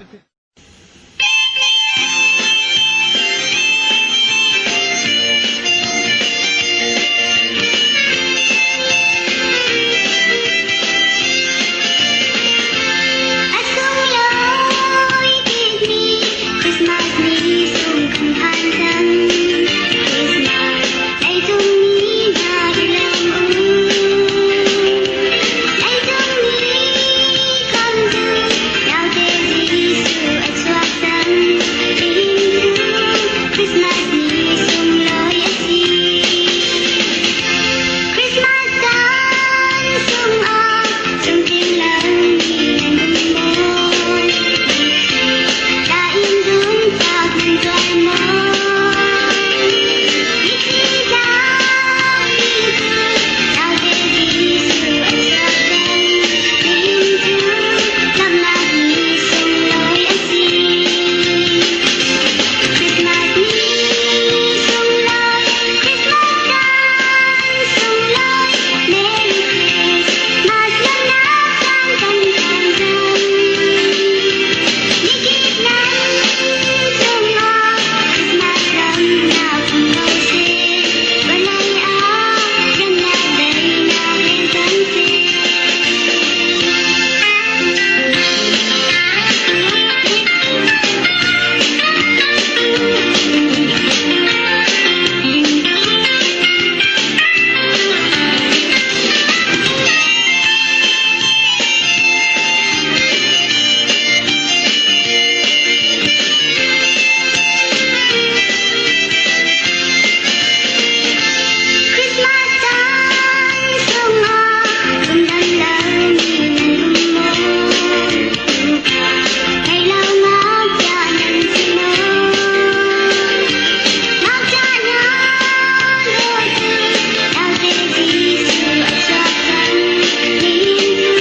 A sunglawi bikmi Christmas ni sung kan phan cang. Christmas leicung mi hna i lawm u. Leicung mi khamtu naute Jesuh a chuak cang. Nihin cu Christmas ni sunglawi a si. Christmas caan chungah chungtling lomi nan um maw? Mitthli in zumtak nan tuar maw? Mitthli tlakmi cu naute Jesuh a chuak cang. Nihin cu lawmhnak ni sunglawi a si. Christmas ni sunglawi, Christmas caan sunglawi, Merry Christmas lawmhnak caan kan phan cang. Mikip nan cungah Christmas lawmhnak um ko seh, vawlei ah remnak daihnak leng cang seh. Christmas caan chungah lungdam lomi nan um maw? Thei lo ngakchia nan si maw? Ngakchia hna dawt cu naute Jesuh a chuak cang. Nihin cu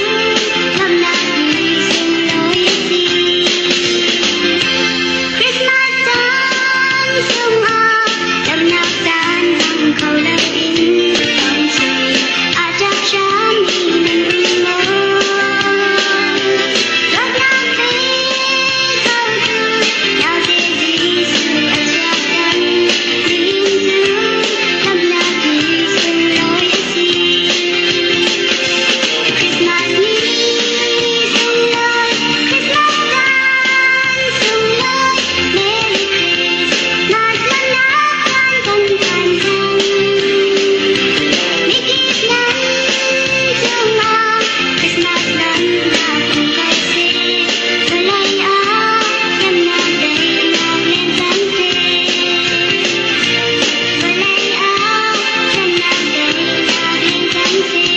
lawmhnak ni sunglawi a si. Christmas caan chungah lawmhnak caan hmang kho loin thawngcheu a ṭap hrammi nan um maw? Dawtnak pe khotu naute Jesuh a chuak cang. Nihin cu lawmhnak ni sunglawi a si. Christmas ni sunglawi, Christmas caan sunglawi, Merry Christmas lawmhnak caan kan phan cang. Mikip nan cungah Christmas lawmhnak um ko seh. Vawlei ah remnak daihnak len cang seh. Vawlei ah remnak daihnak len cang seh.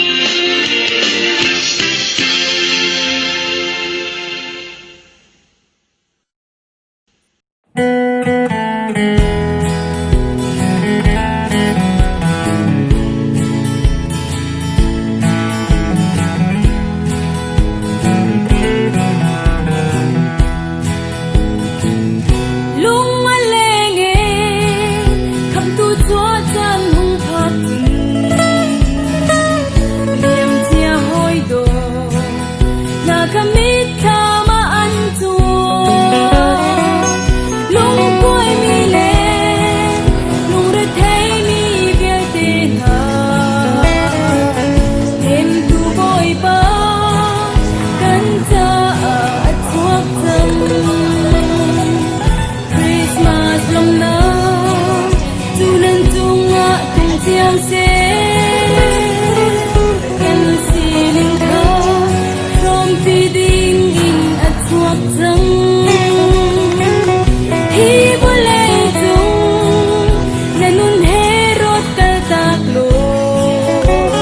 Lung a leng e, khamtu chuah caan hung phak cun. Liamcia hawi dawt, na ka mitthlam ah an cuang. Lungkuaimi le lungretheimi vialte hna, hnemtu Bawipa kan caah a chuak cang. Christmas lawmhnak cu nan cungah tlung cio seh. Kan sining kha hrawmpi ding in a chuak cang. Hi vawlei cung na nun he rawt kaltak law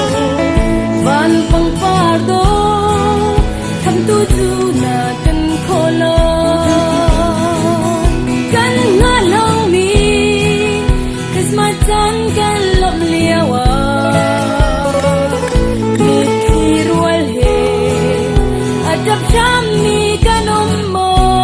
van pangpar dawh khamtu cu na kan khawh lo. Kan hngalhlomi Christmas caan kan lawmh lio ah mitthli rual he a ṭap hrammi kan um maw?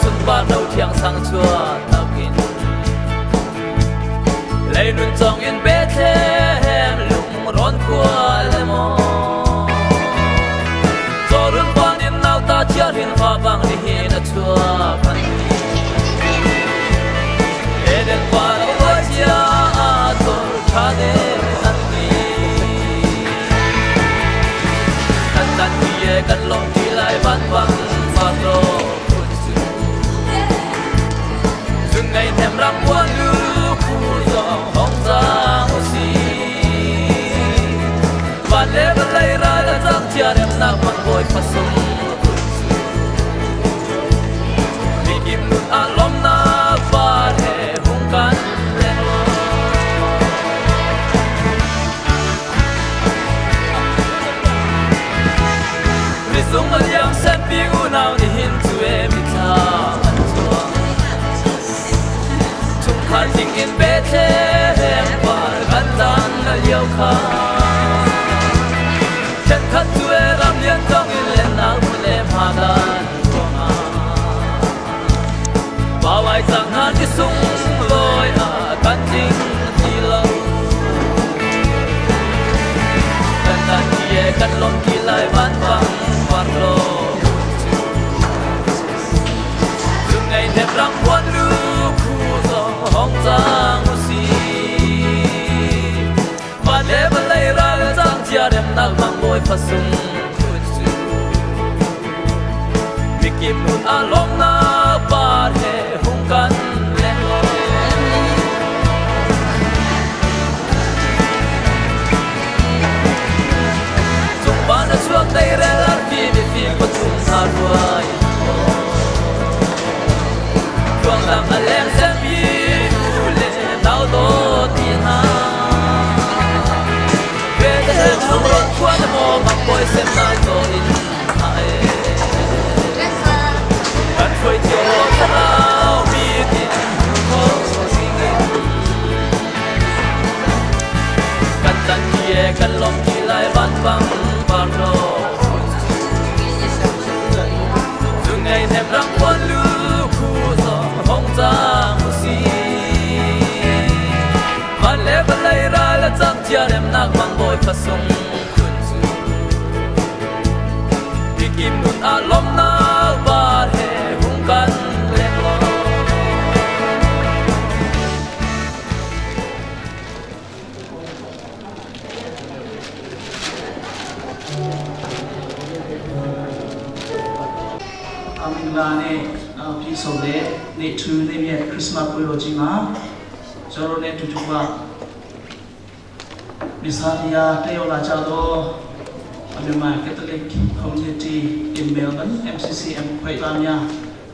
Sunpar no thiang sang chua takin Leinun chong in Bethlehem lung ron khua le mo Chorun pan in nau ta chia rin fa bang ni hin a chua kan Eden pa lo chia a tor tha de an ti Kan tan ti e kan lom ti lai van bang fa lo kun su Zun ngai them ram quan lu khu zong hong giang o si Van le van lei ra la chang chia rem nak mang boi fa sung kun su Mi kim nun a lom na par he hung kan leng lo Rizung a liam sempi unau ni hin cu e mithla an chuang Chungkhar ding in Bethlehem par kan tang a lio kha Thenkhat cu e ram lian tong in len nak mun e ma dan ruangah Bawai cang hna ti sung loi a kan ding ti lo Kan tan ti e kan lom ti lai van bang var lo Chung ngei them rang puan lu khu zong hong cang u si Van le vawlei ral cang cia remnak mang bawi fa sung kun su Mikip nun a lawmnak par he hung kan leng lo Cung van a chuak teirel arfi mifim pathum hna ruai Ruanglam a leng semmi u le nau dawt ti hna Bethlehem lungrawn khua na maw mang bawi semnak zaw in hna e Kan hruai cio thlarau mi tin kho singin Kan tan ti e kan lom ti lai van bang par lo Zu ngei nem ram khuan lu khu zong hong cang u si Van le vawlei ral a cang cia remnak mang bawi fa sung khun cu Tikim nun ah lawmnak par he hung kan leng law. မင်္ဂလာနဲ့ပြည့်စုံတဲ့နေ့ထူးနေ့မြတ်ခရစ်စမတ်ပွဲတော်ကြီးမှာကျွန်တော်တို့နဲ့တူတူကမိစားတရားတက်ရောက်လာကြတော့မြန်မာ Catholic Community in Melbourne MCCM ဖွဲ့သားများ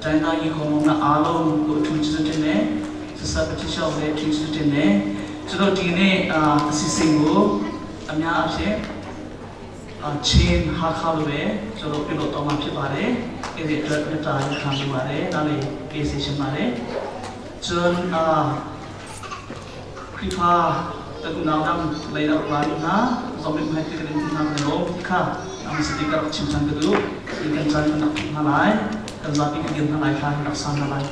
တိုင်းသားကြီးခေါ်မောင်အားလုံးကိုအထူးကျေးဇူးတင်တယ်ဆက်ဆက်ပတိလျှောက်လည်းအထူးကျေးဇူးတင်တယ်ကျွန်တော်ဒီနေ့အစီအစဉ်ကိုအများအပြား ချင်းဟာခါလို့ပဲကျွန်တော်ပြုလုပ်တော့မှာဖြစ်ပါတယ်။အဲ့ဒီအတွက်မေတ္တာခံယူပါတယ်။ဒါလေးပေးစီရှင်ပါတယ်။ကျွန်အာခရိဖာတကုနာဒမ်လေတော့လာနာဇော်ဘိမိုက်တကရင်နာလောခါအမစတိကရချင်းချန်ကဒူဒီကန်ချန်နာနာလိုက်ကန်ဇာတိကဂင်နာလိုက်ခါနဆန်နာလိုက်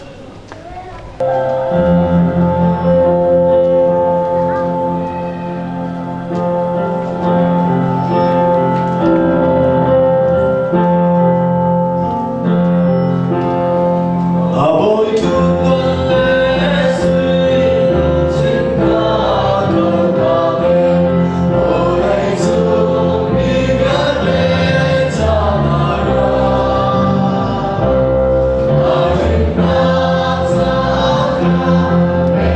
Amen.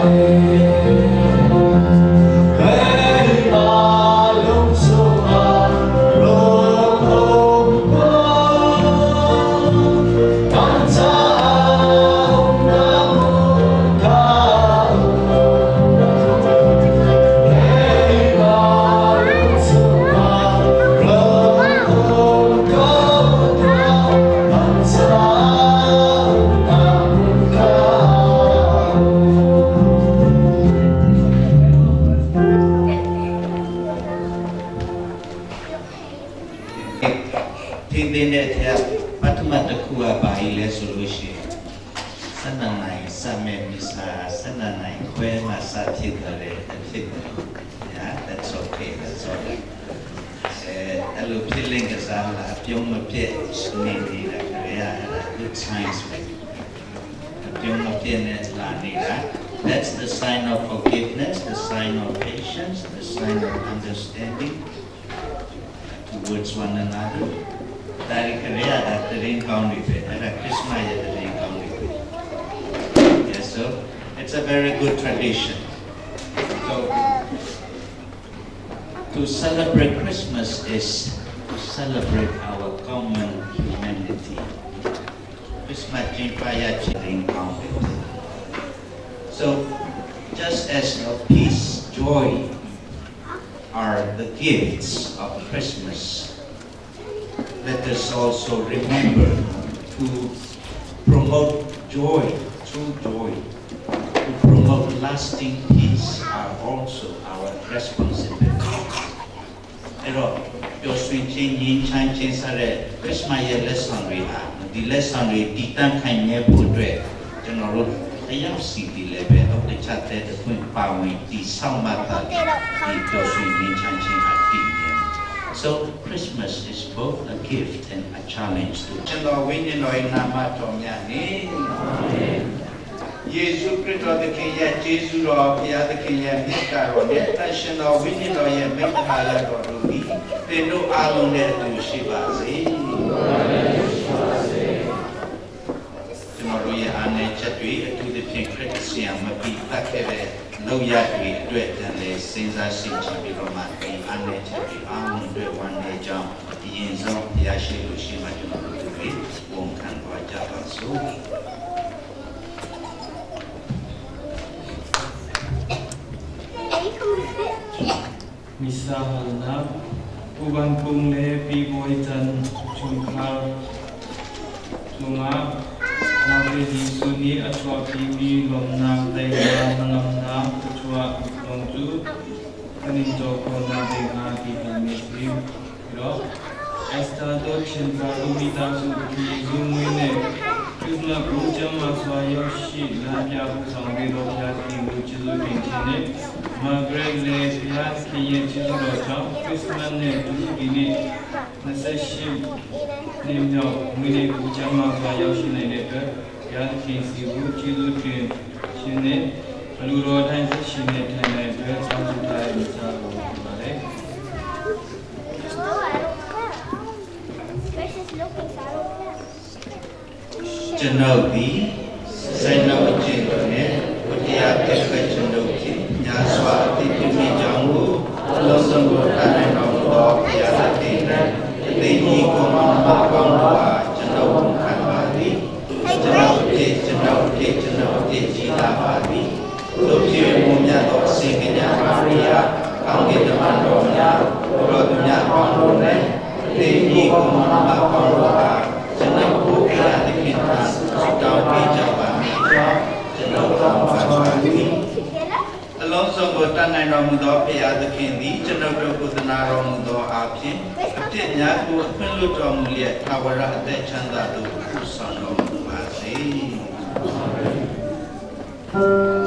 Keimah lung chungah rung um ko. Kan caah umnak hmun kha Keimah lung chungah rung um ko tuah. Kan caah umnak hmun kha. ထိန်းသိမ်းတဲ့အထက်ပထမတစ်ခုကဘာကြီးလဲဆိုလို့ရှိရင်12နာရီစမဲ့မစ္စာ12နာရီခွဲမှစဖြစ်တယ်အဖြစ်ပဲ Yeah, that's okay, that's all right. အဲအဲ့လိုဖြစ်လင့်ကစားလာပြုံးမပြည့်နေနေတာခရရအဲ့ဒါ good signs ပဲအပြုံးမပြည့်နဲ့လာနေတာ That's the sign of forgiveness, the sign of patience, the sign of understanding towards one another. ဒါရီခရရတာတရင်ကောင်းတွေပဲအဲ့ဒါ Christmas ရဲ့တရင်ကောင်းတွေပဲ Yes, so it's a very good tradition. So to celebrate Christmas is to celebrate our common humanity. Christmas ကျင်းပရခြင်းရင်ကောင်းတွေပဲ So just as peace, joy are the gifts of Christmas, let us also remember to promote joy, true joy, to promote lasting peace are also our responsibility. အဲ့တော့ပျော်ရွှင်ခြင်းငြိမ်းချမ်းခြင်းစတဲ့ Christmas ရဲ့လက်ဆောင်တွေဟာဒီလက်ဆောင်တွေတည်တံ့ခိုင်မြဲဖို့အတွက်ကျွန်တော်တို့တယောက်စီဒီလည်းပဲအုတ်တချတဲ့တစ်ခွင့်ပါဝင်တည်ဆောက်မှသာဒီပျော်ရွှင်ငြိမ်းချမ်းခြင်းဟာတည်မြဲ So Christmas is both a gift and a challenge to ကျွန်တော်ဝိညာဉ်တော်၏နာမတော်မြတ်နှင့်ယေရှုခရစ်တော်သခင်ရဲ့ကျေးဇူးတော်ဘုရားသခင်ရဲ့မေတ္တာတော်နှင့်သန့်ရှင်းသောဝိညာဉ်တော်ရဲ့မိတ္တဟာယတော်တို့သည်သင်တို့အားလုံးနဲ့အတူရှိပါစေကျွန်တော်တို့ရဲ့အားနည်းချက်တွေအထူးသဖြင့်ခရစ်ယာန်မပြီးတတ်ခဲ့တဲ့လောက်ရတွေအတွက်တန်လေစဉ်းစားဆင်ခြင်ပြီးတော့မှဒီအားနည်းချက်တွေအားလုံးအတွက်ဝမ်းနည်းကြောင်းအရင်ဆုံးဘုရားရှိလို့ရှိမှကျွန်တော်တို့တွေဝန်ခံသွားကြပါစို့ Misa halnak Uban Kung le Pi Bawi Chan chungkhar cungah naute Jesuh nih a chuahpimi lawmhnak daihnak hnangamnak thluachuah zong cu kan in caw khawhnak ding ah ti halmi a si. ပြီးတော့ Esther တို့ရှင်သာတို့မိသားစုသခင်ယေရှုမွေးနေ့ခရစ်မတ်ကိုကျမ်းမာစွာရောက်ရှိလာပြပူဆောင်ပေးတော်ဘုရားသခင်ကိုကျေးဇူးတင်ခြင်းနဲ့မာဂရက်လည်းဘုရားသခင်ရဲ့ကျေးဇူးတော်ကြောင့်ခရစ်မတ်နဲ့တူဒီနေ့28နှစ်မြောက်မွေးနေ့ကိုကျမ်းမာစွာရောက်ရှိနိုင်တဲ့အတွက်ဘုရားသခင်စီကိုကျေးဇူးတင်ခြင်းနဲ့အလိုတော်တိုင်းဆက်ရှိနေထိုင်တဲ့အတွက်တောင်းဆိုထားတဲ့မိသားစုဖြစ်ပါတယ် No, I don't care. Grace is looking, so I don't care. ကျွန်ုပ်သည်စိတ်နှုတ်အကျင့်တို့နှင့်ဝတ္တရားပြည့်စုံခြင်းတို့ဖြင့်ညာစွာအသိပြုမိကြောင်းကိုအလုံးစုံကိုတတ်နိုင်တော်မူသောဘုရားသခင်နှင့်အသိကြီးကိုမောင်မကောင်းတို့အားကျွန်ုပ်ဝန်ခံပါသည်ကျွန်ုပ်အဖြစ်ကျွန်ုပ်အဖြစ်ကျွန်ုပ်အဖြစ်ကြီးလာပါသည်တို့ဖြစ်မွန်မြတ်သောအရှင်ကညာမာရိယာကောင်းကင်တမန်တော်များဘုရားသူများပေါင်းတို့နှင့်အသိကြီးကိုမောင်မကောင်းတို့အားကျွန်ုပ်ကိုဘုရားသခင်ထံဆုတောင်းပေးကြပါမည်ကြောင်းကျွန်ုပ်တောင်းပန်ပါသည် အလုံးစုံကိုတတ်နိုင်တော်မူသောဘုရားသခင်သည်ကျွန်ုပ်တို့ကိုသနာတော်မူသောအားဖြင့်အပြစ်များကိုအခွင့်လွတ်တော်မူလျက်ထာဝရအသက်ချမ်းသာသို့ပို့ဆောင်တော်မူပါစေ Thank you.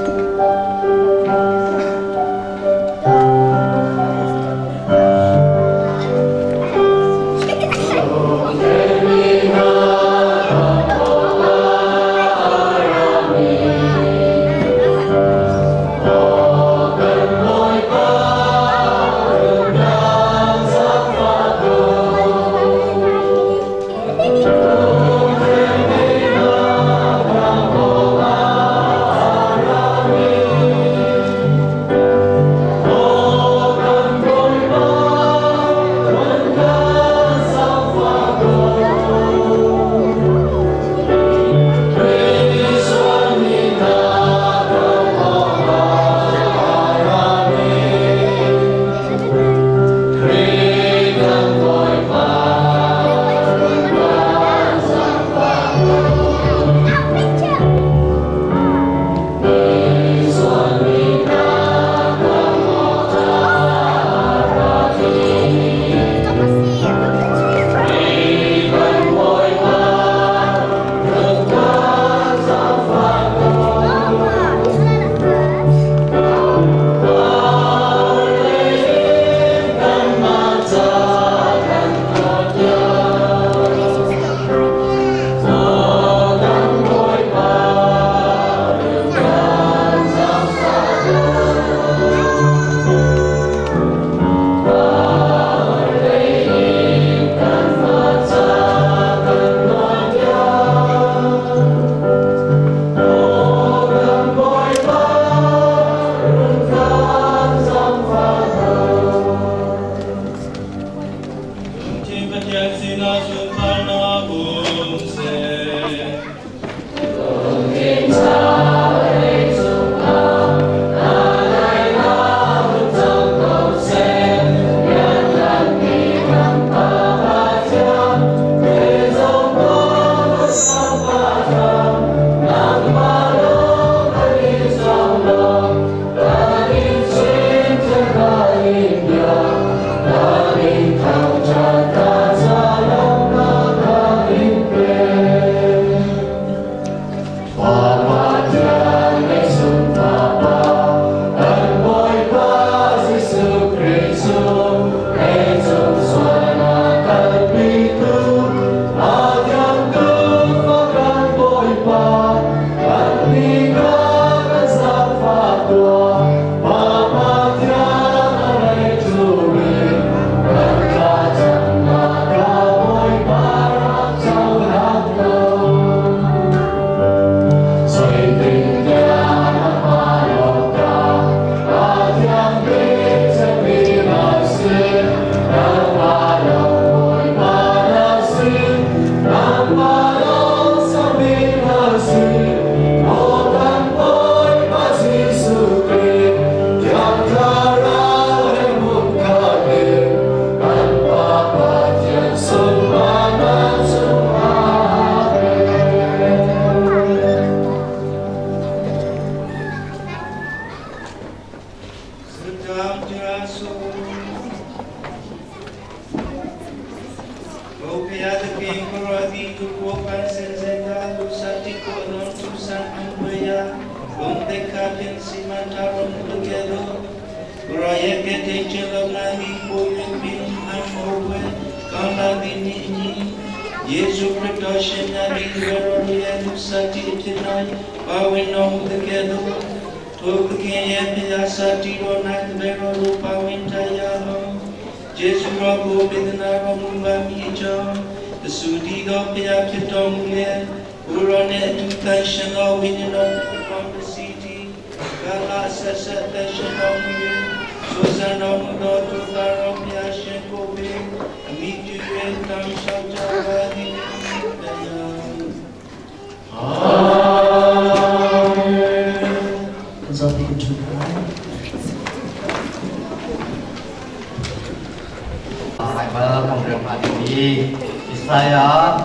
Baibal kan rel hnga dingmi Isaiah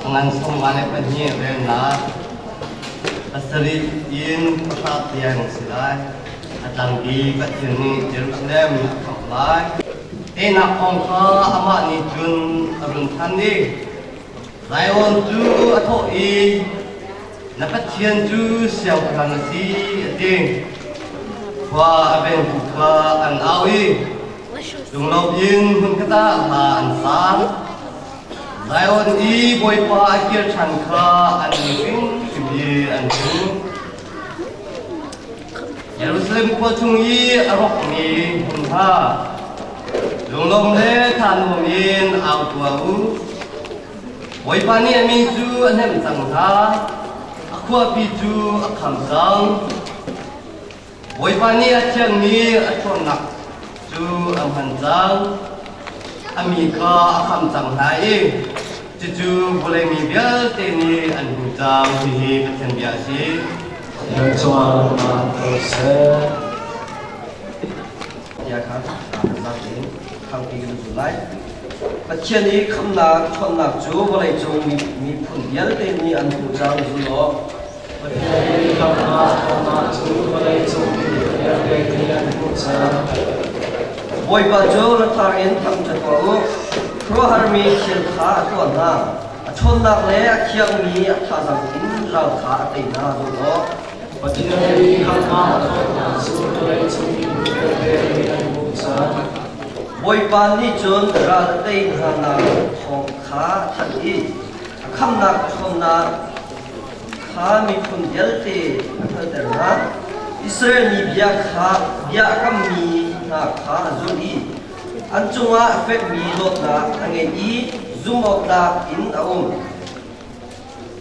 ngan 42 relnak pasarih in pahra tiang a si lai. A tlangbi Pathian nih Jerusalem a khamh lai. Tehnak kong kha amah nih cun a run than i Zion cu a thawh i na Pathian cu siangpahrang a si a ti. Khua a vengtu kha an au i lunglo in hmunkhat ah hla an sa. Zion i Bawipa a kir ṭhan kha an i hrimhrim i an hmu. Jerusalem khua chung i a rawkmi hmun hna, lunglawm le thanuam in au tuah u. Bawipa nih a mi cu a hnemh cang hna, a khuapi cu a kham cang. Bawipa nih a thiangmi a ṭhawnnak cu a hman cang. A mi kha a kham cang hna i cucu vawlei mi vialte nih an hmu cang. Hihi Pathian bia a si. Nan cungah lawmhnak ko seh. Bia kha zapi in thangpi kan zul lai. Pathian i khamnak ṭhawnnak cu vawleicung miphun vialte nih an hmu cang zul law Pathian i khamnak ṭhawnnak cu vawleicung miphun vialte nih an hmuh cang. Bawipa cu rathar in thangṭhat tuah u. Khuaruahharmi thil kha a tuah hna. A ṭhawnnak le a thiangmi a thazaang in ral kha a tei hna zul law Pathian i khamnak ṭhawnnak cu vawleicung miphun vialte nih an hmuh cang. Bawipa nih cun ral a tei hnanak thawng kha a thanh i a khamnak ṭhawnnak kha miphun vialte a hngalhter hna. Israel mi bia kha bia a kammi hna kha a zulh i an cungah a fekmi dawtnak a ngei i zumhawktlak in a um.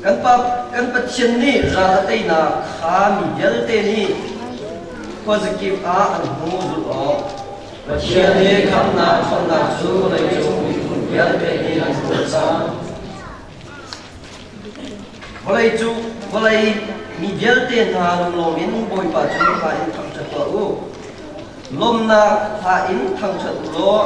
Kan Pa kan Pathian nih ral a teinak kha mi vialte nih khuazakip ah an hmu zulh awk. Pathian i khamnak ṭhawnnak cu vawleicung miphun vialte nih an hmuh cang. Vawlei cu vawlei mi vialte hna lunglawm in Bawipa cu hla in thangṭhat tuah u. Lawmhnak hla in thangṭhat u law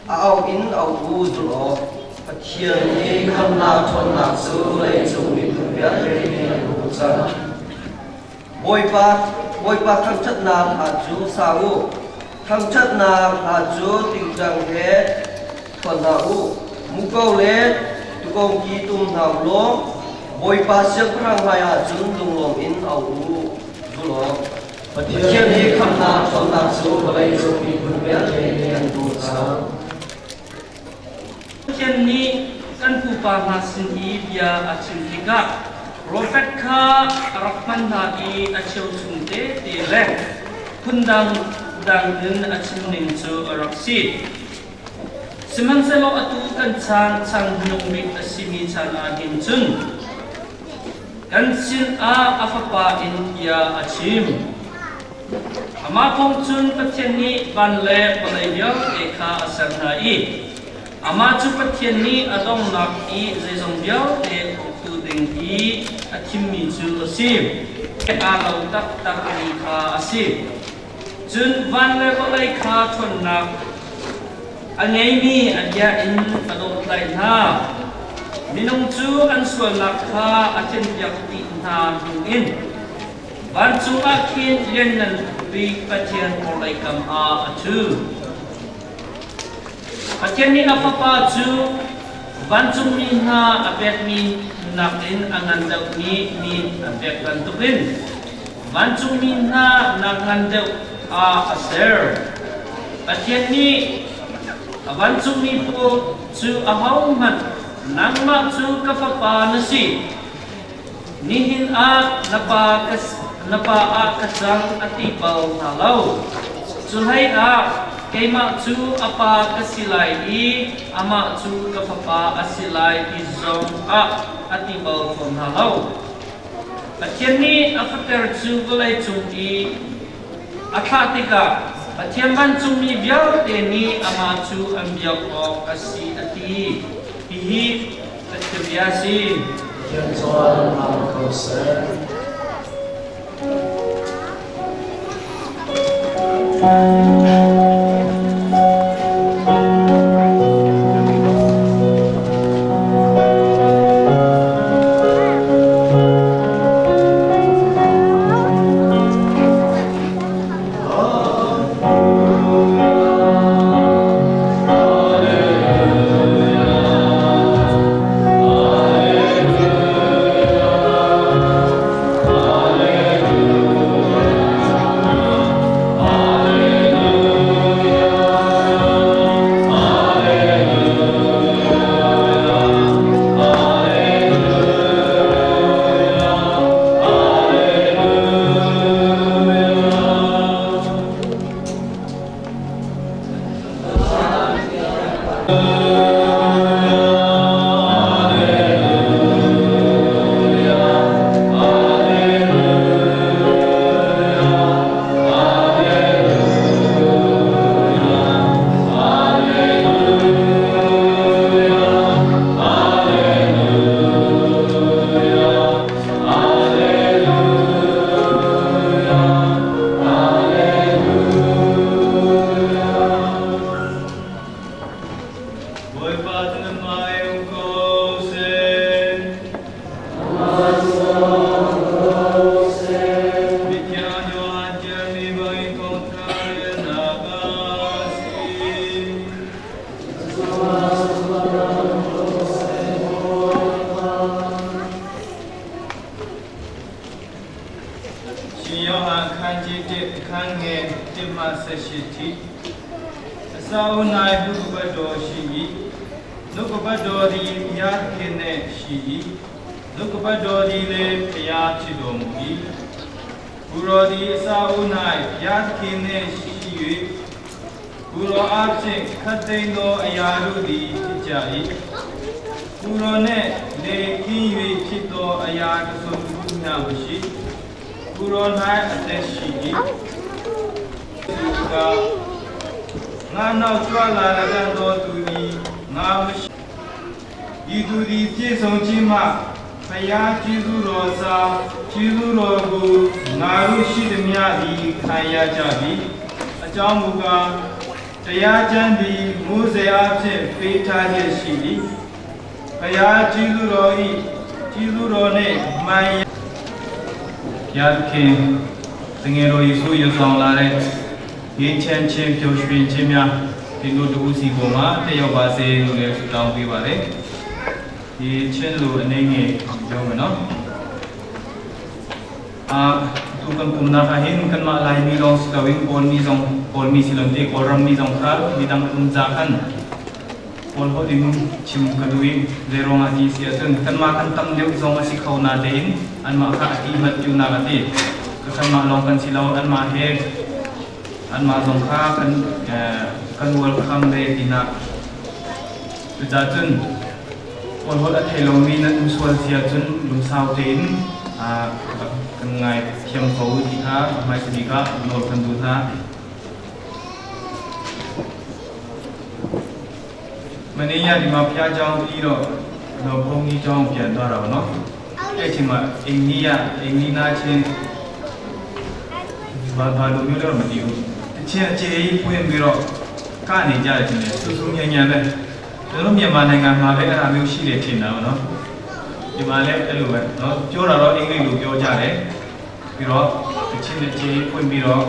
a au in au u zulh awk. Pathian i khamnak ṭhawnnak cu vawleicung miphun vialte nih an hmuh cang. Bawipa, Bawipa thangṭhatnak hla cu sa u. Thangṭhatnak hla cu tingtang he phuan hna u. Muko le tukawngki tum hna u law Bawipa siangpahrang hmaiah cun lunglawm in au u zul awk. Pathian i khamhnak ṭhawnnak cu vawleicung miphun vialte nih an hmuh cang. Pathian nih kan pupa hna sin i bia a chim tikah profet kha a rak hman hna i a cheuchum tete le phundang dang in a chimning cu a rak si. Sihmanhsehlaw atu kan chan chan hnung bik a simi chan ah hin cun kan sinah a Fapa in bia a chim. Amah thawng cun Pathian nih van le vawlei vialte kha a ser hna i amah cu Pathian nih a donghnak i zeizong vialte uktu ding i a thimmi cu a si. Aa lo taktakmi kha a si. Cun van le vawlei kha ṭhawnnak a ngeimi a bia in a dawtlaih hna. Minung cu an sualnak kha a tlinpiak dih hna hnu in vancung ah khin lianngan Bik Pathian orhlei kam ah a ṭhu. Pathian nih a Fapa cu vancungmi hna a pekmi nakin a ngan deuhmi min a pek bantukin vancungmi hna nak ngan deuh ah a ser. Pathian nih a vancungmi pawl cu ahohmanh nangmah cu ka fapa na si, nihin ah na pa ah ka cang a ti bal hna lo. Cu hleiah keimah cu a pa ka si lai i amah cu ka fapa a si lai ti zong ah a ti bal fawn hna lo. Pathian nih a fater cu vawleicung i a thlah tikah Pathian vancungmi vialte nih amah cu an biak awk a si a ti. Hihi Pathian bia a si. Pathian cawng hna ko seh. Bawipa cu nanmah he um ko seh. Mithiang Johan ṭialmi bangin thawngṭha relnak a si. ရှင်ယောဟန်အခန်းကြီး1အခန်းငယ်1မှ18ထိအစာအုပ်၌နှုတ်ကပတ်တော်ရှိ၏နှုတ်ကပတ်တော်သည်ဘုရားသခင်နှင့်ရှိ၏နှုတ်ကပတ်တော်သည်လည်းဘုရားဖြစ်တော်မူ၏ကိုယ်တော်သည်အစာအုပ်၌ဘုရားသခင်နှင့်ရှိ၍ကိုယ်တော်အားဖြင့်ခပ်သိမ်းသောအရာတို့သည်ဖြစ်ကြ၏ကိုယ်တော်နှင့်လေကင်း၍ဖြစ်သောအရာတစ်စုံတစ်ခုမျှမရှိကိုယ်တော်၌အသက်ရှိ၏သူကငါနောက်ကြွလာလတံ့သောသူသည်ငါမရှိဤသူသည်ပြည့်စုံခြင်းမှဘုရားကျေးဇူးတော်စာကျေးဇူးတော်ကိုငါတို့ရှိသည်မြသည်ခံရကြပြီအကြောင်းမူကားတရားကျမ်းသည်မိုးစေအားဖြင့်ပေးထားခြင်းရှိသည်ဘုရားကျေးဇူးတော်၏ကျေးဇူးတော်နှင့်မှန်ဘုရားသခင်တငယ်တော်ယေရှုယူဆောင်လာတဲ့ငြိမ်းချမ်းခြင်းပျော်ရွှင်ခြင်းများဒီလိုတူစီပေါ်မှာတက်ရောက်ပါစေလို့လည်းဆုတောင်းပေးပါတယ်ဒီချင်းလိုအနေငယ်ပြောမယ်နော်အာtu kan pumna kha hin kan ma lai mi long silawin kawl mi zong kawl mi silon te kawlram mi zong kha midang um za khan kawl holh in chim ka duh i zeiruangah ti si ahcun kanmah kan tam deuh zong a si kho natein anmah kha a ti mat ṭiunak a ti. Kanmah lawng kan si lo, anmah he anmah zong kha kan kan welcome ve tinak. Cucaah cun kawl holh a thei lomi nan um sual si ahcun lungsau tein kan ngai thiam ko ti kha hmaisa bik ah nawl kan duh hna. မနေ့ညဒီမှာဖျားเจ้าပြီးတော့တော့ဘုန်းကြီးเจ้าပြန်သွားတာပေါ့နော်အဲ့အချိန်မှာအိန္ဒိယအိန္ဒိနာချင်းဘာဘာလိုမျိုးတော့မသိဘူးအချင်းအခြေကြီးပွင့်ပြီးတော့ကနေကြတယ်ထင်တယ်စူးစူးညံ့ညံ့ပဲကျွန်တော်မြန်မာနိုင်ငံမှာပဲအဲ့ဒါမျိုးရှိတယ်ထင်တာပေါ့နော်ဒီမှာလည်းအဲ့လိုပဲနော်ပြောတာတော့အင်္ဂလိပ်လိုပြောကြတယ်ပြီးတော့အချင်းအခြေကြီးပွင့်ပြီးတော့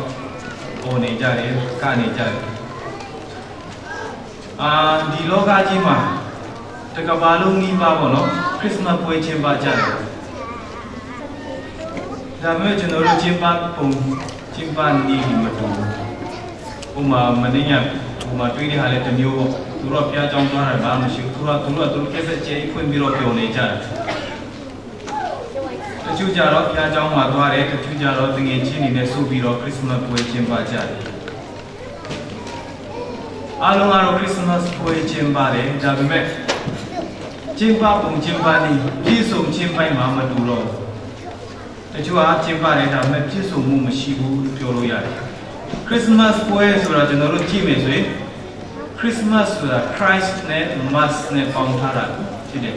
အော်နေကြတယ်ကနေကြတယ်အာဒီလောကကြီးမှာတကဘာလုံးနီးပါပေါ့နော်ခရစ်စမတ်ပွဲချင်းပါကြတယ်ဒါပေမဲ့ကျွန်တော်တို့ချင်းပါပုံချင်းပါနေမတူဘူးဥမာမနေ့ကဟိုမှာတွေးတဲ့ဟာလည်းတစ်မျိုးပေါ့သူတို့ကဖျားကြောင်းသွားတာဘာမှမရှိဘူးသူတို့ကသူတို့ကသူတို့ကက်ဆက်ကျဲဖွင့်ပြီးတော့ပျော်နေကြတယ်တချို့ကြတော့ဖျားကြောင်းမှာသွားတယ်တချို့ကြတော့တငယ်ချင်းတွေနဲ့စုပြီးတော့ခရစ်စမတ်ပွဲကျင်းပကြတယ်အားလုံးကတော့ခရစ်စမတ်ပွဲကျင်းပတယ်ဒါပေမဲ့ကျင်းပပုံကျင်းပနည်းပြည့်စုံခြင်းပိုင်းမှာမတူတော့ဘူးတချို့ကကျင်းပတယ်ဒါပေမဲ့ပြည့်စုံမှုမရှိဘူးလို့ပြောလို့ရတယ်ခရစ်စမတ်ပွဲဆိုတာကျွန်တော်တို့ကြည့်မယ်ဆိုရင်ခရစ်စမတ်ဆိုတာ Christ နဲ့ Mass နဲ့ပေါင်းထားတာဖြစ်တယ်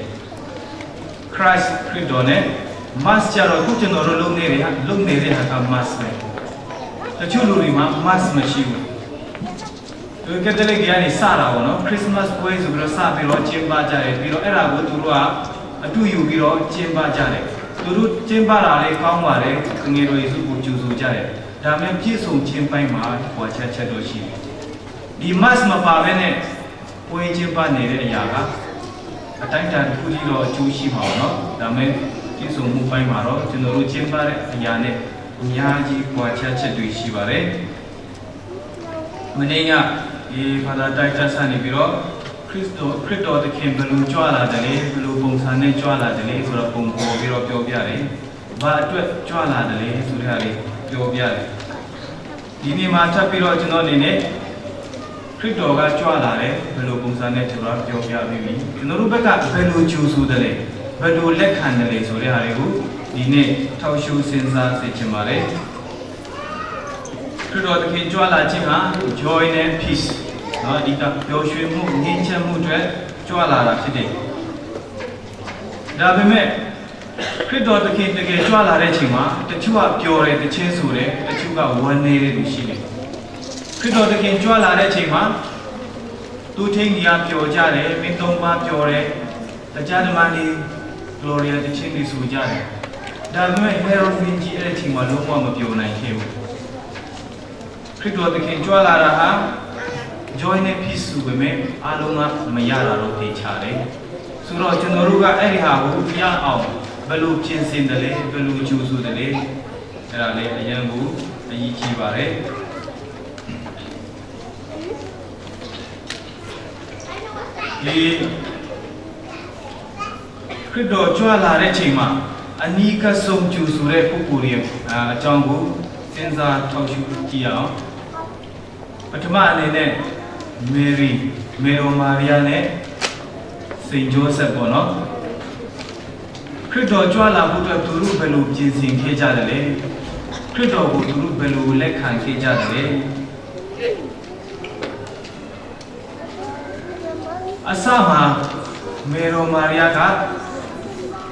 Christ ခရစ်တော်နဲ့ Mass ကြတော့ခုကျွန်တော်တို့လုပ်နေတဲ့ဟာလုပ်နေတဲ့ဟာက Mass ပဲတချို့လူတွေမှာ Mass မရှိဘူးသူကက်သလစ်ကနေစတာပေါ့နော်ခရစ်စမတ်ပွဲဆိုပြီးတော့စပြီးတော့ကျင်းပကြတယ်ပြီးတော့အဲ့ဒါကိုသူတို့ကအတူယူပြီးတော့ကျင်းပကြတယ်သူတို့ကျင်းပတာလေးကောင်းပါတယ်ငွေတော်ယေရှုကိုကြိုဆိုကြတယ်ဒါပေမဲ့ပြည့်စုံခြင်းပိုင်းမှာဟောချက်ချက်တော့ရှိတယ်ဒီ mass မပါဘဲနဲ့ပွဲကျင်းပနေတဲ့အရာကအတိုင်းအတာတစ်ခုကြီးတော့အကျိုးရှိမှာပေါ့နော်ဒါပေမဲ့ပြည့်စုံမှုပိုင်းမှာတော့ကျွန်တော်တို့ကျင်းပတဲ့အရာနဲ့အများကြီးကွာခြားချက်တွေရှိပါတယ်မနေ့ကဒီဖာသာတိုက်ချက်ဆန်နေပြီးတော့ခရစ်တော်ခရစ်တော်သခင်ဘယ်လိုကြွလာတယ်လဲဘယ်လိုပုံစံနဲ့ကြွလာတယ်လဲဆိုတော့ပုံပေါ်ပြီးတော့ပြောပြတယ်။ဘာအတွက်ကြွလာတယ်လဲဆိုတဲ့ဟာလေးပြောပြတယ်။ဒီနေ့မှာထပ်ပြီးတော့ကျွန်တော်အနေနဲ့ခရစ်တော်ကကြွလာတယ်ဘယ်လိုပုံစံနဲ့ကျွန်တော်ပြောပြပြီးပြီ။ကျွန်တော်တို့ဘက်ကဘယ်လိုကြိုဆိုတယ်လဲဘယ်လိုလက်ခံတယ်လဲဆိုတဲ့ဟာတွေကိုဒီနေ့ထောက်ရှုစဉ်းစားစေချင်ပါတယ်။ခရစ်တော်သခင်ကြွလာခြင်းဟာ joy and peace နော်အဓိကပျော်ရွှင်မှုငြိမ်းချမ်းမှုအတွက်ကြွလာတာဖြစ်တယ်။ဒါပေမဲ့ခရစ်တော်သခင်တကယ်ကြွလာတဲ့အချိန်မှာတချို့ကပျော်တယ်တချင်းဆိုတယ်တချို့ကဝမ်းနည်းတယ်လို့ရှိတယ်။ခရစ်တော်သခင်ကြွလာတဲ့အချိန်မှာသူထိန်ကြီးကပျော်ကြတယ်မင်းသုံးပါးပျော်တယ်တရားဓမ္မနေ Gloria တချင်းတွေဆိုကြတယ်။ဒါပေမဲ့ Herod မင်းကြီးအဲ့ဒီအချိန်မှာလုံးဝမပျော်နိုင်ခဲ့ဘူး။ခရစ်တော်သခင်ကြွလာတာဟာ joy နဲ့ peace ဆိုပေမဲ့အားလုံးကမရတာတော့သိချတယ်။ဆိုတော့ကျွန်တော်တို့ကအဲ့ဒီဟာကိုရအောင်ဘယ်လိုပြင်ဆင်တယ်လဲဘယ်လိုကြိုးဆိုတယ်လဲအဲ့ဒါလေးအရန်ကိုအရေးကြီးပါတယ်။ဒီခရစ်တော်ကြွလာတဲ့ချိန်မှာအနီးကဆုံးကြိုဆိုတဲ့ပုဂ္ဂိုလ်ရဲ့အကြောင်းကိုစဉ်းစားထောက်ရှုကြည့်အောင်ပထမအနေနဲ့မေရီမေရိုမာရီယာနဲ့စိန်ဂျိုးဆက်ပေါ့နော်ခရစ်တော်ကြွလာဖို့အတွက်သူတို့ဘယ်လိုပြင်ဆင်ခဲ့ကြတယ်လဲခရစ်တော်ကိုသူတို့ဘယ်လိုလက်ခံခဲ့ကြတယ်လဲအစမှာမေရိုမာရီယာက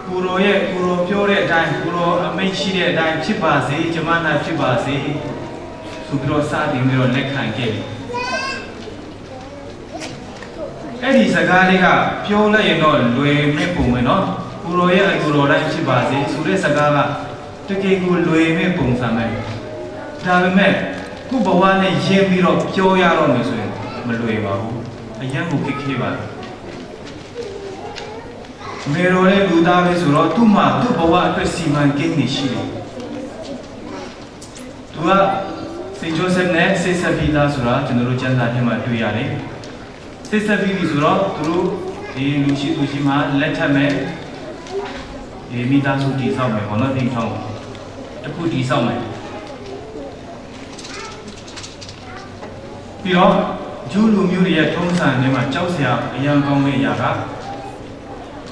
ကိုရောရဲ့ကိုရောပြောတဲ့အတိုင်းကိုရောအမိန့်ရှိတဲ့အတိုင်းဖြစ်ပါစေကျမနာဖြစ်ပါစေဆိုပြီးတော့စတင်ပြီးတော့လက်ခံခဲ့တယ်အဲ့ဒီစကားလေးကပြောလိုက်ရင်တော့လွယ်မဲ့ပုံပဲနော်ကိုရောရဲ့အကူတော်တိုင်းဖြစ်ပါစေဆိုတဲ့စကားကတကယ်ကိုလွယ်မဲ့ပုံစံပဲဒါပေမဲ့ခုဘဝနဲ့ရင်းပြီးတော့ပြောရတော့မယ်ဆိုရင်မလွယ်ပါဘူးအရန်ကိုခက်ခဲပါတယ်မေရိုရဲ့လူသားပဲဆိုတော့သူ့မှာသူ့ဘဝအတွက်စီမံကိန်းနေရှိတယ်သူကစိန်ဂျိုဆက်နဲ့ဆေဆက်ဖီသားဆိုတာကျွန်တော်တို့ကျမ်းစာထဲမှာတွေ့ရတယ်ဆေဆက်ဖီပြီဆိုတော့သူတို့ဒီလူရှိသူရှိမှလက်ထပ်မဲ့ဒီမိသားစုတည်ဆောက်မယ်ဘောနော်အိမ်ထောင်တခုတည်ဆောက်မယ်ပြီးတော့ဂျူးလူမျိုးတွေရဲ့ထုံးစံတွေမှာကြောက်စရာအရန်ကောင်းတဲ့ຢာက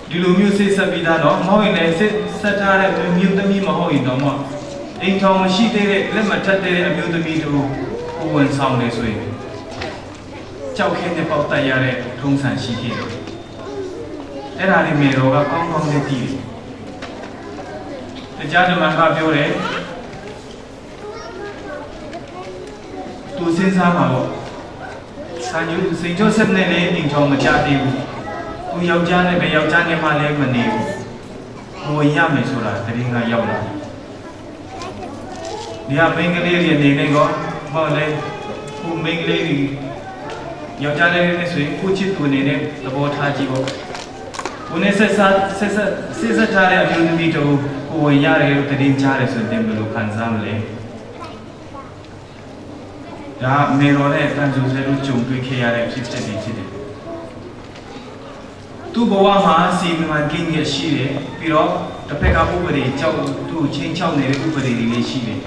ဒီလိုမျိုးစိတ်ဆက်ပြီးသားတော့မဟုတ်ရင်လည်းစိတ်ဆက်ထားတဲ့မျိုးသမီးမဟုတ်ရင်တော့မအိမ်ထောင်မရှိသေးတဲ့လက်မထက်တဲ့အမျိုးသမီးတို့ကိုဝင်ဆောင်နေဆိုရင်ကြောက်ခဲနဲ့ပေါက်တက်ရတဲ့ထုံးစံရှိခဲ့တယ်။အဲ့ဒါလေးမေတော်ကကောင်းကောင်းလေးသိတယ်။တရားဓမ္မကပြောတယ်သူစဉ်းစားမှာပေါ့။ဆန်ယူစိန်ကျော်ဆက်နဲ့လည်းအိမ်ထောင်မကြသေးဘူး။သူယောက်ျားနဲ့ပဲယောက်ျားနဲ့မှလည်းမနေဘူး။ဝင်ရမယ်ဆိုတာတရင်ကရောက်လာ။ဒီဟာမိန်းကလေးတွေအနေနဲ့ကော ဘာလဲကိုမိန်းကလေးတွေယောက်ျားလေးတွေနဲ့ဆိုရင်ကိုချစ်သူအနေနဲ့သဘောထားကြည့်ပေါ့ကိုနဲ့ဆက်ဆက်ဆက်ဆက်ဆက်ဆက်ထားတဲ့အမျိုးသမီးတို့ကိုဝင်ရတယ်လို့တည်င်းချတယ်ဆိုရင်ဘယ်လိုခံစားမလဲဒါမေရောနဲ့တန်ဆူဆဲတို့ကြုံတွေ့ခဲ့ရတဲ့ဖြစ်ဖြစ်တွေဖြစ်တယ်သူ့ဘဝမှာစီမံကိန်းကြီးရှိတယ်ပြီးတော့တစ်ဖက်ကဥပဒေကြောက်သူ့ချင်းချောက်နေတဲ့ဥပဒေတွေလည်းရှိတယ်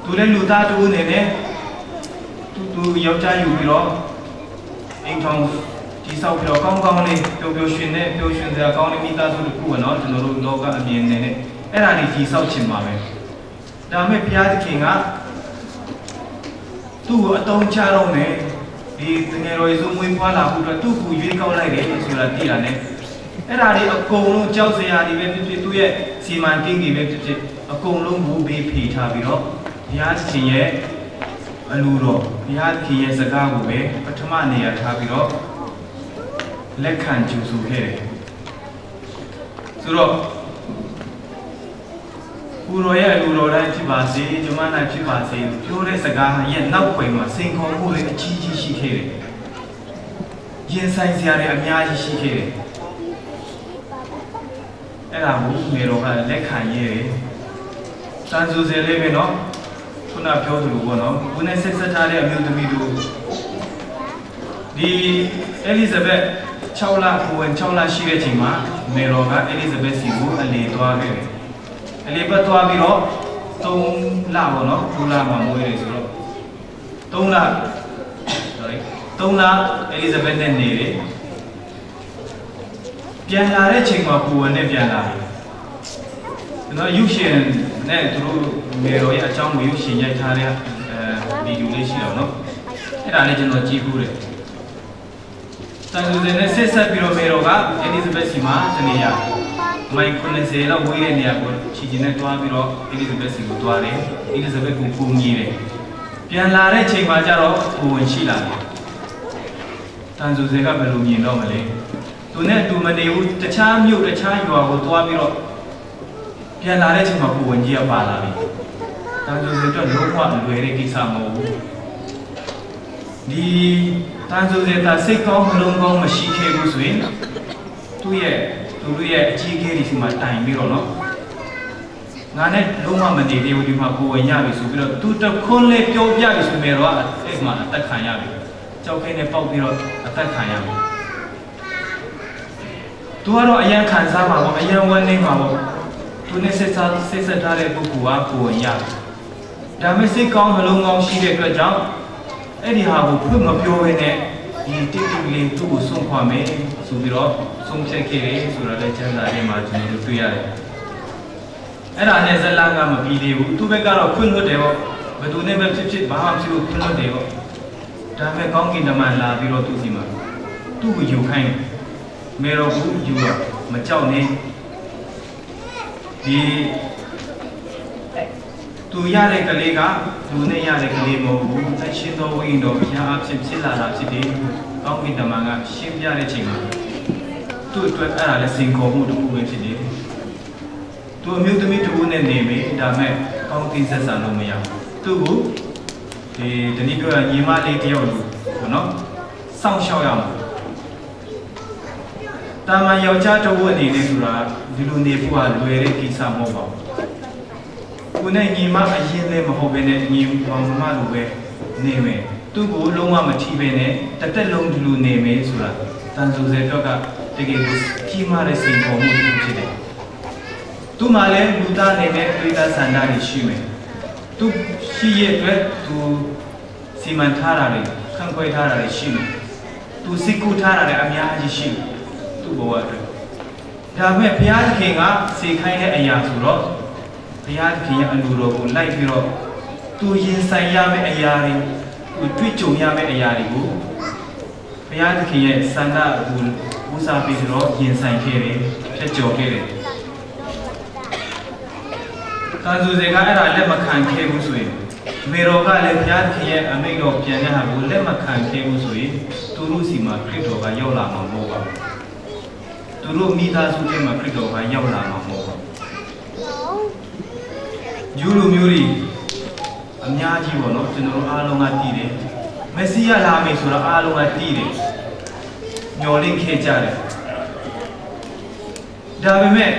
သူလည်းလူသားတူအနေနဲ့သူသူယောက်ျားယူပြီးတော့အိမ်ထောင်ဒီဆောက်ပြီးတော့ကောင်းကောင်းလေးပျော်ပျော်ရွှင်နဲ့ပျော်ရွှင်စရာကောင်းတဲ့မိသားစုတစ်ခုပေါ့နော်ကျွန်တော်တို့လောကအမြင်နဲ့အဲ့ဒါတွေကြီးဆောက်ချင်ပါပဲဒါမဲ့ဘုရားသခင်ကသူ့ကိုအတုံးချတော့မယ်ဒီတငယ်တော်ယေရှုမွေးဖွားလာဖို့အတွက်သူ့ကိုရွေးကောက်လိုက်တယ်ဆိုတာသိတာ ਨੇ အဲ့ဒါတွေအကုန်လုံးကြောက်စရာတွေပဲဖြစ်ဖြစ်သူ့ရဲ့စီမံကိန်းတွေပဲဖြစ်ဖြစ်အကုန်လုံးဘူဘေးဖေထားပြီးတော့ဘုရားသခင်ရဲ့အလိုတော်ဘုရားသခင်ရဲ့စကားကိုပဲပထမနေရာထားပြီးတော့လက်ခံကြိုဆိုခဲ့တယ်ဆိုတော့ကိုရောရဲ့အလိုတော်တိုင်းဖြစ်ပါစေဂျမနိုင်ဖြစ်ပါစေပြောတဲ့စကားရဲ့နောက်ွယ်မှာစိန်ခေါ်မှုတွေအကြီးကြီးရှိခဲ့တယ်ရင်ဆိုင်စရာတွေအများကြီးရှိခဲ့တယ်အဲ့ဒါကိုမေတော်ကလက်ခံရဲတယ်တန်ဆူစဲလေးပဲနော်ခုနပြောသလိုပေါ့နော်ခုနဲ့ဆက်ဆက်ထားတဲ့အမျိုးသမီးတို့ဒီအဲလီဇဘက်6လကိုဝင်6လရှိတဲ့ချိန်မှာမေတော်ကအဲလီဇဘက်စီကိုအလေသွားခဲ့တယ်အလေပတ်သွားပြီးတော့3လပေါ့နော်3လမှမွေးတယ်ဆိုတော့3လ sorry 3လအဲလီဇဘက်နဲ့နေတယ်ပြန်လာတဲ့ချိန်မှာကိုဝင်နဲ့ပြန်လာတယ်ကျွန်တော်ရုပ်ရှင်နဲ့သူတို့မေတော်ရဲ့အကြောင်းကိုရုပ်ရှင်ရိုက်ထားတဲ့အဲဗီဒီယိုလေးရှိတော့နော်အဲ့ဒါလေးကျွန်တော်ကြည့်ဘူးတယ်တန်ဆူစင်နဲ့ဆက်ဆက်ပြီးတော့မေတော်ကအဲလီဇဘက်စီမှာတနေရမိုင်90လောက်ဝေးတဲ့နေရာကိုခြေကျင်နဲ့တွားပြီးတော့အဲလီဇဘက်စီကိုတွားတယ်အဲလီဇဘက်ကိုပုံကြီးတယ်ပြန်လာတဲ့ချိန်မှာကျတော့ကိုဝင်ရှိလာတယ်တန်ဆူစင်ကဘယ်လိုမြင်တော့မလဲသူနဲ့အတူမနေဘူးတခြားမြို့တခြားရွာကိုတွားပြီးတော့ပြန်လာတဲ့ချိန်မှာကိုဝင်ကြီးကပါလာပြီတန်ဆူစင်တော့လုံးဝလွယ်တဲ့ကိစ္စမဟုတ်ဘူးဒီတန်ဆူစင်တာစိတ်ကောင်းနှလုံးကောင်းမရှိခဲ့ဘူးဆိုရင်သူ့ရဲ့သူတို့ရဲ့အကြီးအကဲတွေစီမှာတိုင်ပြီးတော့နော်ငါနဲ့လုံးဝမနေသေးဘူးဒီမှာကိုဝင်ရပြီဆိုပြီးတော့သူတခွန်းလေးပြောပြပြီဆိုမြဲတော့အဲ့မှာအသက်ခံရပြီကြောက်ခဲနဲ့ပေါက်ပြီးတော့အသက်ခံရပြီသူကတော့အရန်ခံစားမှာပေါ့အရန်ဝမ်းနေမှာပေါ့သူနဲ့ဆက်စားဆက်ဆက်ထားတဲ့ပုဂ္ဂိုလ်ကကိုဝင်ရပြီဒါမဲ့စိတ်ကောင်းနှလုံးကောင်းရှိတဲ့အတွက်ကြောင့်အဲ့ဒီဟာကိုဖွင့်မပြောဘဲနဲ့ဒီတိတိလေးသူ့ကိုဆုံးခွာမယ်ဆိုပြီးတော့ဆုံးဖြတ်ခဲ့တယ်ဆိုတော့လည်းကျမ်းစာထဲမှာကျွန်တော်တို့တွေ့ရတယ်အဲ့ဒါနဲ့ဇလန်ကမပြီးသေးဘူးသူ့ဘက်ကတော့ခွင့်လွတ်တယ်ပေါ့ဘယ်သူနဲ့ပဲဖြစ်ဖြစ်ဘာမှဖြစ်လို့ခွင့်လွတ်တယ်ပေါ့ဒါမဲ့ကောင်းကင်တမန်လာပြီးတော့သူ့စီမှာသူ့ကိုယူခိုင်းတယ်မေတော်ကူယူတော့မကြောက်နဲ့ဒီသူရတဲ့ကလေးကလူနဲ့ရတဲ့ကလေးမဟုတ်ဘူးအရှင်တော်ဝိညာဉ်တော်ဘုရားအဖြစ်ဖြစ်လာတာဖြစ်တယ်ကောင်းကင်တမန်ကရှင်းပြတဲ့ချိန်မှာသူ့အတွက်အဲ့ဒါလည်းစင်ခေါ်မှုတစ်ခုပဲဖြစ်တယ်သူအမျိုးသမီးတစ်ဦးနဲ့နေမယ်ဒါမဲ့ကောင်းကင်ဆက်ဆံလို့မရဘူးသူ့ကိုဒီတနည်းပြောရညီမလေးတယောက်လို့ပေါ့နော်စောင့်ရှောက်ရမှာတာမန်ယောက်ျားတစ်ဦးအနေနဲ့ဆိုတာဒီလိုနေဖို့ကလွယ်တဲ့ကိစ္စမဟုတ်ပါဘူးကိုနဲ့ညီမအရင်လည်းမဟုတ်ဘဲနဲ့ညီမောင်မလိုပဲနေမယ်သူ့ကိုလုံးဝမထီပဲနဲ့တစ်သက်လုံးဒီလိုနေမယ်ဆိုတာတန်ဆူဆယ်တော့ကတကယ်ကိုကြီးမားတဲ့စိန်ခေါ်မှုတစ်ခုဖြစ်တယ်သူမှလည်းလူသားအနေနဲ့တွေးသားဆန္ဒတွေရှိမယ်သူရှိရဲ့အတွက်သူစီမံထားတာတွေခန့်ခွဲထားတာတွေရှိမယ်သူစိတ်ကူးထားတာတွေအများကြီးရှိတယ်သူ့ဘဝအတွက်ဒါပေမဲ့ဘုရားသခင်ကစေခိုင်းတဲ့အရာဆိုတော့ဘုရားသခင်ရဲ့အလိုတော်ကိုလိုက်ပြီးတော့သူရင်ဆိုင်ရမယ့်အရာတွေသူတွေ့ကြုံရမယ့်အရာတွေကိုဘုရားသခင်ရဲ့ဆန္ဒကိုဦးစားပေးပြီးတော့ရင်ဆိုင်ခဲ့တယ်ဖြတ်ကျော်ခဲ့တယ်တန်ဆူစေကအဲ့ဒါလက်မခံခဲ့ဘူးဆိုရင်မေတော်ကလည်းဘုရားသခင်ရဲ့အမိန့်တော်ပြန်တဲ့ဟာကိုလက်မခံခဲ့ဘူးဆိုရင်သူတို့စီမှာခရစ်တော်ကရောက်လာမှာမဟုတ်ပါဘူးသူတို့မိသားစုထဲမှာခရစ်တော်ကရောက်လာမှာမဟုတ်ပါဘူးဂျူးလူမျိုးတွေအ များကြီးပေါ့နော်ကျွန်တော်တို့အားလုံးကတည်တယ်မက်ဆီယလာမယ်ဆိုတော့အားလုံးကတည်တယ်ညှော်လင့်ခဲ့ကြတယ်ဒါပေမဲ့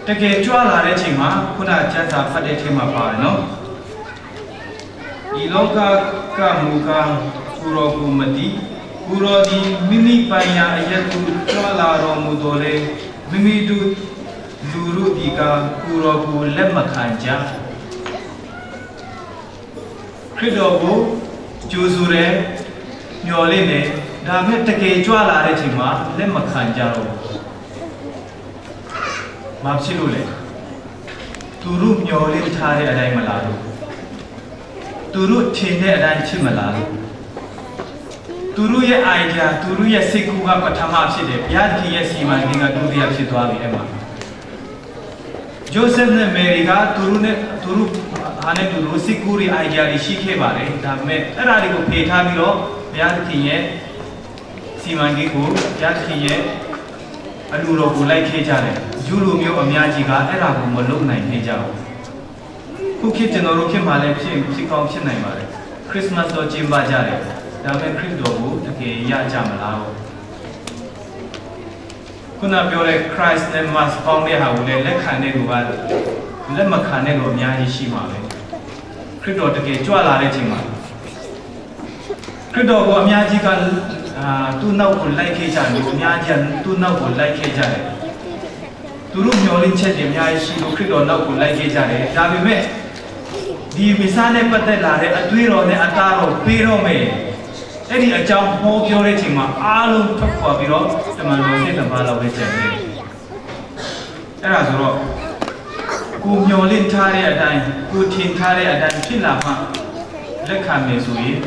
တကယ်ကြွလာတဲ့အချိန်မှာခုနကျမ်းစာဖတ်တဲ့အချိန်မှာပါတယ်နော်ဒီလောကကမူကားကိုရောကိုမတိကိုရောဒီမိမိပိုင်ရာအယက်သူကြွလာတော်မူတော်လေမိမိတို့လူတို့ဒီကကိုရောကိုလက်မခံကြခရစ်တော်ကိုကြိုးဆိုတယ်မျှော်လင့်တယ်ဒါပေမဲ့တကယ်ကြွလာတဲ့အချိန်မှာလက်မခံကြတော့ဘူးမဖြစ်လို့လေသူတို့မျှော်လင့်ထားတဲ့အတိုင်းမလားလို့သူတို့ထင်တဲ့အတိုင်းဖြစ်မလားလို့သူတို့ရဲ့ idea သူတို့ရဲ့စိတ်ကူးကပထမဖြစ်တယ်ဘုရားသခင်ရဲ့စီမံကိန်းကဒုတိယဖြစ်သွားပြီအဲ့မှာဂျိုးဆက်နဲ့မေရီကသူတို့နဲ့သူတို့ဟာနဲ့သူတို့စိတ်ကူးတွေ idea တွေရှိခဲ့ပါတယ်ဒါပေမဲ့အဲ့ဒါတွေကိုဖေထားပြီးတော့ဘုရားသခင်ရဲ့စီမံကိန်းကိုဘုရားသခင်ရဲ့အလူတော်ကိုလိုက်ခဲ့ကြတယ်ယူလိုမျိုးအများကြီးကအဲ့ဒါကိုမလုပ်နိုင်ခဲ့ကြဘူးခုခေတ်ကျွန်တော်တို့ခေတ်မှာလည်းဖြစ်ဖြစ်ကောင်းဖြစ်နိုင်ပါတယ်ခရစ်စမတ်တော့ကျင်းပကြတယ်ဒါပေမဲ့ခရစ်တော်ကိုတကယ်ရကြမလားပေါ့ခုနပြောတဲ့ Christ နဲ့ Mass ပေါင်းတဲ့ဟာကိုလည်းလက်ခံတဲ့လူကလက်မခံတဲ့လူအများကြီးရှိမှာပဲခရစ်တော်တကယ်ကြွလာတဲ့အချိန်မှာခရစ်တော်ကိုအများကြီးကအာသူ့နောက်ကိုလိုက်ခဲ့ကြတယ်လူအများကြီးကသူ့နောက်ကိုလိုက်ခဲ့ကြတယ်သူတို့မျှော်လင့်ချက်တွေအများကြီးရှိလို့ခရစ်တော်နောက်ကိုလိုက်ခဲ့ကြတယ်ဒါပေမဲ့ဒီမိစားနဲ့ပတ်သက်လာတဲ့အတွေးတော်နဲ့အသားတော်ပေးတော့မယ်အဲ့ဒီအကြောင်းဟောပြောတဲ့အချိန်မှာအားလုံးထွက်ခွာပြီးတော့တမန်တော်စိတ်တစ်ပါးလောက်ပဲကျန်နေတယ်အဲ့ဒါဆိုတော့ကိုမျှော်လင့်ထားတဲ့အတိုင်းကိုထင်ထားတဲ့အတိုင်းဖြစ်လာမှလက်ခံမယ်ဆိုရင်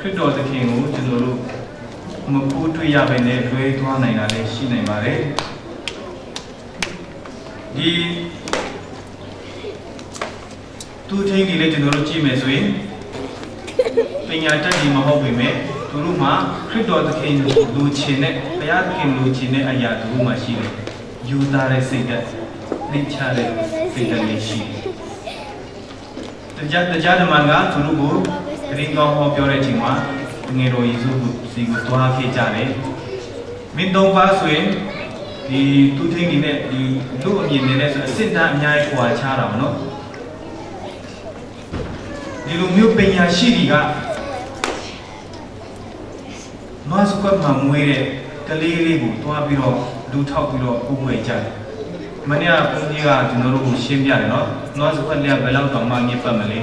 ခရစ်တော်သခင်ကိုကျွန်တော်တို့မပူးတွေ့ရပဲနဲ့လွဲသွားနိုင်တာလည်းရှိနိုင်ပါတယ်ဒီသူထင်းကြီးလည်းကျွန်တော်တို့ကြည့်မယ်ဆိုရင်ပညာတတ်ကြီးမဟုတ်ပေမဲ့သူတို့မှာခရစ်တော်သခင်လူချင်တဲ့ဘုရားသခင်လူချင်တဲ့အရာသူတို့မှာရှိတယ်ယူသားတဲ့စိတ်ဓာတ်နှိမ့်ချတဲ့စိတ်ဓာတ်လေးရှိတယ်တရားတရားဓမ္မကသူတို့ကိုဂရင်ကောင်းဟောပြောတဲ့အချိန်မှာငယ်တော်ယေရှုကိုစီကိုတွားခဲ့ကြတယ်မင်းသုံးပါဆိုရင်ဒီသူထင်းကြီးနဲ့ဒီလူအမြင်နဲ့ဆိုအစစ်တမ်းအများကြီးခွာချတာပေါ့နော်ဒီလိုမျိုးပညာရှိတွေကနွားစကွက်မှာမွေးတဲ့ကလေးလေးကိုတွားပြီးတော့လူထောက်ပြီးတော့ဥပွေကြတယ်။မနေ့ကဘုန်းကြီးကကျွန်တော်တို့ကိုရှင်းပြတယ်နော်။နွားစကွက်လေးကဘယ်လောက်တောင်မှညစ်ပတ်မလဲ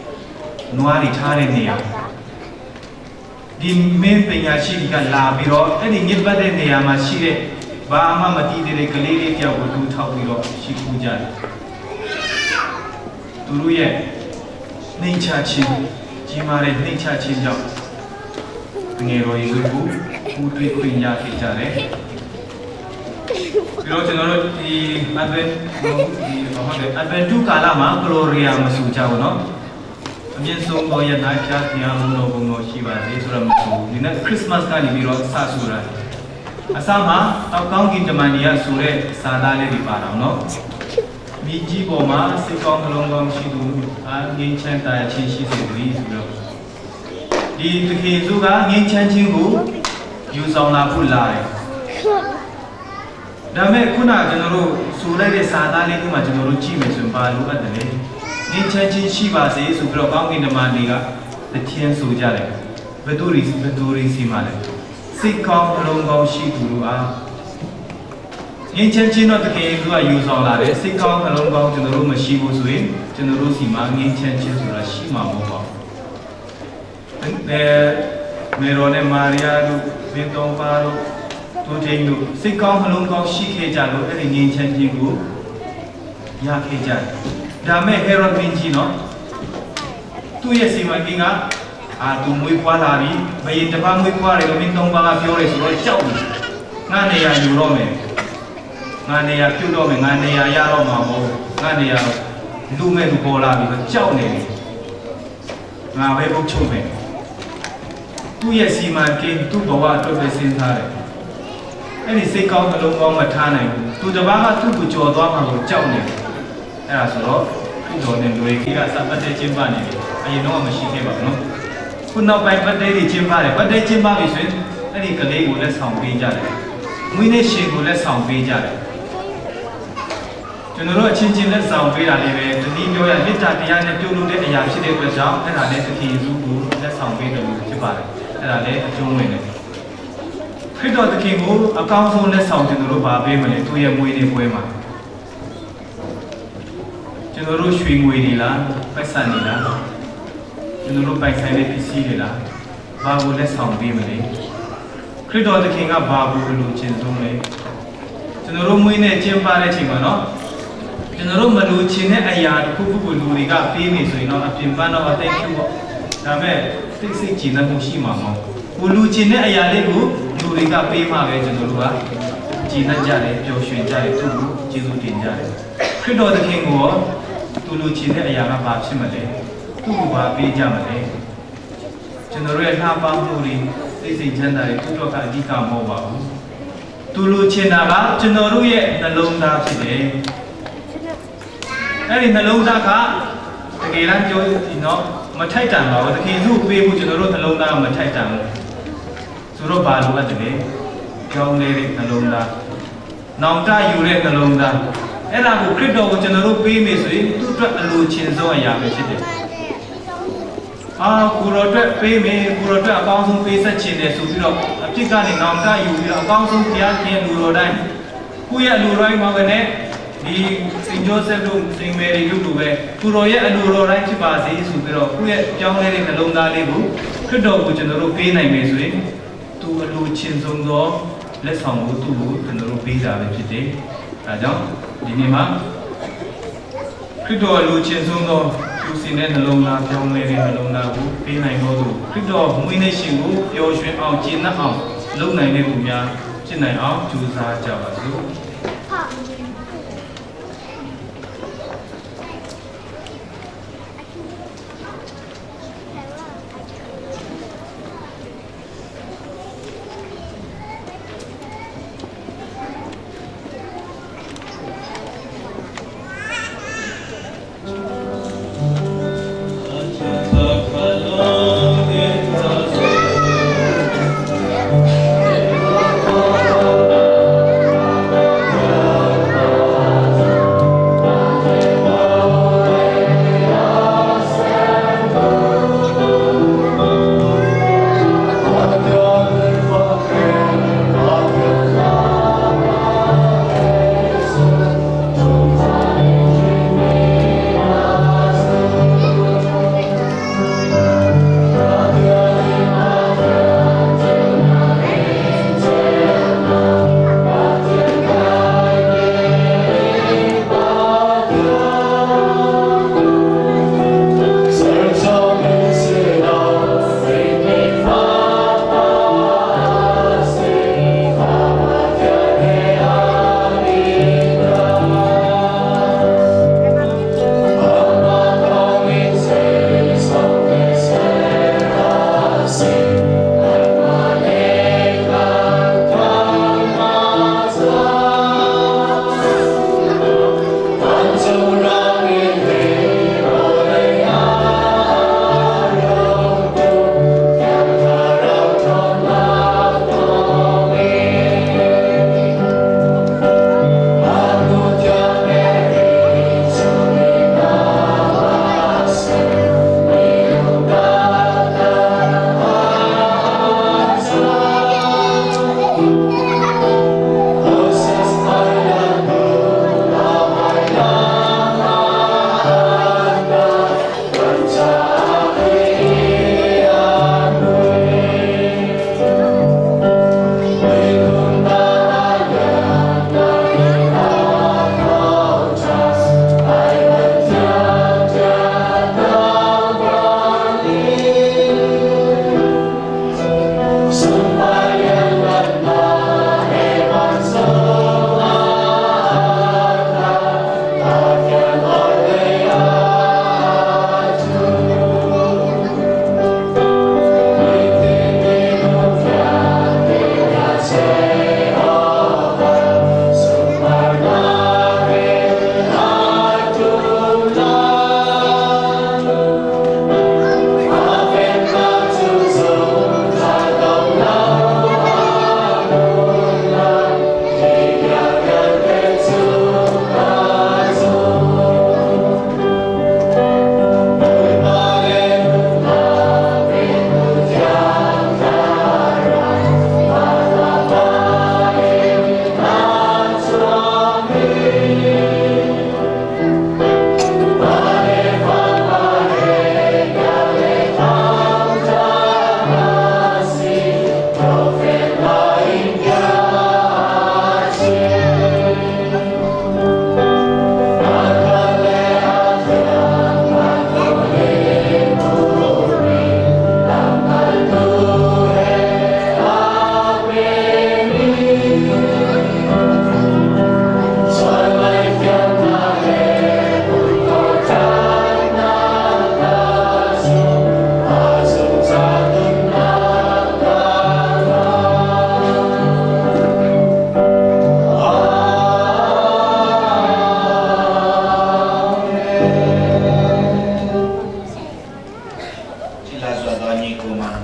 ။နွားတွေထားတဲ့နေရာဒီမင်းပညာရှိတွေကလာပြီးတော့အဲ့ဒီညစ်ပတ်တဲ့နေရာမှာရှိတဲ့ဘာမှမတည်တဲ့ကလေးလေးတယောက်ကိုလူထောက်ပြီးတော့ရှိခိုးကြတယ်။သူတို့ရဲ့နှိမ်ချခြင်းကြီးမားတဲ့နှိမ်ချခြင်းကြောင့်ငယ်တော်ယေရှုကိုပူတွေ့ခွင့်ရခဲ့ကြတယ်။ပြီးတော့ကျွန်တော်တို့ဒီ Advent ဒီဟုတ်တယ် Advent ကာလမှာ Gloria မဆိုကြဘူးနော်။အမြင့်ဆုံးသောရ၌ဖျားတရားမုန်းတော်ဘုံတော်ရှိပါစေဆိုတော့မဆိုဘူး။ဒီနေ့ Christmas ကနေပြီးတော့စဆိုတာအစမှာတောက်ကောင်းကင်တမန်ကြီးကဆိုတဲ့စာသားလေးတွေပါတော့နော်။မိကြီးပေါ်မှာစိတ်ကောင်းနှလုံးကောင်းရှိသူအာငြိမ်းချမ်းသာယာခြင်းရှိစေသည်ဆိုတော့ဒီသခင်ယေရှုကငြိမ်းချမ်းခြင်းကိုယူဆောင်လာဖို့လာတယ်။ဒါမဲ့ခုနကကျွန်တော်တို့ဆိုလိုက်တဲ့စာသားလေးကမှကျွန်တော်တို့ကြည့်မယ်ဆိုရင်ဘာလို့အပ်တယ်လဲ။ငြိမ်းချမ်းခြင်းရှိပါစေဆိုပြီးတော့ကောင်းကင်တမန်တွေကတခြင်းဆိုကြတယ်။ဘယ်သူတွေဘယ်သူတွေစီမှာလဲ။စိတ်ကောင်းနှလုံးကောင်းရှိသူတို့အားငြိမ်းချမ်းခြင်းတော့တကယ်သူကယူဆောင်လာတယ်စိတ်ကောင်းနှလုံးကောင်းကျွန်တော်တို့မရှိဘူးဆိုရင်ကျွန်တော်တို့စီမှာငြိမ်းချမ်းခြင်းဆိုတာရှိမှာမဟုတ်ပါဘူး။အဲမေရိုနဲ့မာရီယာတို့မင်းတော်ပါတို့သူချင်းတို့စိတ်ကောင်းနှလုံးကောင်းရှိခဲ့ကြလို့အဲ့ဒီငြိမ်းချမ်းခြင်းကိုရခဲ့ကြတယ်။ဒါမဲ့ဟေရောဒ်မင်းကြီးနော်သူ့ရဲ့စီမံကိန်းကအာသူမွေးဖွားလာပြီဘယင်တစ်ပါးမွေးဖွားတယ်လို့မင်းသုံးပါးကပြောတယ်ဆိုတော့ကြောက်တယ်။ငါနေရာယူတော့မယ်။ငါနေရာပြုတ်တော့မယ်ငါနေရာရတော့မှာမဟုတ်ငါနေရာလူမဲ့သူပေါ်လာပြီဆိုကြောက်နေတယ်ငါပဲပုတ်ချုပ်မယ်သူ့ရဲ့စီမံကိန်းသူ့ဘဝအတွက်ပဲစဉ်းစားတယ်အဲ့ဒီစိတ်ကောင်းနှလုံးကောင်းမထားနိုင်ဘူးသူတစ်ပါးကသူ့ကိုကြော်သွားမှာကိုကြောက်နေတယ်အဲ့ဒါဆိုတော့ခရ တော်နဲ့လွေကြီးကစပတ်တဲ့ကျင်းပနေပြီအရင်တော့မရှိခဲ့ပါဘူးနော်ခုနောက်ပိုင်းပတ်တဲ့တွေကျင်းပတယ်ပတ်တဲ့ကျင်းပပြီဆိုရင်အဲ့ဒီကလေးကိုလက်ဆောင်ပေးကြတယ်မွေးနေ့ရှင်ကိုလက်ဆောင်ပေးကြတယ်ကျွန်တော်တို့အချင်းချင်းလက်ဆောင်ပေးတာလေးပဲတနည်းပြောရမေတ္တာတရားနဲ့ပြုလုပ်တဲ့အရာဖြစ်တဲ့အတွက်ကြောင့်အဲ့ဒါလည်းသခင်ယေရှုကိုလက်ဆောင်ပေးတယ်လို့ဖြစ်ပါတယ်အဲ့ဒါလည်းအကျုံးဝင်တယ်ခရစ်တော်သခင်ကိုအကောင်းဆုံးလက်ဆောင်ကျွန်တော်တို့ဗာပေးမလဲသူ့ရဲ့မွေးနေ့ပွဲမှာကျွန်တော်တို့ရွှေငွေတွေလားပိုက်ဆံတွေလားကျွန်တော်တို့ပိုင်ဆိုင်တဲ့ပစ္စည်းတွေလားဘာကိုလက်ဆောင်ပေးမလဲခရစ်တော်သခင်ကဘာကိုလိုချင်ဆုံးလဲကျွန်တော်တို့မွေးနေ့ကျင်းပတဲ့အချိန်မှာနော်ကျွန်တော်တို့မလိုချင်တဲ့အရာတစ်ခုခုကိုလူတွေကပေးနေဆိုရင်တော့အပြင်ပန်းတော့ thank you ပေါ့ဒါပေမဲ့စိတ်စိတ်ကြည်နပ်မှုရှိမှာမဟုတ်ကိုလူချင်တဲ့အရာလေးကိုလူတွေကပေးမှပဲကျွန်တော်တို့ကကြည်နပ်ကြတယ်ပျော်ရွှင်ကြတယ်သူ့ကိုကျေးဇူးတင်ကြတယ်ခရစ်တော်သခင်ကိုရောသူလူချင်တဲ့အရာကဘာဖြစ်မလဲသူ့ကိုဘာပေးကြမလဲကျွန်တော်တို့ရဲ့လှပမှုတွေစိတ်စိတ်ချမ်းသာတွေသူ့တော့ကအဓိကမဟုတ်ပါဘူးသူလူချင်တာကကျွန်တော်တို့ရဲ့နှလုံးသားဖြစ်တယ်အဲ့ဒီနှလုံးသားကတကယ်တမ်းပြောရင်တော့မထိုက်တန်ပါဘူးသခင်သူ့ပေးဖို့ကျွန်တော်တို့နှလုံးသားမထိုက်တန်ဘူးဆိုတော့ဘာလိုအပ်တယ်လဲကြောင်းလေးတဲ့နှလုံးသားနောင်တယူတဲ့နှလုံးသားအဲ့ဒါကိုခရစ်တော်ကိုကျွန်တော်တို့ပေးမယ်ဆိုရင်သူ့အတွက်အလိုချင်ဆုံးအရာပဲဖြစ်တယ်အာကိုရောအတွက်ပေးမယ်ကိုရောအတွက်အကောင်းဆုံးပေးဆက်ခြင်းတယ်ဆိုပြီးတော့အပြစ်ကနေနောင်တယူပြီးတော့အကောင်းဆုံးဘုရားခင်လူတော်တိုင်းကိုယ့်ရဲ့လူတော်တိုင်းမှာပဲနဲ့ဒီစိန်ဂျိုဆက်တို့စိန်မေရီတို့လိုပဲကိုရောရဲ့အလိုတော်တိုင်းဖြစ်ပါစေဆိုပြီးတော့ကိုယ့်ရဲ့ပြောင်းလဲတဲ့နှလုံးသားလေးကိုခရစ်တော်ကိုကျွန်တော်တို့ပေးနိုင်မယ်ဆိုရင်သူအလိုချင်ဆုံးသောလက်ဆောင်ကိုသူ့ကိုကျွန်တော်တို့ပေးတာပဲဖြစ်တယ်။ဒါကြောင့်ဒီနေ့မှာခရစ်တော်အလိုချင်ဆုံးသောသူစင်တဲ့နှလုံးသားပြောင်းလဲတဲ့နှလုံးသားကိုပေးနိုင်သောသူခရစ်တော်မွေးနေ့ရှင်ကိုပျော်ရွှင်အောင်ကျင့်တတ်အောင်လုပ်နိုင်တဲ့သူများဖြစ်နိုင်အောင်ကြိုးစားကြပါစို့။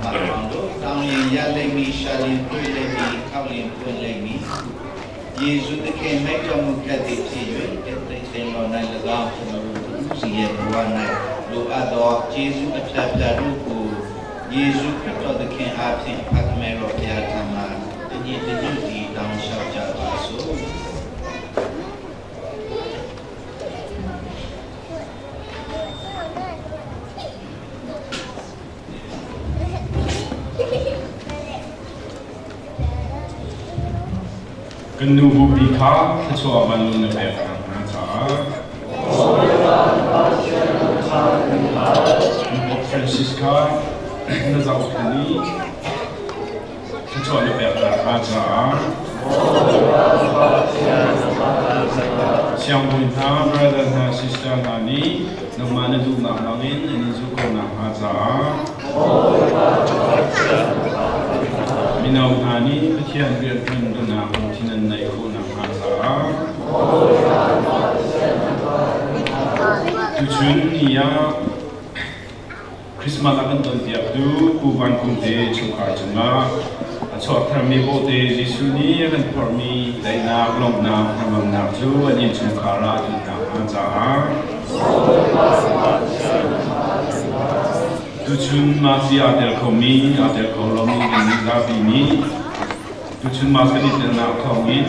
မအောင်တို့တောင်းရင်ရလိမ့်မည်ရှာလင်တွေ့လိမ့်မည်ခောက်လင်ပွင့်လိမ့်မည်ယေရှုသခင်မိတ်တော်မူခဲ့သည်ဖြစ်၍တဲ့သင်တော်၌၎င်းကျွန်တော်တို့စီရဲ့ဘဝ၌လိုအပ်သောယေရှုအဖျားဖျားတို့ကိုယေရှုခရစ်တော်သခင်အားဖြင့်ဖခင်မေတော်ဘုရားထံမှာတညီတညွတ်ဒီတောင်းလျှောက်ကြပါစို့ Kan nu bupi kha thluachuah vanlung na pek hna caah Pope Francis kha na zohkhenh i thluachuah na pek hna caah Siangbawi hna, brother hna, sister hna nih nangmah na duhnak bangin an in zulh ko nakhnga caah mino hna nih Pathian rianṭuan duhnak lungthin an neih khawh nakhnga caah tuchun ni ah Christmas a kan tonpiaktu Pu Van Kung te chungkhar cungah a chuak tharmi bawhte Jesuh nih a kan phorhmi daihnak, lawmhnak, hnangamnak cu an innchungkhar ah a tlun nakhnga caah tuchun Masi aa tel khomi, aa tel kho lomi kan nih zapi nih tuchun Mas kan i telnak thawngin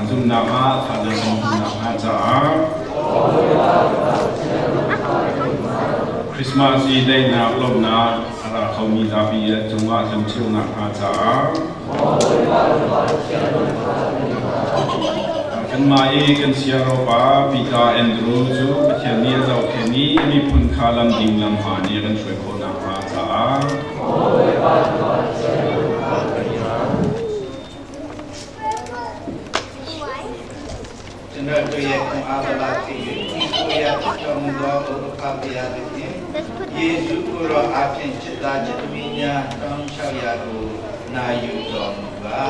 zumhnak ah thazaang kan hmuh nakhnga caah Christmas i daihnak, lawmhnak a ra khomi zapi cungah tlung nakhnga caah Kanmah i kan siaropa Peter Andrew cu Pathian nih a zohkhenh i a miphun kha lam ding lam hmaan i a kan hruai khawh nakhnga caah ကျွန်တော်တို့ရဲ့ခွန်အားဗလာဖြစ်၍ကိုရတော်မူသောဘုရားဖျားသည်ဖြင့်ယေရှုကိုယ်တော်အားဖြင့်จิตသားจิตသမီးများတောင်းလျှောက်ရာကိုနာယူတော်မူပါ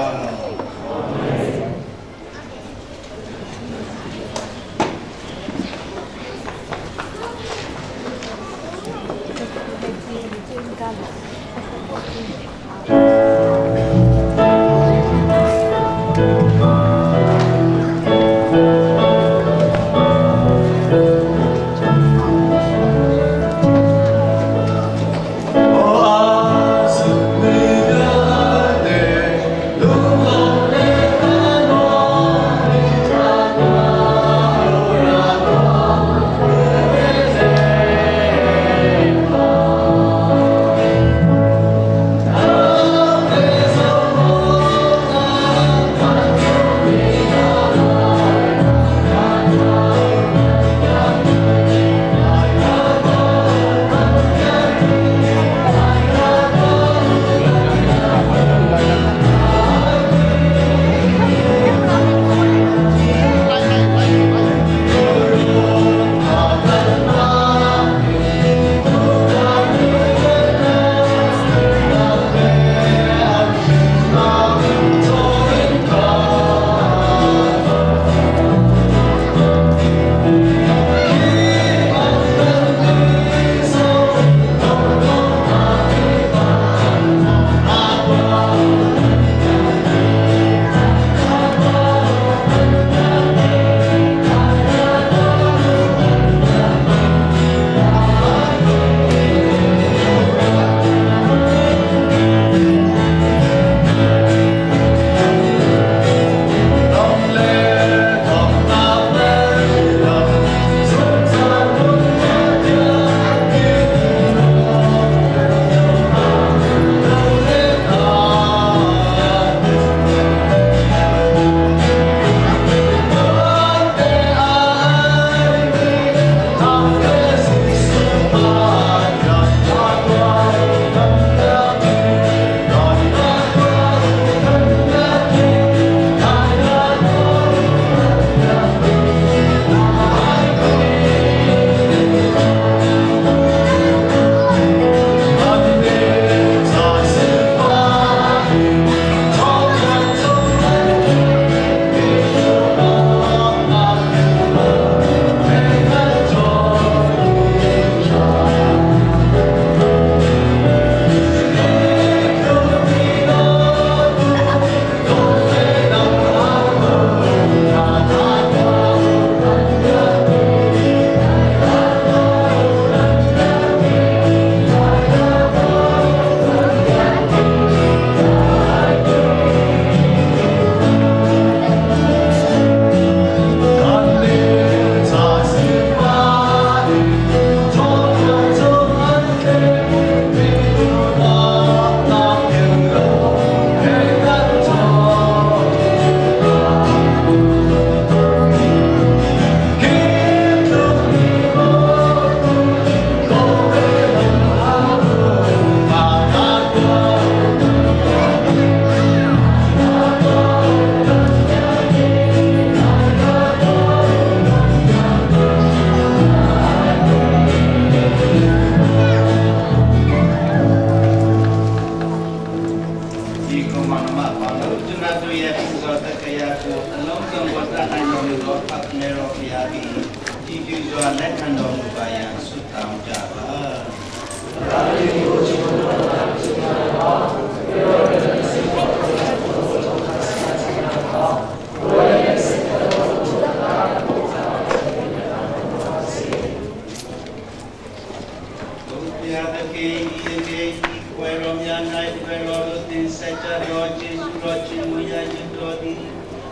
ဘုရားသခင်ဤအကေဤပွဲတော်များ၌တပည့်တော်တို့သင်ဆက်ကြသောကျေးဇူးတော်ချီးမွမ်းရခြင်းတော်သည်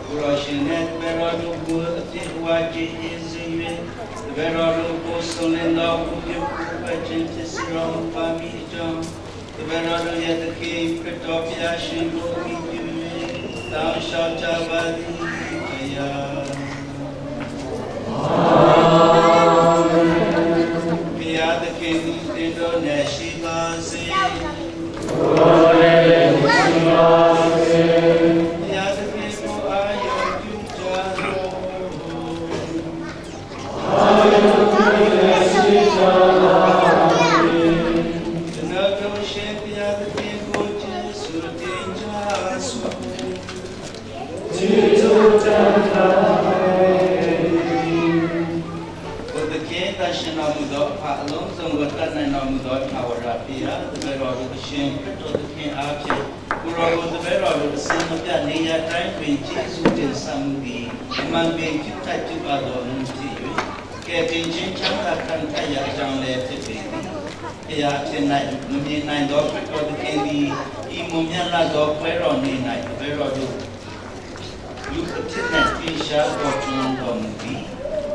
ကိုယ်တော်ရှင်နှင့်တပည့်တော်တို့ကိုအပြည့်အဝကြည်ရင်စေ၍တပည့်တော်တို့ကိုဆုံးလင်းသောဘုရားကိုယ်ပဲခြင်းဖြစ်စေတော်မူပါမည်အကြောင်းတပည့်တော်တို့ရဲ့သခင်ခရစ်တော်ဘုရားရှင်ကိုအမိပြု၍တောင်းလျှောက်ကြပါသည်တရားဘုရားသခင်သည်သင်တို့နှင့်ရှိပါစေ ကိုယ်လည်းရှိပါစေ ဘုရားသခင်ကိုအာရုံပြုကြလော့ အာရုံပြုလည်းရှိကြပါစေ ကျွန်တော်တို့ရှင်ဘုရားသခင်ကိုကျေးဇူးတင်ကြစို့ ကျေးဇူးတင်ပါ ဘုဒ္ဓခေတရှင်တော်မူသောအဖအလုံးစုံကိုတတ်နိုင်တော်မူသောထာဝရဘုရားတပည့်တော်တို့အရှင်ခရစ်တော်သခင်အားဖြင့်ကိုရောကိုတပည့်တော်တို့အစဉ်မပြတ်နေရာတိုင်းတွင်ကျေးဇူးတင်ဆမှုသည်အမှန်ပင်ပြုတတ်ပြုအပ်တော်မူဖြစ်၍ကဲတင်ချင်းချမ်းသာခံထိုက်ရာအကြောင်းလည်းဖြစ်ပေသည်ဘုရားဖြစ်၌မမြင်နိုင်သောခရစ်တော်သခင်သည်ဤမွန်မြတ်လာသောပွဲတော်နေ့၌တပည့်တော်တို့လူအဖြစ်၌သင်ရှားတော်ကျွန်းတော်မူသည်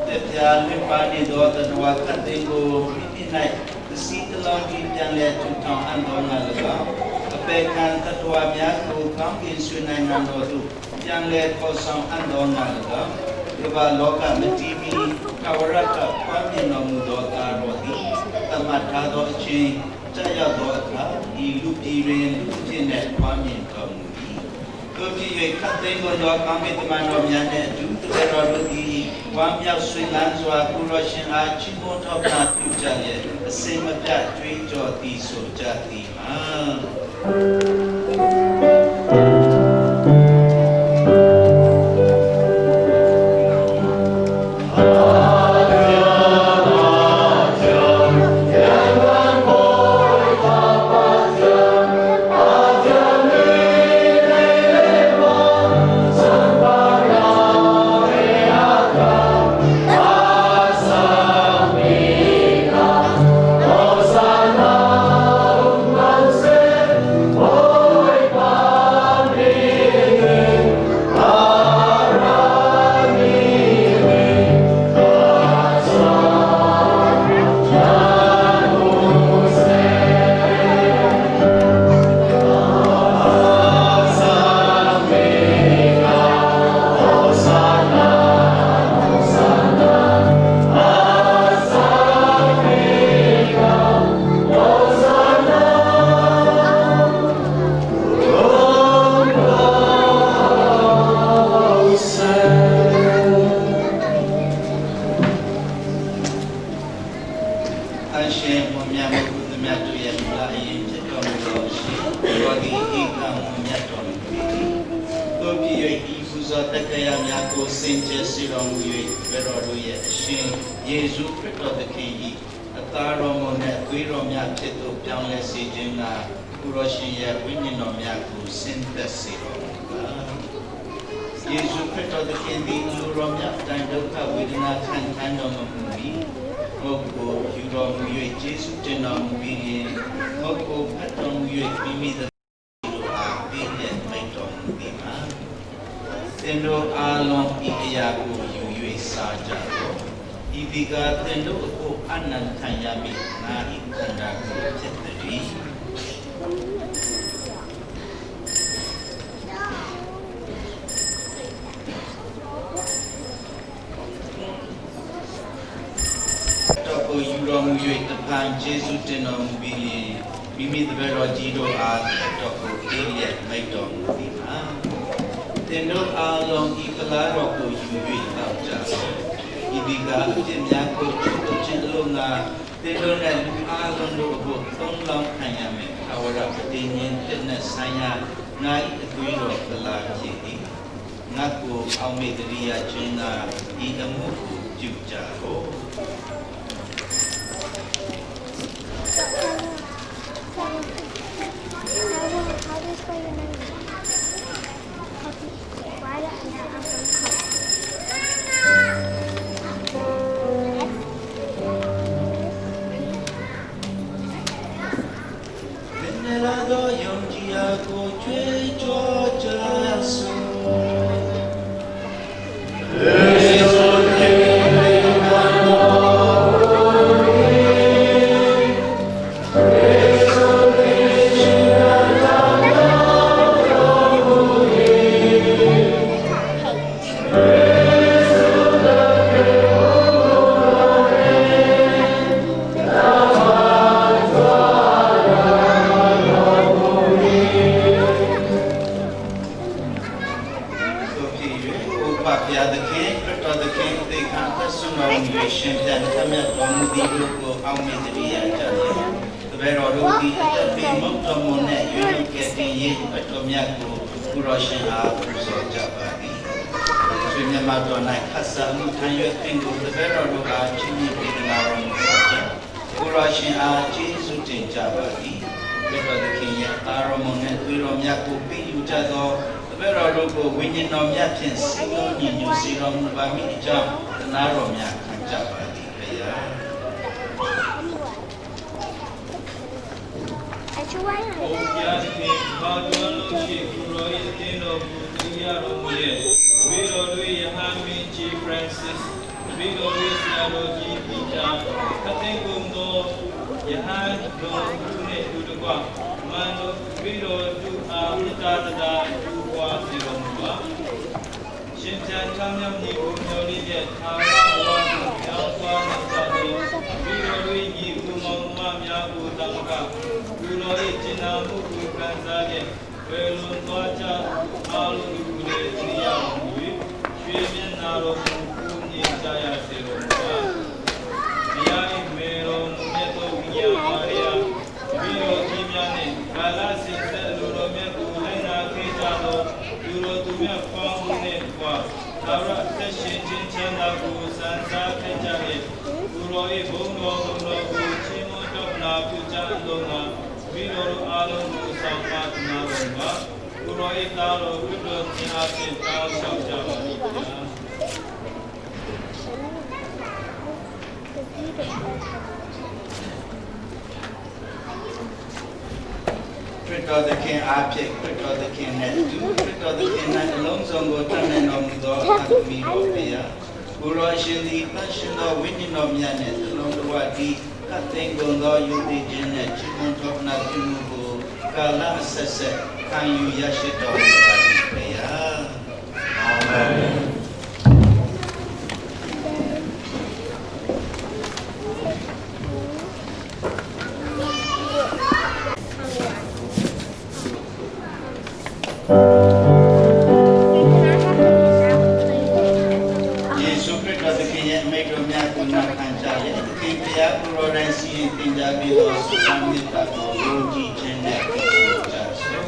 တပြားလွတ်ပါနေသောတတဝခတ်သိကိုမိမိ၌သစီတလုံးကြီးပြန်လဲထူထောင်အပ်တော်ငါ၎င်းအပေခံတတဝများကိုကောင်းကင်ဆွေနိုင်ငံတော်သို့ပြန်လဲခေါ်ဆောင်အပ်တော်ငါ၎င်းကမ္ဘာလောကမတီးမီကဝရကပွားမြင်တော်မူသောတာတော်သည်တမတ်ထားသောအချင်းကြာရောက်သောအခါဤလူပြည်တွင်လူဖြစ်နှင့်ပွားမြင်တော်မူ၏တို့ဖြစ်၍ခတ်သိမ်းကုန်သောကောင်းကင်တမန်တော်များနှင့်အတူတပည့်တော်တို့သည်ဝမ်းမြောက်ရွှင်လန်းစွာကိုရောရှင်အားချီးမွမ်းထောက်တာပြုကြလျက်အစင်မပြတ်ကြွေးကြော်သည်ဆိုကြသည်မှာ အရှင်ဘုရားမြတ်ကုသမြတ်တို့ရဲ့မူလအရင်ဖြစ်တော်မူသောအရှင်ဘောဓိဧကံမြတ်တော်မူ၏တို့ပြည့်၍ဤပူဇော်တက္ကရာများကိုစင်ကြယ်စေတော်မူ၍ဘယ်တော်တို့ရဲ့အရှင်ယေရှုခရစ်တော်သခင်၏အသားတော်မူနှင့်အသွေးတော်များဖြစ်သို့ပြောင်းလဲစေခြင်းကကိုရောရှင်ရဲ့ဝိညာဉ်တော်များကိုဆင်းသက်စေတော်မူပါယေရှုခရစ်တော်သခင်သည်အလိုတော်များအတိုင်းဒုက္ခဝေဒနာခံထမ်းတော်မမူမီမုတ်ကိုယူတော်မူ၍ကျေးဇူးတင်တော်မူပြီးလျှင်မုတ်ကိုဖတ်တော်မူ၍မိမိတို့အားပေးလျက်မိန့်တော်မူသည်မှာသင်တို့အားလုံးဤအရာကိုယူ၍စားကြလော့ဤဒီကသင်တို့အဖို့အနန္တခံရမည်ငါဤခန္ဓာကိုယ်ဖြစ်သည်တော်ကိုယူတော်မူ၍တဖန်ကျေးဇူးတင်တော်မူပြီးလျှင်မိမိတပည့်တော်ကြီးတို့အားတော်ကိုပေးလျက်မိန့်တော်မူသည်မှာသင်တို့အားလုံးဤဖလားတော်ကိုယူ၍တောက်ကြလော့ဤဒီကအပြစ်များကိုချုပ်ခြင်းအလို့ငါသင်တို့နှင့်လူအားလုံးတို့အဖို့သုံးလောင်းခံရမယ်ထာဝရပတိညင်တနဲ့ဆိုင်ရာငါ၏အသွေးတော်ဖလားဖြစ်သည်ငါကိုအောက်မေ့တရိယာခြင်းကဤအမှုကိုပြုကြလော့ How do you spell your name? Copy. Why the I'm from copy. S P. လာသောယုံကြည်ရာကိုကြွေးကြော်ကြစို့ တို့ဖြစ်၍ဥပဖျားသခင်ခရစ်တော်သခင်သေခံသက်ဆုံးတော်မူ၍ရှင်ပြန်ထမြတ်တော်မူသည်တို့ကိုအောက်မေ့တရိယာကြလျက်တပည့်တော်တို့သည်အသက်ပေမုတ်တော်မူနှင့်ရွေးကဲ့တင်ရေးအတော်မြတ်ကိုကိုရောရှင်အားပူဇော်ကြပါသည်ဆွေမြတ်မတော်၌ခတ်ဆာမှုထံရွက်ပင်ကိုတပည့်တော်တို့အားချီးမြှင့်ပေးသနာတော်မူပါကြောင်းကိုရောရှင်အားကျေးဇူးတင်ကြပါသည်ခရစ်တော်သခင်ရဲ့အာရမနှင့်သွေးတော်မြတ်ကိုပေးယူကြသောတပည့်တော်တို့ကိုဝိညာဉ်တော်မြတ်ဖြင့်စီလုံးညီညွတ်စေတော်မူပါမည်အကြောင်းသနာတော်မြတ်ခံကြပါသည်ဖျား ဘုရားသခင်ဘာတော်လို့ရှိကိုရော၏အသင်းတော်ကိုတရိယာတော်မူရဲ့တပည့်တော်တို့ယဟန်မင်းကြီးဖရန်စစ်တပည့်တော်တို့ဆရာတော်ကြီးပီတာခတ်သိမ်းကုန်သောယဟန်တော်သူနှင့်တူတကွမန်တော်တပည့်တော်တို့အားမေတ္တာတရားတူပွားစေတော်မူပါရှင်ချမ်းချမ်းမြောက်ညီကိုမျော်လင့်တဲ့သာရဘဝသို့ပြောင်းသွားနိုင်ကြသောတပည့်တော်တို့ညီကိုမောင်မများကိုတမကကိုတော်၏ကျင့်နာမှုကိုခံစားလျက်ဝေလွန်သွားကြအားလုံးတို့ကိုလည်းသတိရတော်မူ၍ရွှေမျက်နာတော်မူကိုမြင်ကြရစေတော်မူပါ။ဘုရား၏မေတော်မူမြတ်သောဝိညာဉ်မာရိယာတပည့်တော်ကြီးများနှင့်ကာလစင်ဆက်အလိုတော်မြတ်ကိုလိုက်နာခဲ့ကြသောလူတော်သူများပေါင်းတို့နှင့်ကွာသာရအသက်ရှင်ခြင်းချမ်းသာကိုစံစားခဲ့ကြလျက်ကိုတော်၏ဘုန်းတော်ဘုန်းတော်ကိုချီးမွမ်းတော်နာပြုကြအလုံးကတပည့်တော်တို့အားလုံးကိုဆောင်မသနာတော်ပါကိုတော်၏သားတော်ခရစ်တော်ခြင်းအပြင်တောင်းလျှောက်ကြပါ၏ဗျာ ခရစ်တော်သခင်အားဖြင့်ခရစ်တော်သခင်နဲ့အတူခရစ်တော်သခင်၌အလုံးစုံကိုတတ်နိုင်တော်မူသောအသမီတော်ဖျားကိုရောရှင်သည်တန်ရှင်သောဝိညာဉ်တော်မြတ်နှင့်သလုံးတော်သည်ကတ်သိမ်းကုန်သောယုံကြည်ခြင်းနှင့်ချီးမွမ်းတော်နာပြုမှုကိုကာလအဆက်ဆက်ခံယူရရှိတော်မူပါသည်ဖျားအာမင် ယေရှုခရစ်တော်သခင်ရဲ့အမိန့်တော်များကိုနာခံကြရဲ့သခင်ဖျားကိုရောတိုင်းစီရင်တင်ကြပြီးသောဆုတောင်းမေတ္တာကိုယုံကြည်ခြင်းနဲ့ပြုကြစို့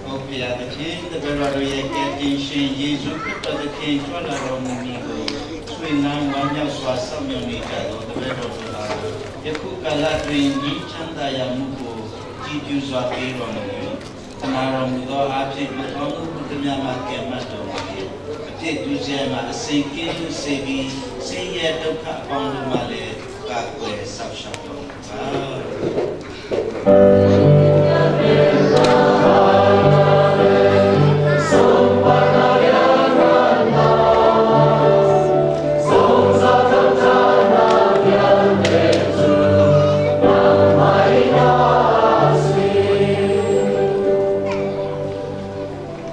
ဟုတ်ပြီသခင်တပည့်တော်တို့ရဲ့ကယ်တင်ရှင်ယေရှုခရစ်တော်သခင်ကြွလာတော်မူမည်ကိုဆွေနန်းဝမ်းမြောက်စွာစောင့်မျှော်နေကြသောတပည့်တော်တို့အားယခုကာလတွင်ညီချမ်းသာရမှုကိုကြည်ပြုစွာပေးတော်မူ၏တနာတော်မူသောအဖြစ်မတော်မှုသမျှမှကယ်မတ်တော်မူ၏အပြ အပြစ်ဒုစရိုက်မှအစဉ်ကင်းလွတ်စေပြီးဆင်းရဲဒုက္ခအပေါင်းတို့မှလည်းကာကွယ်စောင့်ရှောက်တော်မူပါ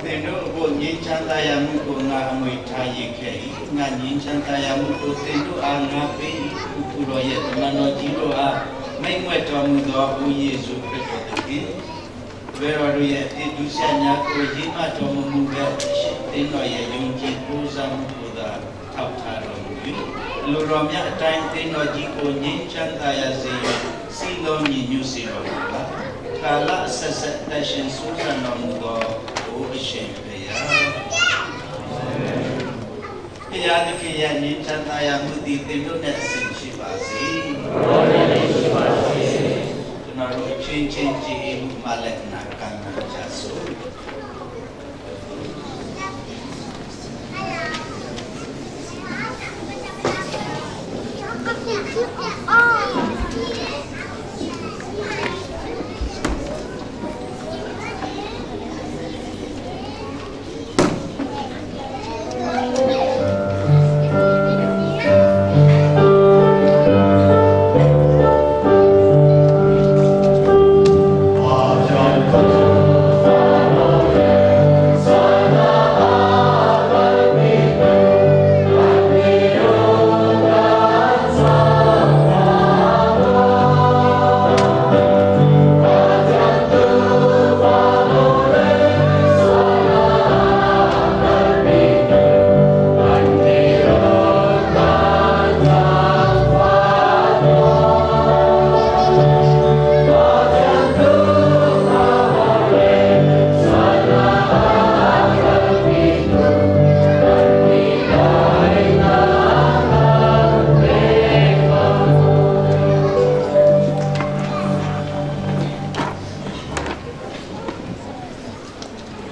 သင်တို့အဖို့ငြိမ်းချမ်းသာရမှုကိုငါအမွေထားရခဲ့၏ငါငြိမ်းချမ်းသာရမှုကိုသင်တို့အားငါပေး၏ခုခုတော်ရဲ့တမန်တော်ကြီးတို့အားမိန့်ဝဲတော်မူသောဦးယေရှုခရစ်တော်သည်ဘယ်တော်တို့ရဲ့အပြစ်ဒုစရိုက်များကိုရေးမှတ်တော်မမူပဲရှင်သင်တော်ရဲ့ယုံကြည်ကိုးစားမှုကိုသာထောက်ထားတော်မူ၏လူတော်များအတိုင်းသင်တော်ကြီးကိုငြိမ်းချမ်းသာရစေ၍စီလုံးညီညွတ်စေတော်မူပါကာလအဆက်ဆက်တရှင်ဆိုးစံတော်မူသောဘုရားရှင်ဖေယဖျားသခင်ရဲ့ငြိမ်းချမ်းသာရမှုသည်သင်တို့နဲ့အစဉ်ရှိပါစေ။ဘုရားလည်းရှိပါစေ။ကျွန်တော်တို့ချင်းချင်းကြည်မှုမှလည်းနာကံနာကြစို့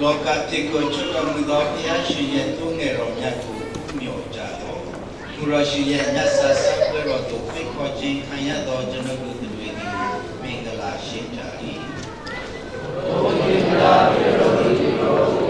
လောကတိကိုချွတ်တော်မူသောဘုရားရှင်ရဲ့သူငယ်တော်မြတ်ကိုမြော်ကြတော်သူတော်ရှင်ရဲ့မြတ်စွာဘုရားတော်သို့ဖိတ်ခေါ်ခြင်းခံရသောကျွန်ုပ်တို့တွေသည်မင်္ဂလာရှိကြ၏ Oh.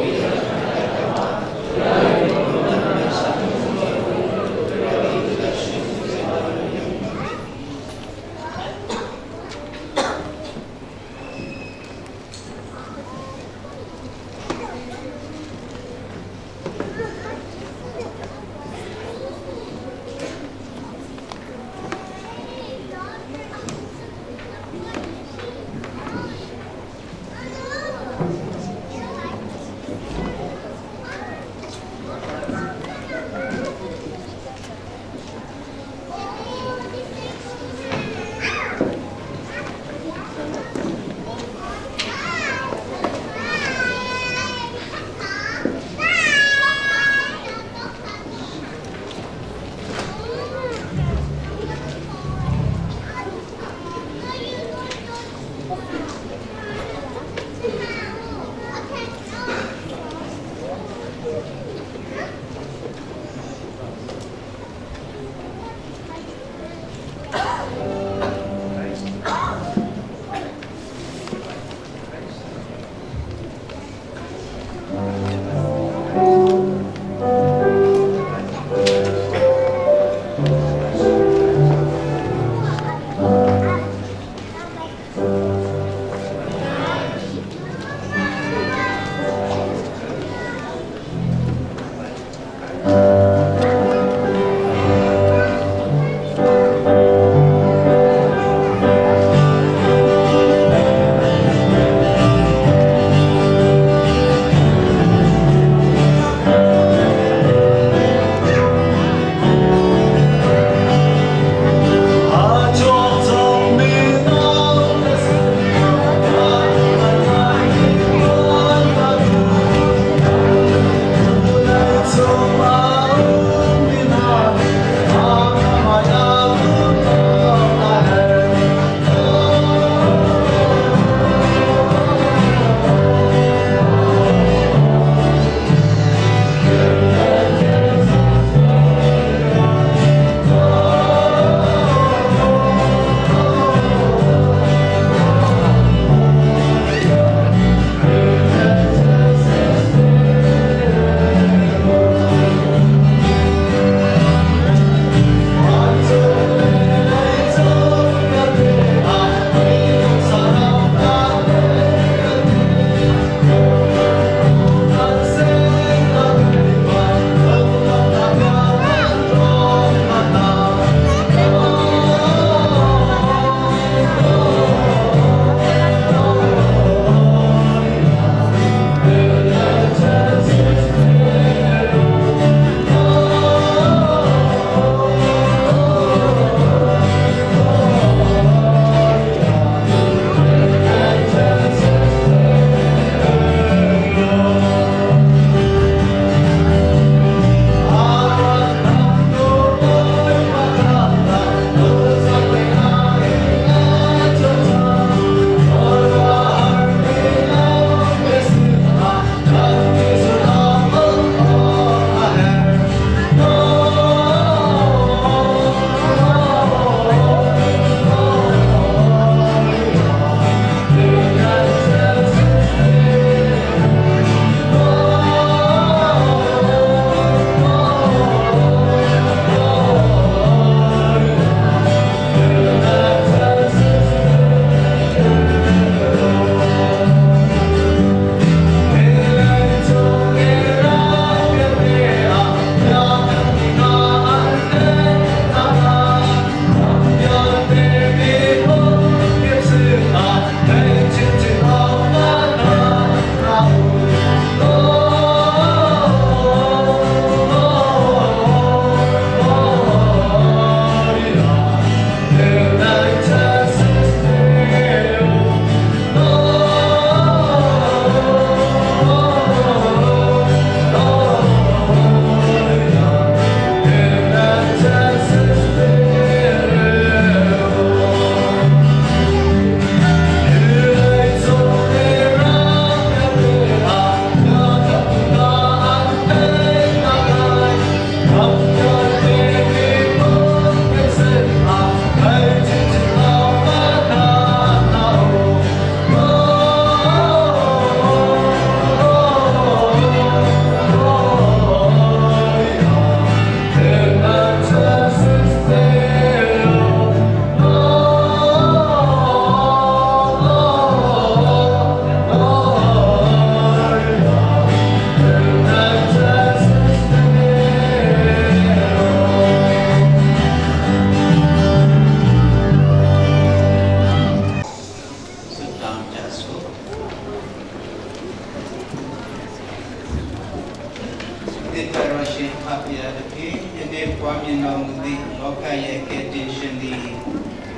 သစ်တော်ရှင်ဖဖျားသခင်ယနေ့ပွားမြင်တော်မူသည့်လောကရဲ့ကယ်တင်ရှင်သည်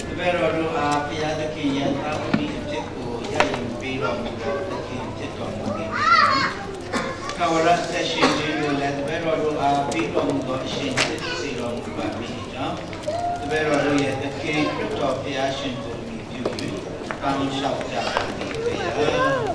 တပည့်တော်တို့အားဘုရားသခင်ရဲ့သားသမီးအဖြစ်ကိုရယူပေးတော်မူသောသခင်ဖြစ်တော်မူသည်။ထာဝရသက်ရှင်ခြင်းကိုလည်းတပည့်တော်တို့အားပေးတော်မူသောအရှင်ဖြစ်စေတော်မူပါမည်အကြောင်းတပည့်တော်တို့ရဲ့သခင်ခရစ်တော်ဘုရားရှင်ကိုမြည်ပြု၍ကောင်းလျှောက်ကြပါသည်ဘုရား။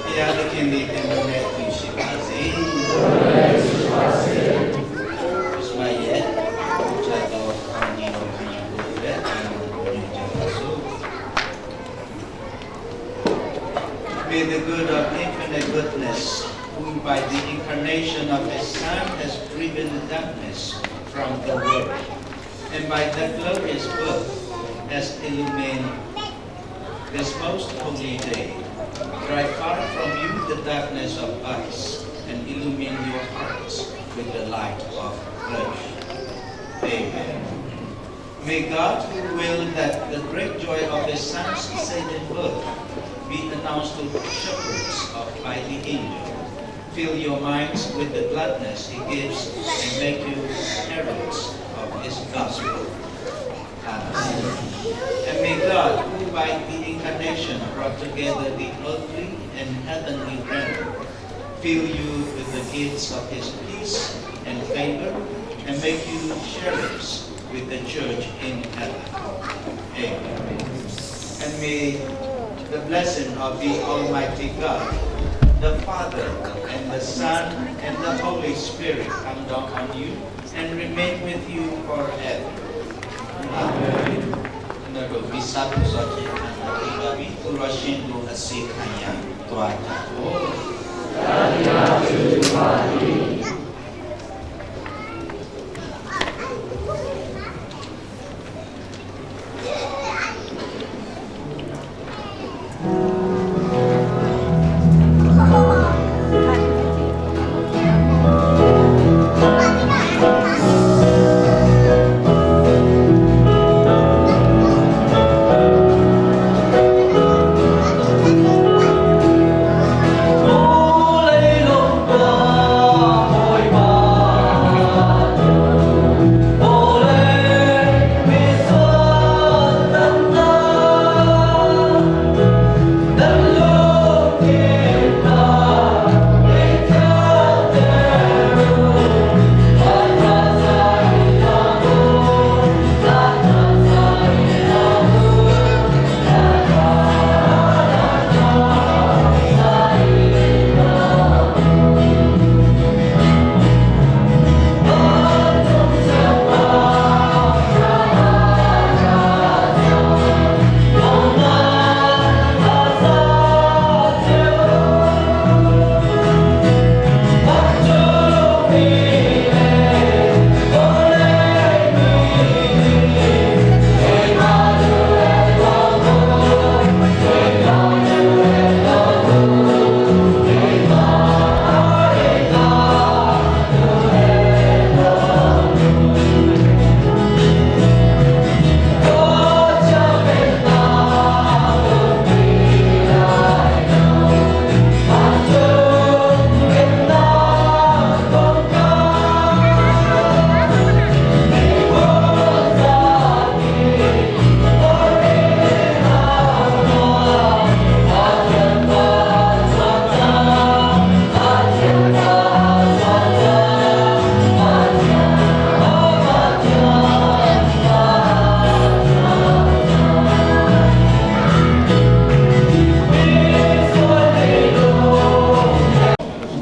ဘုရားသခင်သည်သင်တို့နဲ့အတူရှိပါစေ။ခရစ်မရဲ့ချာတော်ကောင်းကြီးတော်ခံယူဖို့အတွက်အာရုံပြုကြပါစို့ May the good of infinite goodness, whom by the incarnation of his Son has driven the darkness from the world, and by that glorious birth has illumined this most holy day, drive far from you the darkness of vice and illumine your hearts with the light of virtue. Amen. May God, who willed that the great joy of his Son's saving birth be announced to shepherds of by the angel, fill your minds with the gladness he gives and make you heralds of his gospel. Amen. And may God, who by the incarnation brought together the earthly and heavenly realm, fill you with the gifts of his peace and favor, and make you sharers with the church in heaven. Amen. And may the blessing of the Almighty God, the Father, and the Son, and the Holy Spirit come down on you and remain with you forever. Amen. ကျွန်တော်တို့မိစ္ဆာပူဇော်ခြင်းခံတော်ပါပြီသူတော်ရှင်တို့အစေခံရသွားကြဖို့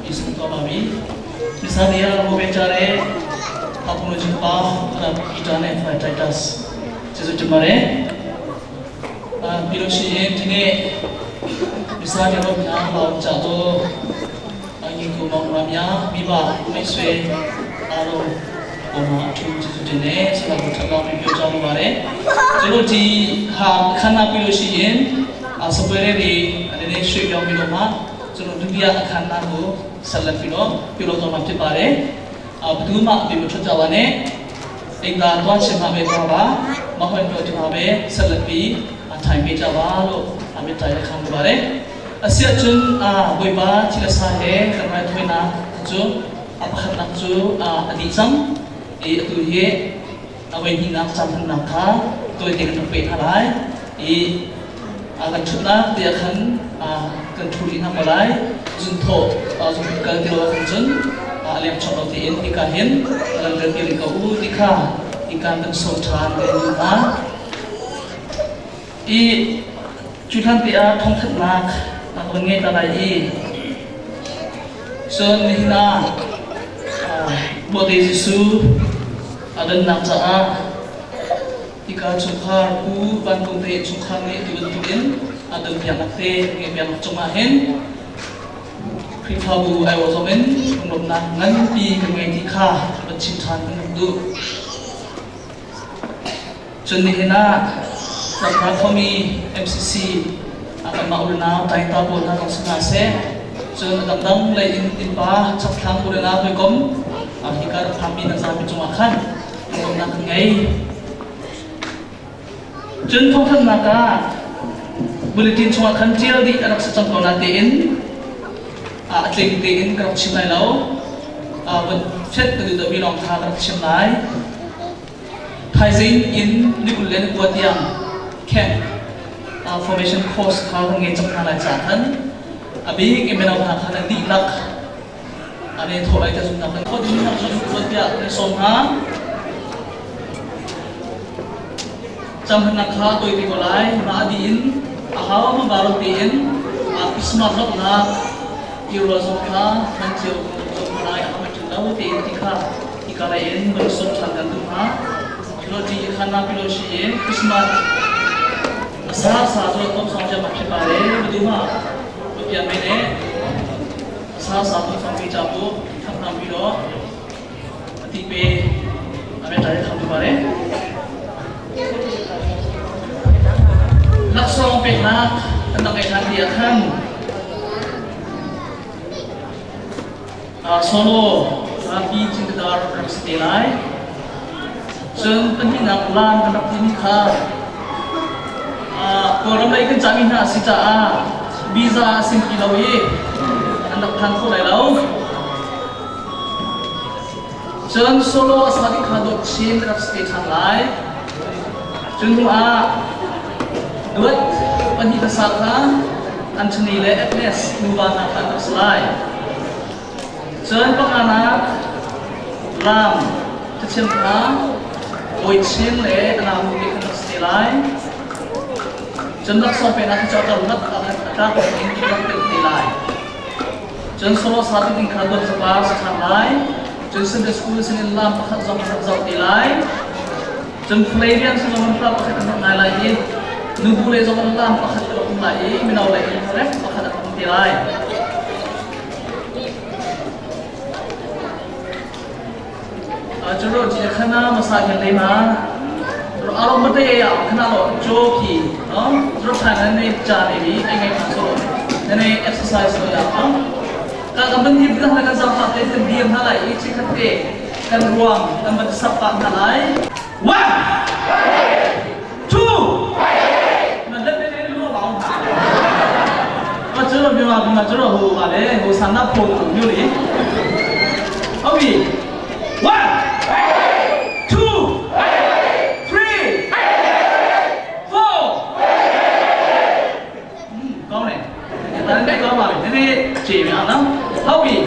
ပြီးဆုံးသွားပါပြီ။မိစ္ဆာတရားကိုပဲကြားတဲ့အဖုန်ကြီးပါအဲ့ဒါပီတာနဲ့ဖိုင်တိုက်တပ်ကျေးဇူးတင်ပါတယ်။အာပြီးလို့ရှိရင်ဒီနေ့မိစ္ဆာတရားများဟောကြားတော့အညီကိုမောင်မများမိဘမိတ်ဆွေအားလုံးဘုံမှာအထူးကျေးဇူးတင်တယ်ဆိုတော့ထပ်လောင်းပြီးပြောကြားလိုပါတယ်။ကျွန်တော်ဒီဟာခဏပြီးလို့ရှိရင် Sapuere ri anene ရွှေပြောင်းပြီးတော့မှကျွန်တော်ဒုတိယအခမ်းအနားကိုဆက်လက်ပြီးတော့ပြုလုပ်သွားမှာဖြစ်ပါတယ်။အဘယ်သူမှအပြင်မထွက်ကြပါနဲ့။အိမ်သာသွားချင်မှပဲသွားပါ။မဟုတ်တော့ဒီမှာပဲဆက်လက်ပြီးထိုင်ပေးကြပါလို့အမေတ္တာရပ်ခံပါတယ်။အဆက်ကျွန်းအာဝေပါချီလစာဟဲကရိုင်ထွေနာကျအပခတ်nak cu a di cang i atu hi a voi hnihnak cam hmannak kha tawite kan rak peh hna lai i kan ṭhutnak te ah khan kan ṭhu rih hna ko lai. Zunthawh zung kal ti lo ahkhan cun a leng chuak lo tein hika hin kan kal ti rih ko u ti kha hika kan sawm ṭhan kan duh hna. I cu hlan te ah thawngthanhnak ka van ngei ta lai i cun nihin ah Bawhte Jesuh a donnak caah hika chungkhar Pu Van Kung te chungkhar nih ti bantukin a donpiaknak te ngeihpiaknak cungah hin Khrihfabu aiawh zong in lunglawmhnak nganpi kan ngei ti kha van chim ṭhan kan rak duh. Cun nihin ah Ramhra khuami MCC kanmah unau Taingta pawl hna zong si hna seh, cun a dangdang lei in innpa chakthlang u le nau hawikom hika rak phakmi nan zapi cungah khan lunglawmhnak kan ngei. Cun thawngthanhnak ah bulletin chungah khan ṭial dih a rak si cang ko natein a tling tein ka rak chim lai lo. Van fianh ka duh deuhmi lawng kha ka rak chim lai. Thaizing in ni 29 tiang camp formation course kha kan ngei cang hna lai caah khan a bik in mino hna kha nan dihlak an i thawh lai ta zumnak kan khawt ding hna zong tiah kan sawm hna. Camhnak kha tawi te ko lai. Mah a dih in a hau ma baro tein Christmas lawmhnak i ruah zong kha hman cio zong hna lai a hama ṭin lo tein ti kha hika lei in van sawm ṭhan kan duh hna. Philo ṭi i khan na philo shi i Christmas a sa sa cu tom song cia ma phi pa le ma du ma ma pian me ne a sa sa tom song pi cha bu thak nam pi lo ati pe ame ṭai kham tu pare laksawng peknak kan rak ngeih hlan ti ah khan solo pi cingdar rak si te lai. Cun pahnihnak lam kan rak timi kha Kawlram lei kan cahmi hna a si caah visa a sim ti lo i an rak phan kho lai lo. Cun solo a sa ding kha dawt chin rak si te ṭhan lai. Cun hnu ah duet pahnih hmasa kha Anthony le Agnes nuva hna kha an rak si lai. Cun panganak lam thachin kha Bawi Chin le a naunu te khan rak si te lai. Cun laksawng peknak hi cu a karlak a tlak in rak telh te lai. Cun solo sa ti ding kha dawt zapa sa ṭhan lai. Cun Sunday school sinin lam pakhat zong an rak zoh te lai. Cun Flavian sin zong hla pakhat an rak ngai lai i nubu lei zong lam pakhat a rak um lai i mino lei in rep pakhat a rak um te lai. ကျွန်တော်ဒီခဏမစားခင်လေးမှာကျွန်တော်အားလုံးမတည့်ရအောင်ခဏတော့ကြိုးဖြီနော်ကျွန်တော်ထိုင်နေကြာနေပြီအဲ့ငယ်မှာဆိုတော့နည်းနည်း exercise လုပ်ရအောင်ကာကမန်ဒီဘလကစားဖတ်တဲ့ဒီမ်ဟာလိုက်ချိခတ်တဲ့ကန်ရုံတမတ်စပ်ပါနာလိုက်1 2မလက်နေလို့ပါအောင်ဟာကျွန်တော်ပြောမှာကျွန်တော်ဟိုပါလေဟိုဆန္ဒပုံမျိုးလေဟုတ်ပြီ1 2 3 4ကောင်းတယ်။ဒါနဲ့ကောင်းပါပြီ။နည်းနည်းခြေပြအောင်နော်။ဟုတ်ပြီ။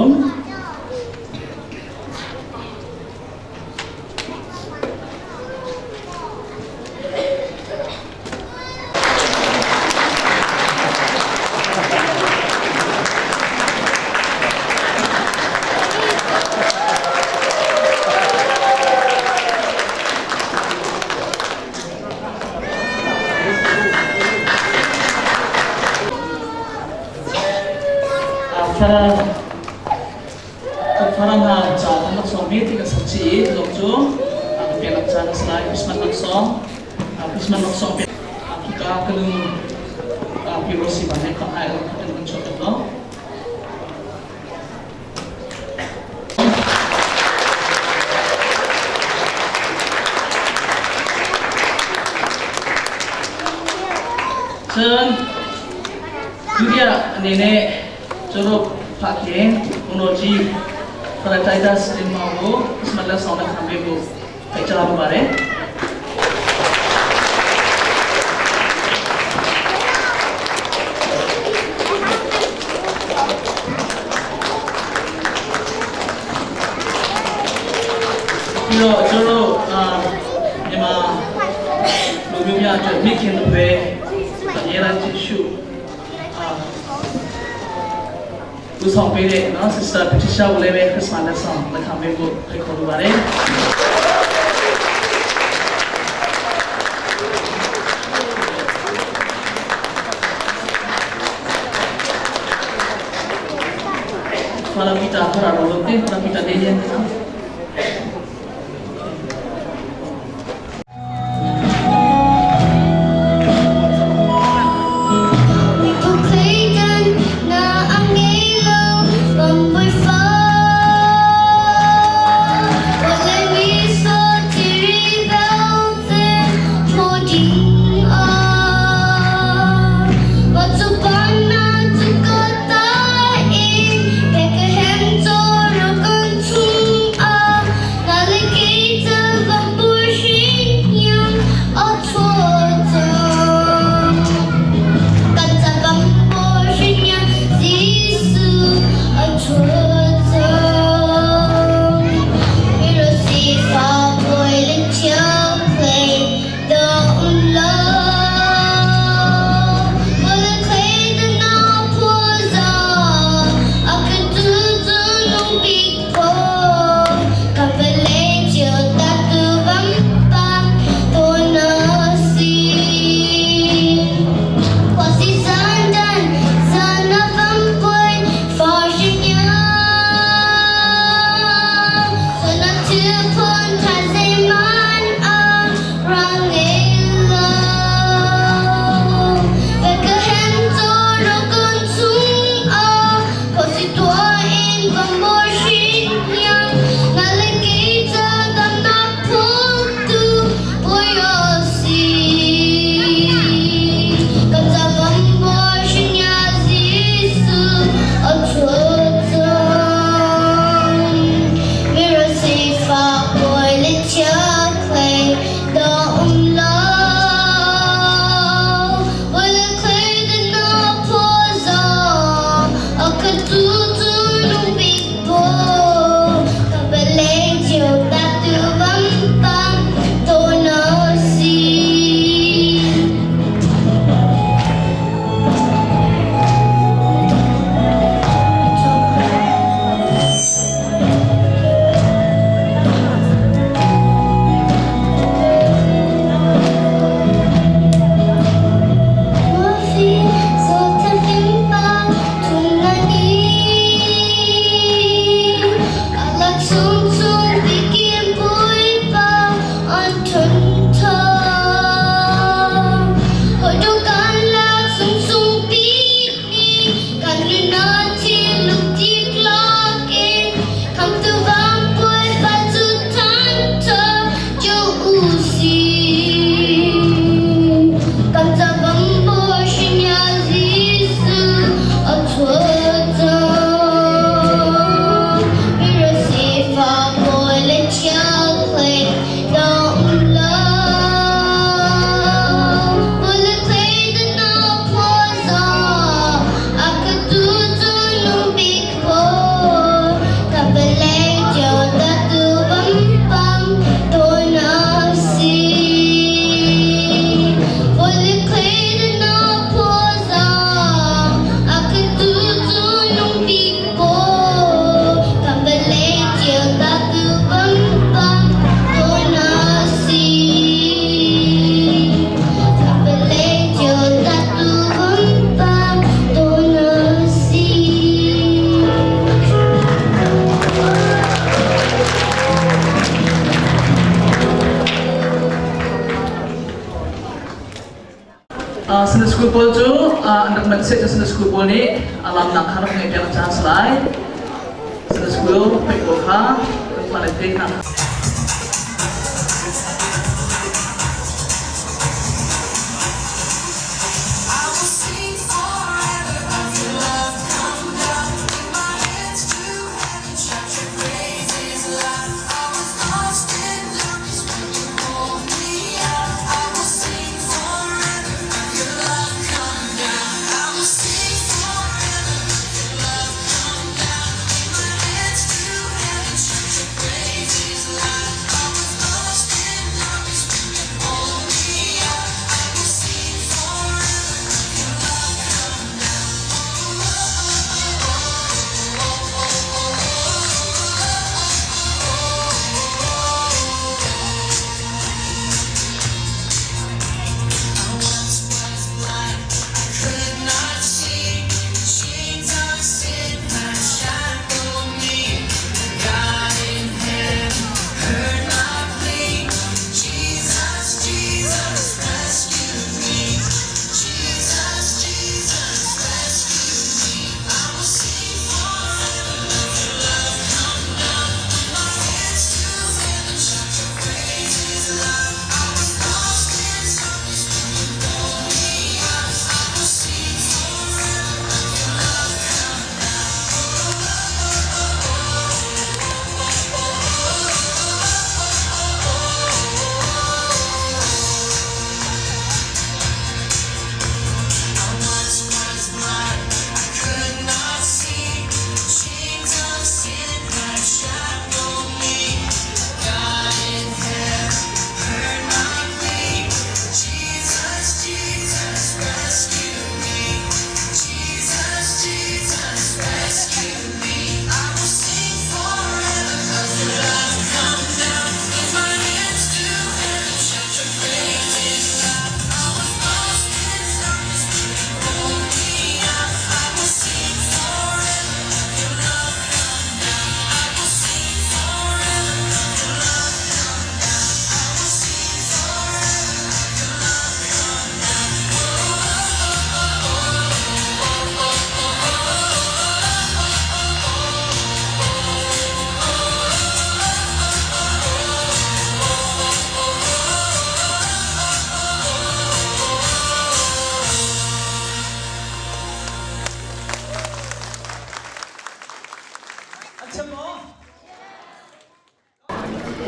lawm. Farana ca kan laksawng vialte kan sak chih i zong cu kan pek caan a si lai. Christmas laksawng, Christmas laksawng pek khika ka nu Pi Rosie ba nih ai kan kan chuah tuk lo. Cun Julia nih nih Curup Phakhe Unoji Paratitis in mau Christmas le song le kham ve bu kai chala bu bare. Pero churu မြန်မာလူမျိုးများအတွက်မိခင်တွေအများအားကြည့်ရှုအာဦးဆောင်ပေးတဲ့နော် Sister Patricia ကိုလည်းပဲ Christmas လက်ဆောင်လက်ခံပေးဖို့ဖိတ်ခေါ်လိုပါတယ်။ဖလာပီတာဖရာလို့တဲ့ဖလာပီတာနေရင်နော် School pawl cu an rak manh seh cu school pawl nih a lamnak kha rak ngeih piak caan si lai. Sunday school pek pawl kha kan fale te hna.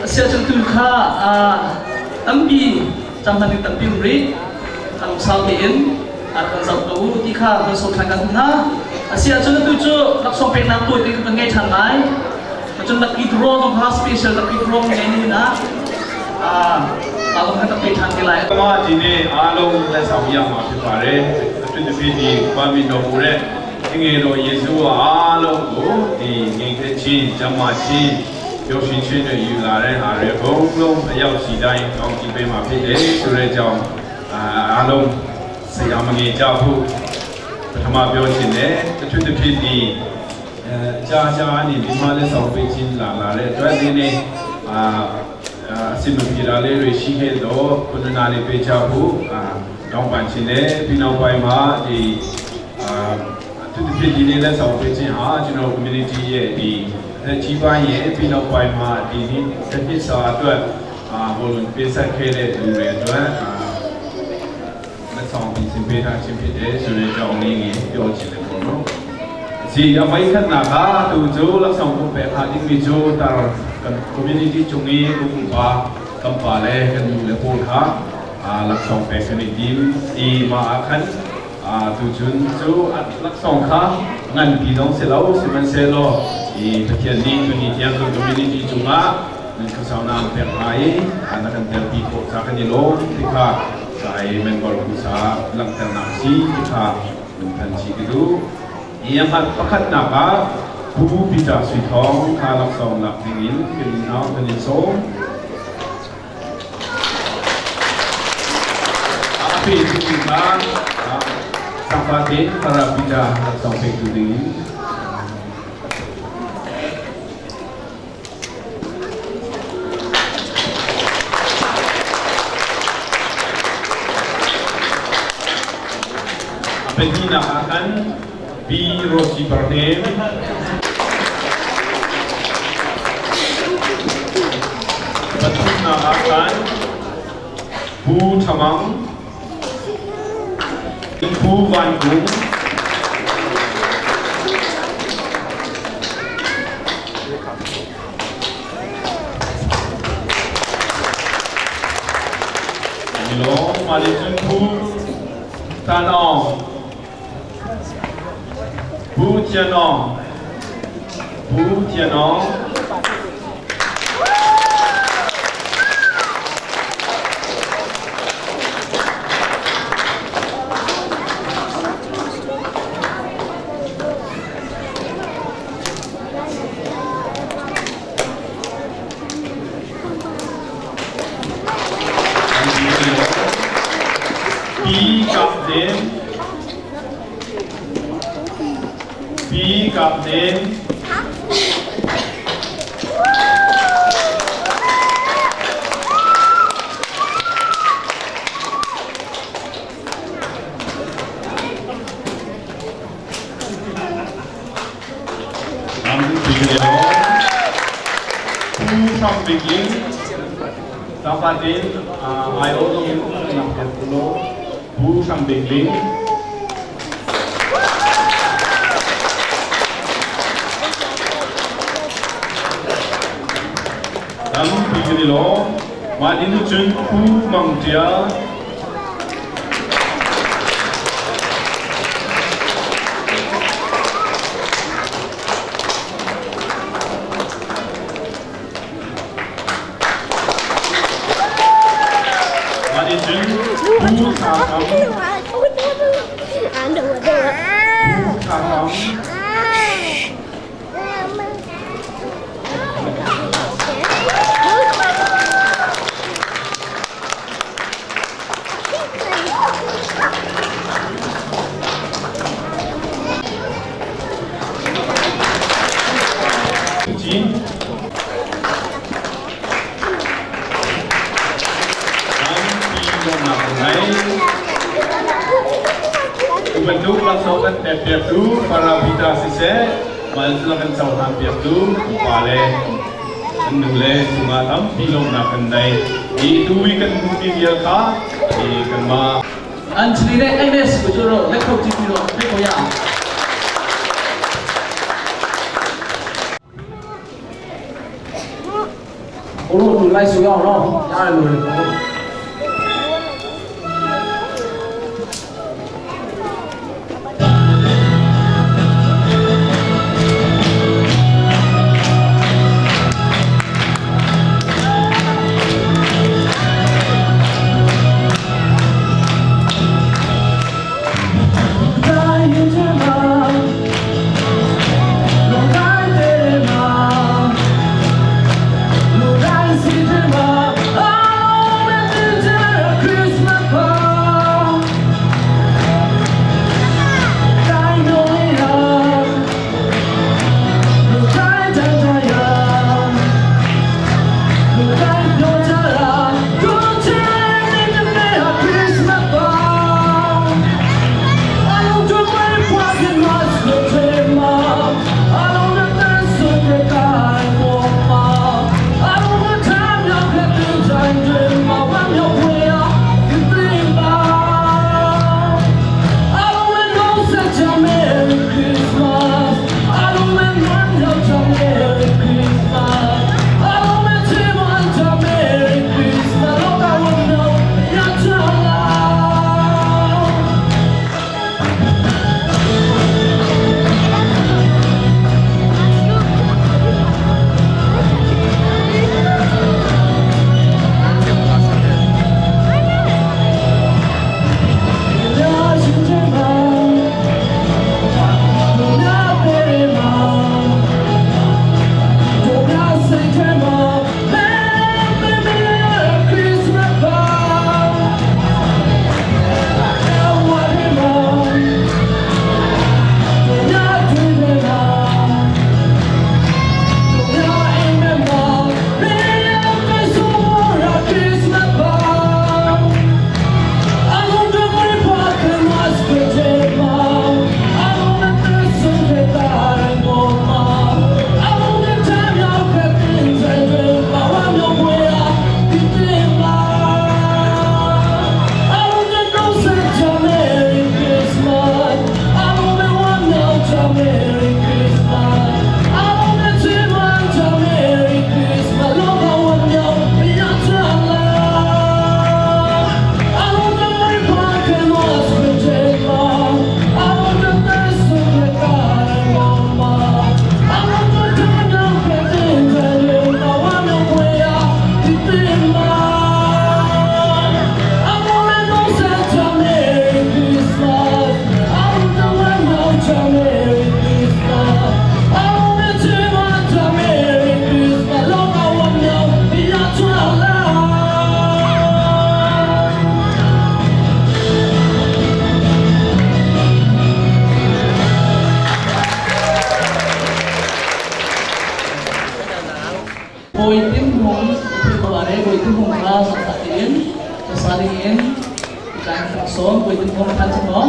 Asiahcun tu kha tampi cang hman tampi um rih kan sau tein kan zoh ko u ti kha kan so ṭhan kan hna. Asiahcun atu cu laksawng peknak tuai te kan ngei ṭhan lai. Cun lucky draw zong kha special lucky draw ngei ni na mah zong kha kan pe ṭhan te lai. မဒီနေ့အားလုံးလက်ဆောင်ရမှာဖြစ်ပါတယ်အထူးသဖြင့်ဒီဘာမီတော်မူတဲ့ငငယ်တော်ယေရှုကအားလုံးကိုဒီငြိမ်သက်ခြင်းကျမ်းမာခြင်းပျော်ရွှင်ခြင်းတွေယူလာတဲ့ဟာတွေအကုန်လုံးအရောက်စီတိုင်းကောင်းချီးပေးမှာဖြစ်တယ်ဆိုတဲ့အကြောင်းအားလုံးစိတ်အမငယ်ကြဖို့ပထမပြောချင်တယ်အထူးသဖြင့်ဒီအဲကြာကြာနေဒီမှာလက်ဆောင်ပေးခြင်းလာလာတဲ့အတွက်ဒီနေ့အာအစီအမပြေတာလေးတွေရှိခဲ့တော့ခုနနာလေးပေးချဖို့အာတောင်းပန်ခြင်းနဲ့ပြီးနောက်ပိုင်းမှာဒီအာအထူးသဖြင့်ဒီနေ့လက်ဆောင်ပေးခြင်းဟာကျွန်တော် community ရဲ့ဒီအကြီးပိုင်းရဲ့ပြီးနောက်ပိုင်းမှာဒီနေ့တစ်နှစ်စာအတွက်အာဘိုလ်ပေးဆက်ခဲ့တဲ့လူတွေအတွက်အာလက်ဆောင်ပြင်ဆင်ပေးထားခြင်းဖြစ်တယ်ဆိုတဲ့အကြောင်းလေးကြီးပြောချင်တယ်ပေါ့နော်။ဒီအမိုက်ခနာကတူဂျိုလက်ဆောင်ကိုပဲဟာဒီမီဂျိုတာ community ကျုံကြီးကိုပါကမ်ပါလဲကန်လူလေပို့ခါအာလက်ဆောင်ပဲခနိဒီဒီမာအခန်အာတူဂျွန်းဂျိုလက်ဆောင်ခါငန်ပြီးတော့ဆလောစမန်ဆဲလောဒီပထယနီတူနီတန် community ကျုံကနန်ခဆောင်နာပဲအိုင်အာနကန်တယ်ပြီးပို့စာခနိလောဒီခါဆိုင် member ကူစာလန်တနာစီဒီခါနန်ထန်ချီကဒူ Iyang pakhat na ka bubu pita sui thong kha lak song lak ding in kin nau kan in so api tu ka sampate para pita lak song pe tu ding in. Pahnihnak ah khan P. Rosi Parhnem. Pathumnak ah khan Pu Thamang, Pu Van Kung, Milong Malaysian Pu Tan Aung, Pu Tian Aung, Pu Tian Aung, Pi Kap Den, Pi Kap Den, Pu Hrang Bik Ling, Tlangpar in aiawh zong in umnak piak ulaw Pu Hrang Bik Ling. Tampi kan i lawm. Mah ni cun Pu Mang Ṭial, Mah nih cun Pu Thla Kam, Pu Thla Kam, Bantuk laksawng kan pekpiaktu Paravita siseh, mah kan cohlan piaktu pupa le an nu le cungah tampi lawmhnak kan nei. Hi tu i kan hmuhmi vial kha hi kanmah Anthony le Agnes ko cu ro le kho ti ro pe ko ya. Oro tu lai su yao ro ya lo le ko. Bawi Tin Hmung Thilpaware Bawi Tin Hmung kha sakta tiin saling in tlang sawm Bawi Tin Hmung kha chimo.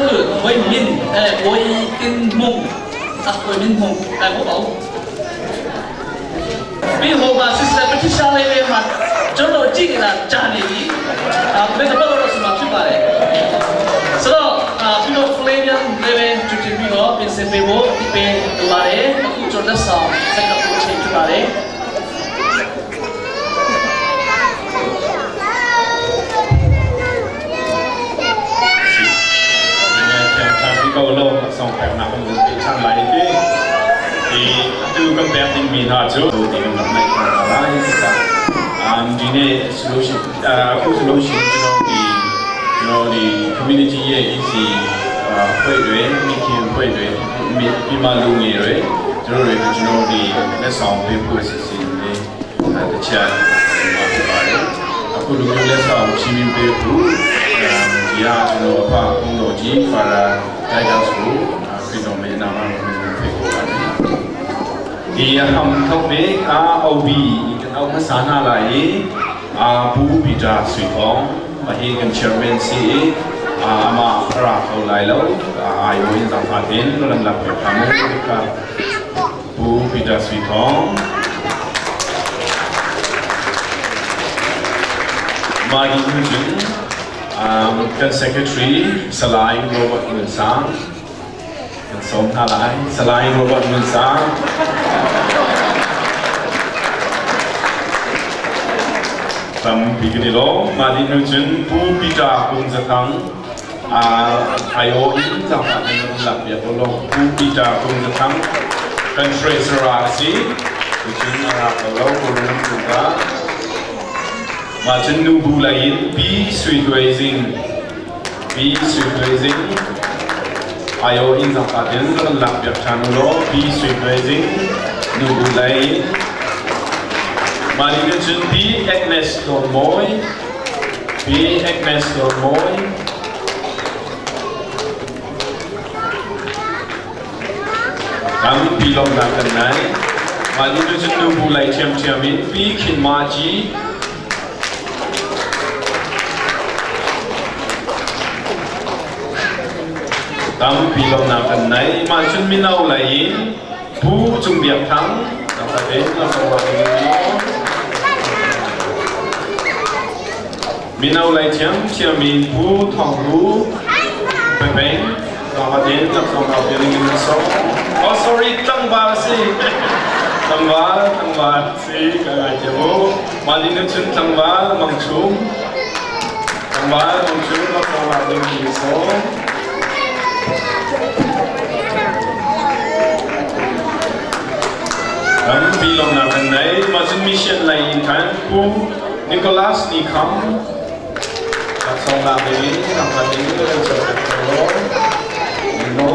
คือไว้มินเออไว้กินมุงอ่ะไว้มินมุงแต่พวกเขาပြီးဟိုမှာ sister Patricia လေးလေးမှာကျွန်တော်ကြည့်နေတာကြားနေပြီအာဘယ်တော့တော့ဆိုမှာဖြစ်ပါတယ်ဆိုတော့အာပြီးတော့ Flavian လေးပဲကြည့်ကြည့်ပြီးတော့ပြင်ဆင်ပေးဖို့ဒီပေးလိုပါတယ်အခုကျွန်တော်လက်ဆောင်ဆက်ကပ်ဖို့ချိန်ဖြစ်ပါတယ် Song pek nak kan ti chan lai ti di tu kan pek ding mi na chu ti kan rak nai kan lai ka ဒီနေ့ solution အခု solution ကျွန်တော်ဒီ community ရဲ့ EC ဖွဲ့တွေမိခင်ဖွဲ့တွေမိမလူငယ်တွေကျွန်တော်တွေကျွန်တော်ဒီလက်ဆောင်ပေးဖို့အစီအစဉ်လေးတခြားမှာဖြစ်ပါတယ်အခုလူမျိုးလက်ဆောင်ချီးမြှင့်ပေးဖို့ဒီကကျွန်တော်အဖဘုန်းတော်ကြီးဖာရာ guidance ကိုခရစ်တော်မေနာမတော်နဲ့ဖိတ်ခေါ်ပါတယ်ဒီဟမ်ထောက်ပေအာအိုဘီကန်အောင်မဆာနာလာယေအာဘူပီတာဆွေခေါင်မဟေကန်ချယ်မန်စီအာမရာခေါ်လိုက်လို့အာယိုရင်ဆောင်ဖာတင်လမ်လာပေဖာမကဘူပီတာဆွေခေါင်မာဂီဟူဂျင် kan secretary Salai Robert Munsang kan som tha lai Salai Robert Munsang တမ်ဘီဂနီလောမာဒီနုချင်ပူပီတာကုန်ဇသန်းအာအိုင်အိုအင်ဇာဖာနေလပ်ပြဘလောပူပီတာကုန်ဇသန်းကန်ထရေဆရာစီသူချင်အာဘလောကိုရုံကူကမာချင်နူဘူလိုင်ဘီဆွေတွေစင်းဘီဆွေတွေစင်းအိုင်အိုအင်ဇာဖာတင်လပ်ပြချာနူလောဘီဆွေတွေစင်းနူဘူလိုင် မာဒီနုချင်ဘီ Agnes Dormoy B Agnes Dormoy တမ်ပီလောနာကန်နိုင်မာဒီနုချင်နူဘူလိုက်ချမ်ချမ်မင်ဘီခင်မာဂျီတမ်ပီလောနာကန်နိုင်မာချွန်မီနောလိုက်ဘူจุงเบียบทั้งตั้งแต่เป็นเราสวัสดี มินเอาไลเทียมเทียมินผู้ทองรู้เป็นเป็นเราประเด็นเราสองเราเป็นเงินสองอ๋อ sorry ตั้งบาสิตั้งบาตั้งบาสิกันไงเจ้ามาดินุชุนตั้งบามังชุมตั้งบามังชุมเราสองเราเป็นเงินสองตั้งปีลงนากันไหนมาจุนมิชชั่นไลน์ทันผู้นิโคลัสนิคัม song làm đến làm phần đến lên trở nó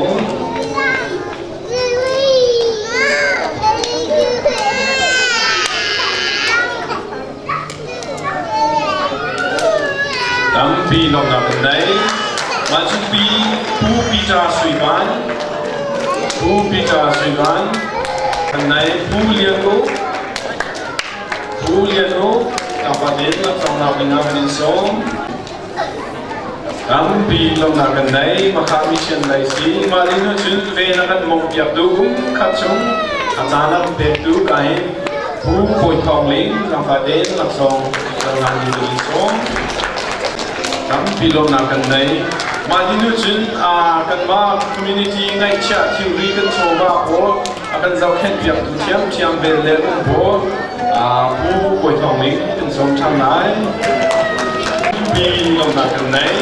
đám pi lòng nằm gần đấy mà chúng pi pu pi trà suy bán pu pi trà suy bán thằng này pu liên lũ pu liên lũ đọc vào đến là dòng nào mình nào mình sống Tampi long na kan nei makha mission lai si ma li nu chun ve na kan mong piak du um khat chung achana pe tu kai pu poi thong ling lang fa den lak song lang lang ni du song tampi long na kan nei ma li nu chun a kan ma community ngai cha thiu ri kan chowa ko a kan zau khen piak tu thiam thiam bel le um bo a pu poi thong ling kan song chang nai pi long na kan nei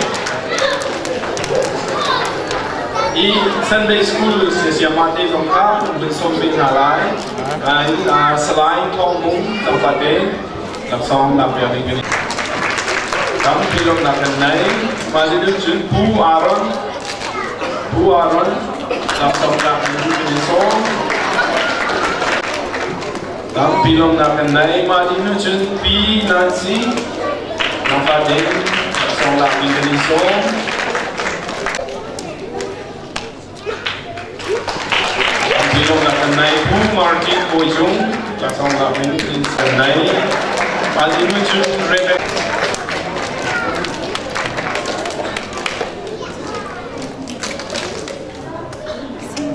I Sunday school se sia ma te zong kha bin som bin na lai ai a salai thong mung tam pa te lam song lam pya ding ni tam pi long na kan nai ma ji du chun pu aron pu aron lam song la ni ni so tam pi long na kan nai ma ji nu chun pi nancy lam pa te song la ni ni so Bilong na kanay Pu Martin Boyjung Lasong la min in kanay Palinu Chun Rebecca.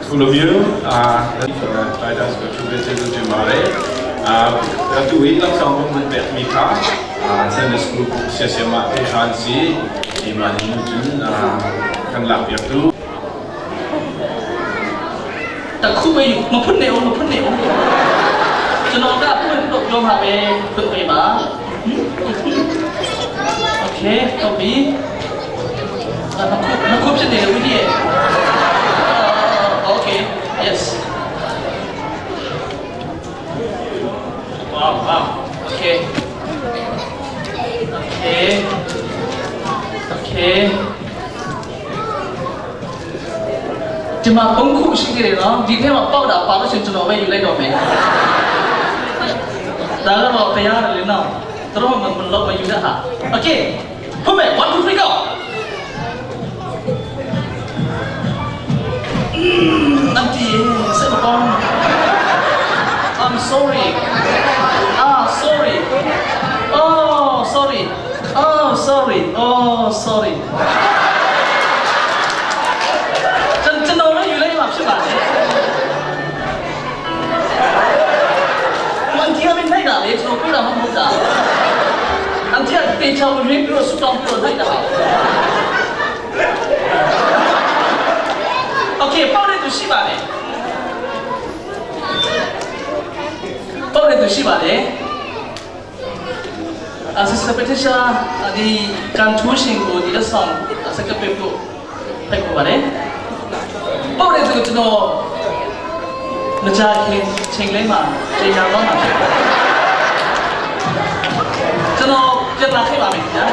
ခုလိုမျိုးအာ guidance ကိုသူပဲကျေးဇူးတင်ပါတယ်အာတူဟိလောက်ဆောင်မှုပဲမိခါအာ Sunday School ဆရာဆရာမအေဟန်စီဒီမှာနေကျင်းအာခံလာပြတူ တခုပဲမဖွင့်နေအောင်မဖွင့်နေအောင်ကျွန်တော်ကဖွင့်တော့ပြောမှာပဲဖွင့်ပေးပါ Okay တော့ပြီအခုအခုဖြစ်နေတယ်ဝိနည်း Okay yes wow wow okay okay okay ဒီမှာပုံခုရှိသေးတယ်နော်ဒီထဲမှာပေါက်တာပါလို့ရှိရင်ကျွန်တော်ပဲယူလိုက်တော့မယ်ဒါကတော့တရားတယ်လေနော်တို့မမလို့မယူတဲ့ဟာ Okay ဖွင့်မယ်1 2 3 go အန်တီစိတ်မကောင်း I'm sorry ah sorry oh sorry oh sorry oh sorry ကျွန်ကျွန်တော်လည်းယူလိုက်မှာဖြစ်ပါတယ်အန်တီကမနိုင်တာလေကျွန်တော်ပြတာမဟုတ်တာအန်တီကတေချာဝင်ပြီးတော့ဆူတောင်းပြီးတော့နိုင်တာ Okay ပေါက်တဲ့သူရှိပါတယ်ပေါက်တဲ့သူရှိပါတယ်အဆစပတိရှာဒီကန်ထူးရှင်ကိုဒီလက်ဆောင်စကပေဖို့ဖိတ်ခေါ်ပါတယ်ပေါက်တဲ့သူကျွန်တော်မကြခင်ချိန်လေးမှာချိန်ရတော့မှာဖြစ်ပါတယ်ကျွန်တော်ပြန်လာခဲ့ပါမယ်ခင်ဗျာ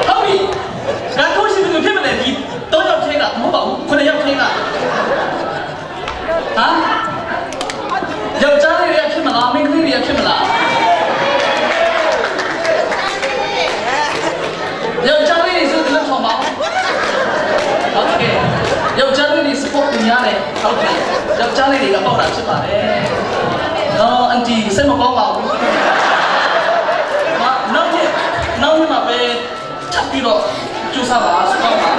ဟုတ်ပြီကန်ထူးရှင်ဘယ်လိုဖြစ်မလဲဒီတော့ရောက်ချင်းကမဟုတ်ပါဘူးခုနှစ်ယောက်ချင်းကဟာယောက်ျားလေးတွေကဖြစ်မလားမိန်းကလေးတွေကဖြစ်မလားယောက်ျားလေးတွေဆိုဒီလက်ထောင်ပါ Okay ယောက်ျားလေးတွေ support များတယ်ဟုတ်တယ်ယောက်ျားလေးတွေကပေါက်တာဖြစ်ပါတယ်တော့အန်တီစိတ်မကောင်းပါဘူးမနောက်နေ့နောက်နေ့မှာပဲထပ်ပြီးတော့ကျူစားပါစကောင်းပါ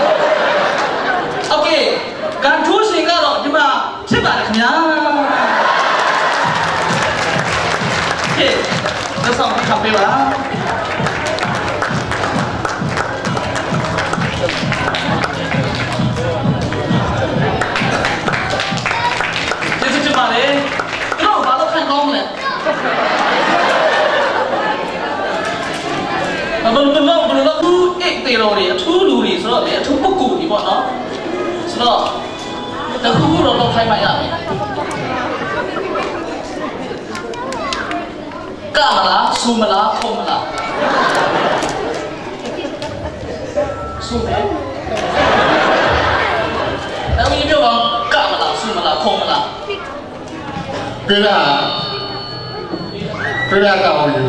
Okay ကန်ထူးရှင်ကတော့ဒီမှာဖြစ်ပါတယ်ခင်ဗျာကဲလက်ဆောင်ခံပေးပါကျေးဇူးတင်ပါတယ်တို့ဘာလို့ခံကောင်းလဲဘယ်လိုဘယ်လိုဘယ်လိုသူအိတ်တေတော်တွေအထူးလူတွေဆိုတော့လေအထူးပုဂ္ဂိုလ်တွေပေါ့နော်ဆိုတော့တခုခုတော့တော့ခိုင်းမှရမယ်ကမလားဆူမလားခုံမလားဆူမယ်အဲ့ဒီပြောပါကမလားဆူမလားခုံမလား ပြတာပြတာကောင်းယူ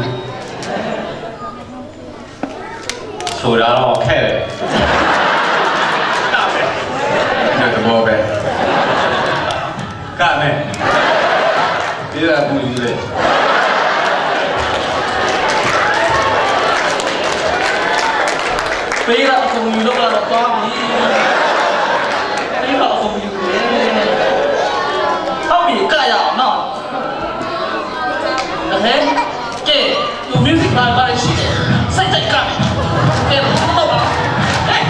ဆိုတာတော့ခက်တယ်ကမယ်ဒီသဘောပဲကမယ်ဒီကပူကြီးလေ ပေးတော့အကုန်ယူတော့တော့သွားပြီပေးတော့အကုန်ယူတယ်ဟုတ်ပြီကရအောင်နော်ဟဲ့ကဲသူ music ဘာဘာရှိတယ်စိတ်ကြိုက်ကမယ်ကဲတော့ပါဟဲ့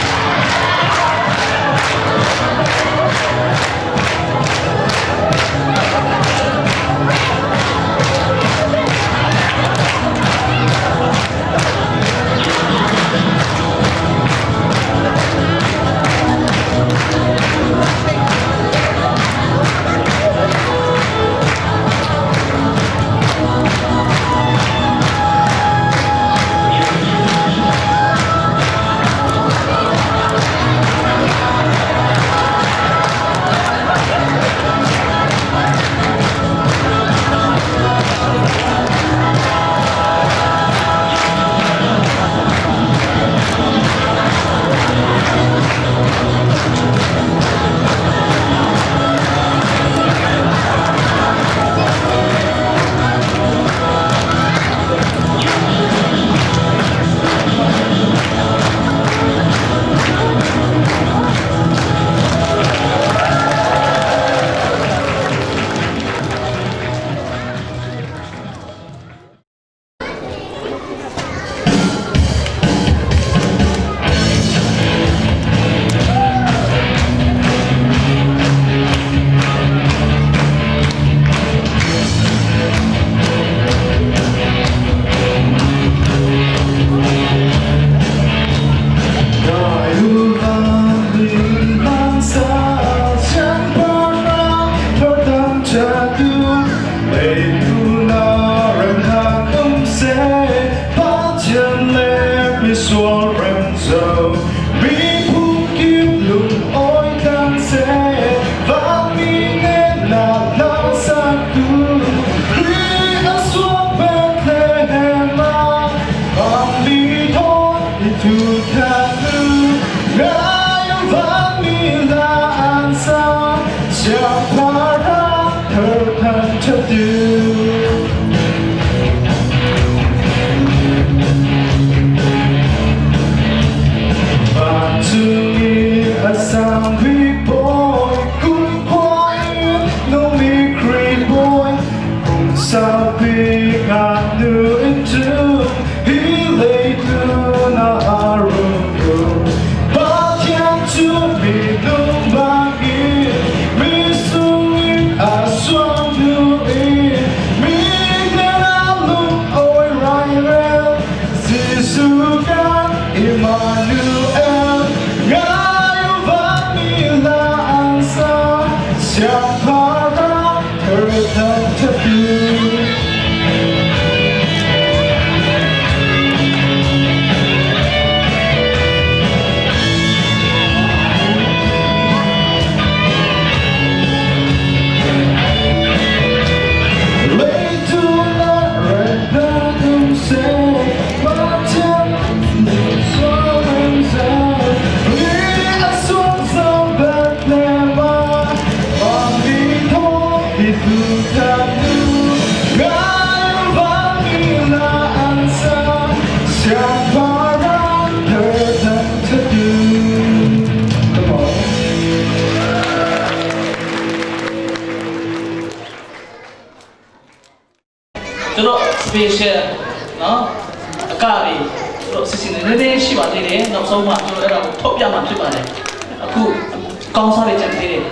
ṭhatu. Vancung i a sang bik bawi, kumkhua in nungmi Khrih bawi, kum saupi ngaknu in ṭum, hi leitlun ah rung ṭum. Pathian cu minung bangin, misung in a suang hnu in, mi hnenah lung awi rairel, Jesuh kan Emmanuel, ngai vanmi hla an sa, siangpahrang thar thangṭhattu. Come on. ကျွန်တော် special နော်အကတွေကျွန်တော်စစ်စစ်နေနေရှိပါသေးတယ်နောက်ဆုံးမှကျွန်တော်အဲ့ဒါကိုထုတ်ပြမှာဖြစ်ပါတယ်အခုကောင်းစားတွေကြံသေးတယ်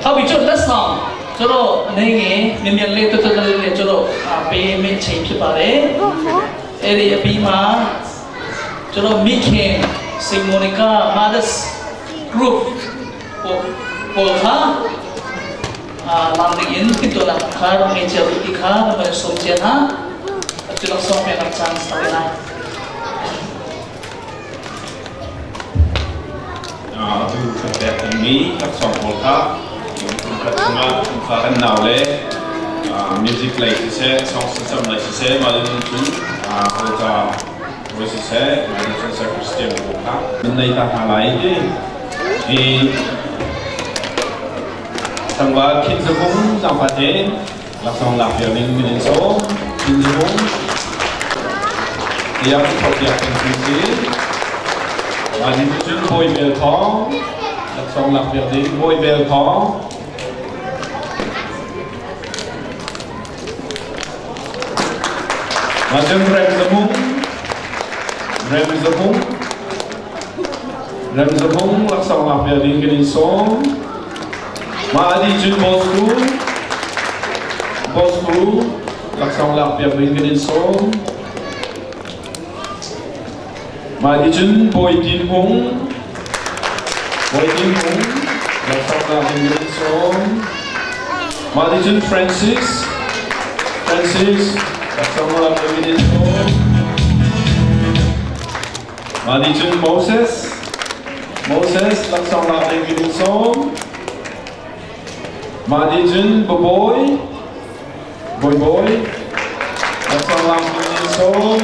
ဟုတ်ပြီကျွန်တော်လက်ဆောင်ကျွန်တော်အနေငယ်မြန်မြန်လေးတွတ်တွတ်လေးလေးကျွန်တော်ပေးမင်းချိန်ဖြစ်ပါတယ်အဲ့ဒီအပြီးမှာကျွန်တော်မိခင်စင်မိုနီကာ Mothers Group ပေါ်ပေါ်ခါ lam ding in tin to la kha ro nge che ti kha na ma som che na chu lak som pe nak chance ta lai. Atu kan pek dingmi laksawng pawl kha kum khat chungah fa kan nau le music lei siseh, song sasam lei siseh, mah le cun hawica hawi siseh, mah le cun Christian pawl kha min nei ta hna lai ti i Tlangval Khin Zavung zaangfah tein laksawng lak piak ding min in sawm. Khin Zavung tiang thok piak ding cu si. Mah ni cun Bawi Bel Thawng laksawng lak piak ding Bawi Bel Thawng. Mah cun Rem Zavung Rem Zavung Rem Zavung laksawng lak piak ding kan in sawm. Mah adi cun Bosku Bosku laksawng lak piak ding kan in sawm. Mah adi cun Bawi Tin Hung Bawi Tin Hung laksawng lak ding kan in sawm. Mah adi cun Francis Francis laksawng lak ding kan in sawm. Mah nih cun Moses, Moses laksawng lak ding in sawm. Mah nih cun Babawi, Bawibawi laksawng lak ding in sawm.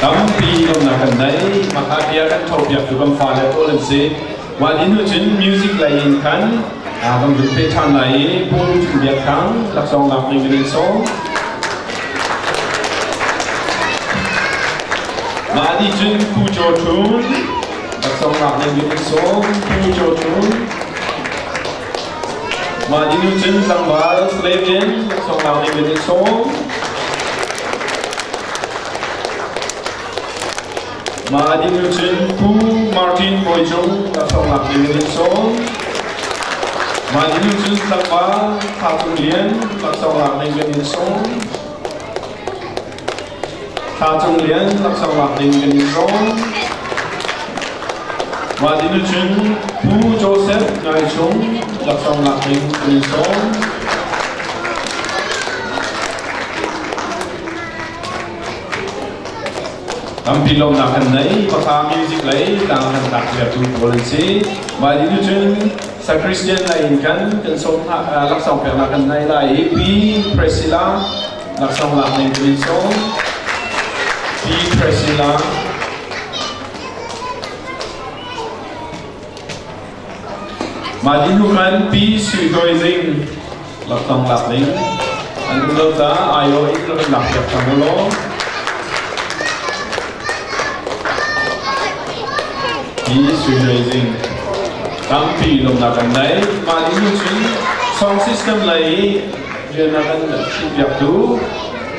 Tampi lawmnak kan nei. Maka bia kan tho piak tu kan fale pawl an si. Mah ni hnu cun music lei in khan kan vun pe ṭhan lai i Paul Cung Biak Thang laksawng lak ding in sawm. Mah ni cun Pu Chaw Thun laksawng lak ding in sawm. Pu Chaw Thun. Mah ni hnu cun tlangval Slavin laksawng lak ding in sawm. Mah ding cun Pu Martin Bawi Cung laksawng lak ding in sawm. Mah ding cun tlangval Tha Cung Lian laksawng lak ding in sawm. Tha Cung Lian laksawng lak ding in sawm. Mah ding cun Pu Joseph Ngai Chung laksawng lak ding in sawm. Tampi lawmnak kan nei. Baka music lei tlang kan tlak piaktu pawl an si. Mah ni cun sa Christian lei in kan kan sawm laksawng peknak kan nei lai i Pi Priscilla laksawng lak ning kan in sawm. Pi Priscilla. Mah dih hnu khan Pi Sui Doi Zing laksawng lak ding an um lo caah aiawh in rak in lakpiak cang u law. Pi Sui Doi Zing tampi lawmnak kan nei. Mah dih hnu cun song system lei i rian a kan chimpiaktu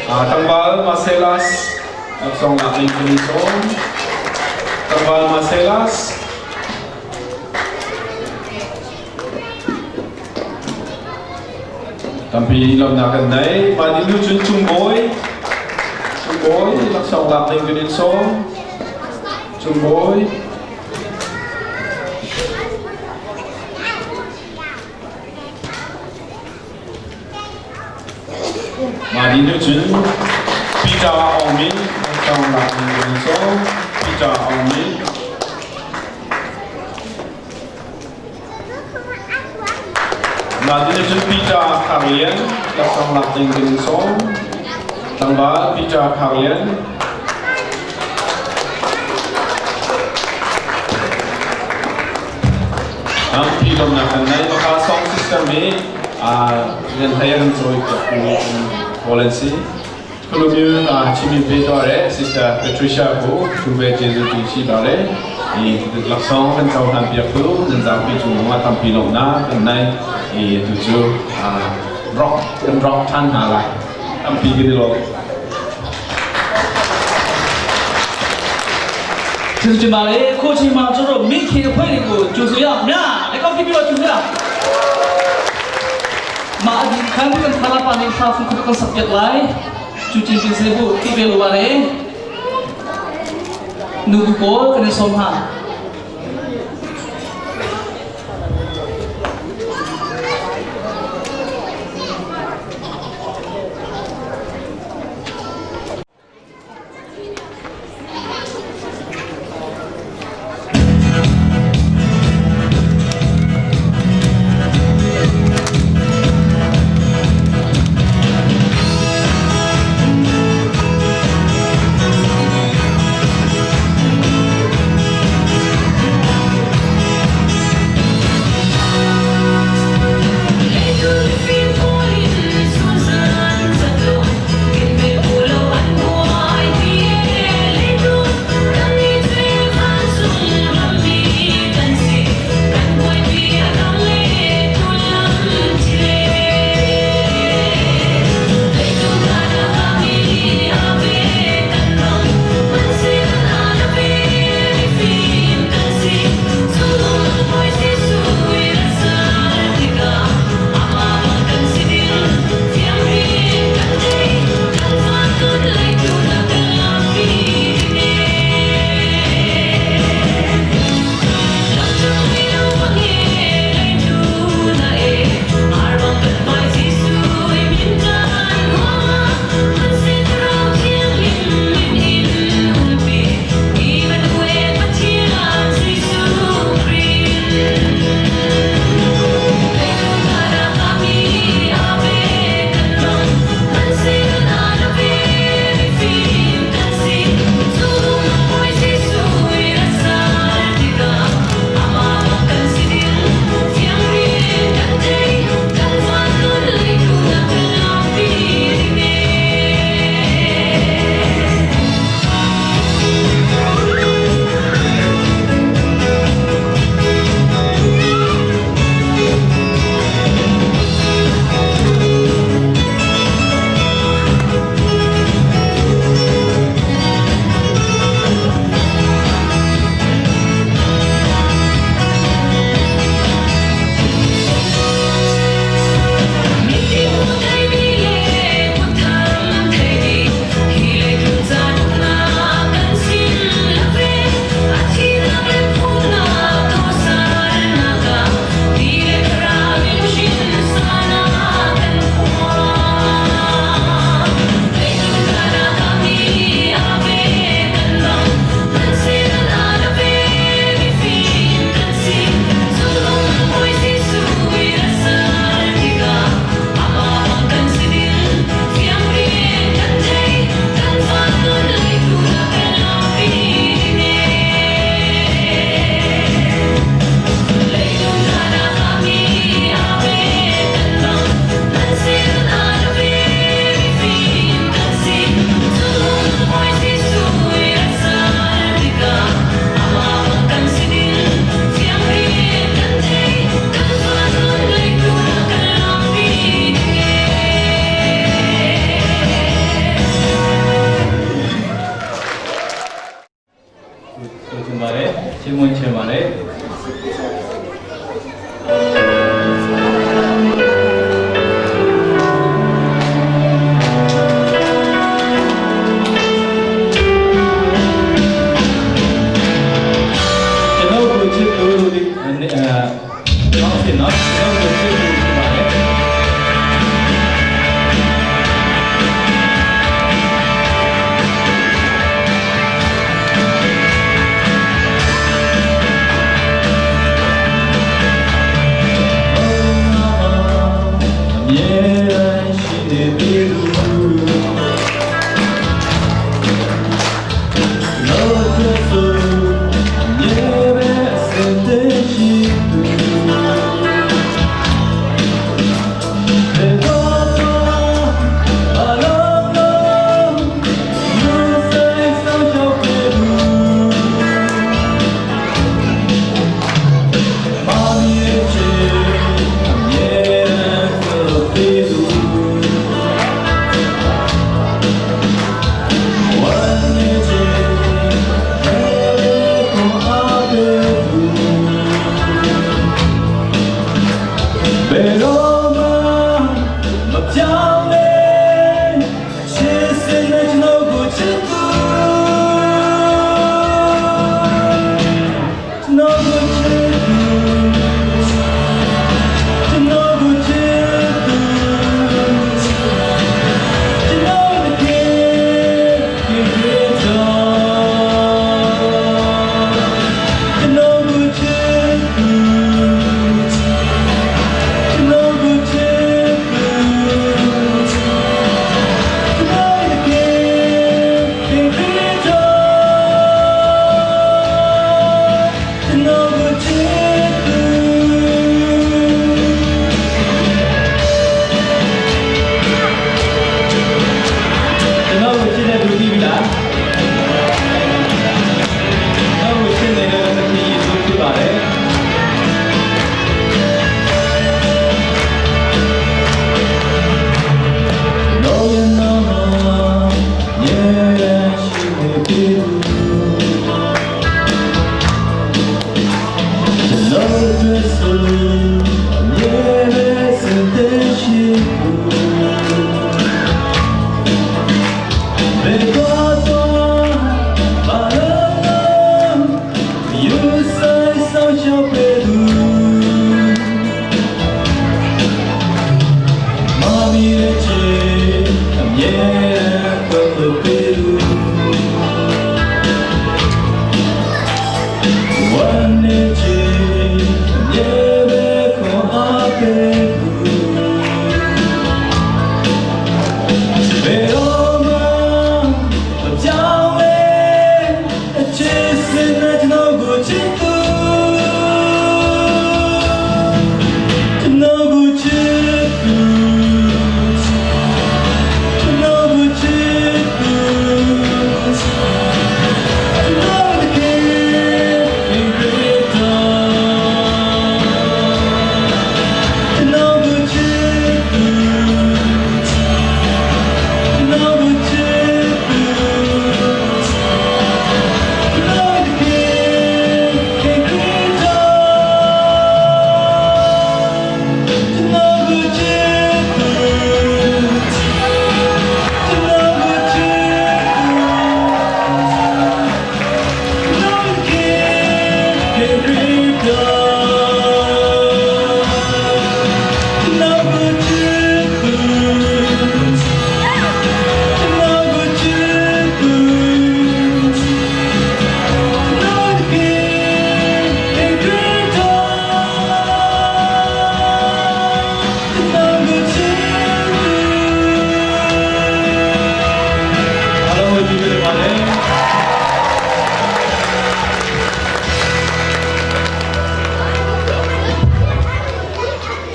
tlangval Marcellus laksawng lak ding kan i sawm. Tlangval Marcellus. Tampi lawmnak kan nei. Mah ni nu cun Cungbawi, Cungbawi laksawng lak ding kan in sawm. Cungbawi. Mah ni nu cun Peter Aung Min laksawng lak ding kan in sawm. Peter Aung Min. Natin cun Peter Khar Lian laksawng lak ding kan in sawm. Tlangval Peter Khar Lian. Tampi lawmnak kan nei. Maka song system hi rian hlei a kan cawi piaktu pawl an si. Khulumyu chimi ve to re Sister Patricia ku tuve Jesu ti si ba re i laksawng kan cohlan piak tu nan zapi cung ah tampi lawmhnak kan nei i tu cu rock kan rock than hna lai tampi kan i lawm. Thil ti ma le kho chi ma chu ro mi khi phoi ni ku chu su ya mya le ko ki bi lo chu ya ma din khan kan thala pa ni thla fu kan sak piak lai chu chi chin se bu ti be lo ba le nu bu pawl kan i som ha.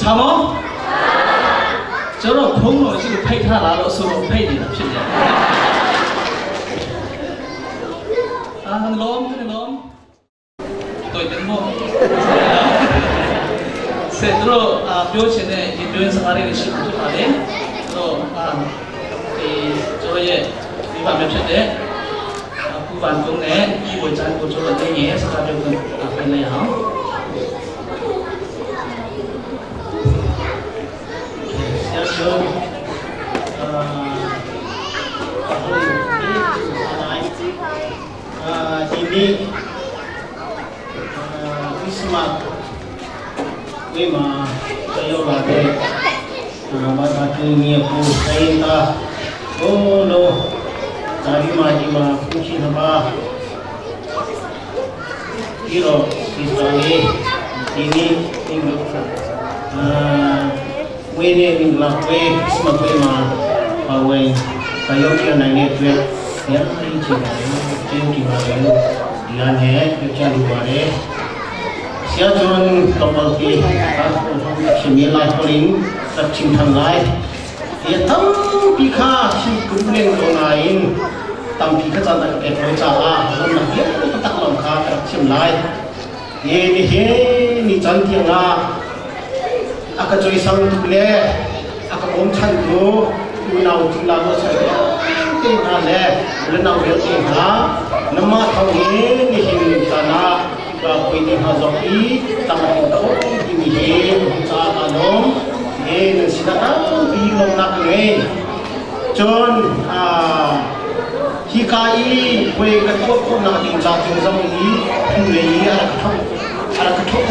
ချမောကျွန်တော်ဖုန်းတော်ရှိကိုဖိတ်ထားလာတော့ဆိုတော့ဖိတ်နေတာဖြစ်တယ်အာဟန်လုံးဟန်လုံးတော်တယ်မောဆက်တော့ပြောချင်တဲ့ဒီပြောစကားလေးရှိဖြစ်ပါတယ်တော့အာဒီကျွန်တော်ရဲ့ဒီပါမြဖြစ်တဲ့ပူပန်ကုန်းနဲ့ဒီဝချန်ကိုကျွန်တော်တင်ရဲ့စကားပြောခွင့်ပေးလိုက်အောင် ဆရာကျော်အာဒီနေ့ခရစ်မတ်ဝေးမှာရောက်လာတဲ့ဘာသာတူညီကိုတိုင်းတာဘိုးလုံးဒါဒီမာဒီမာခုရှိနပါဒီတော့ဒီစတာလေးဒီနေ့အင်္ဂလိပ်အာ ဝေးနေမင်္ဂလာဝေးခရစ်မတ်ဝေးမှာပါဝင်ရောက်ပြနိုင်တဲ့အတွက်ဘုရားကြီးချင်ပါတယ်ကျေးဇူးတင်ပါတယ်လို့ဒီကနေ့ပြောချလိုပါတယ်ဆရာဂျွန်ကပလ်ကီရှင်မီလိုက်ဟိုလင်းသတ်ချင်းထန်လိုက်ဒီတမ်ပိခါရှင်ကုမလင်ကိုနိုင်တမ်ပိခါဇာတ်ကေပေါ်ချာလာလုံးနပြတက်လောင်ခါကချင်းလိုက်ယေနိဟေနိချန်တီငါ aka choi sang tu le aka chantu unau cingla ruachan vialte hna le unau vialte hna namah thawng in nihin caan ah puai te hna zong i tlang a tling kho timi hi caah kaa lawm. He nan sinah tampi lawmhnak ka ngei. Cun hika i puai ka tuah khawhnak ding ca ding zong i hnulei i a rak thok a rak thok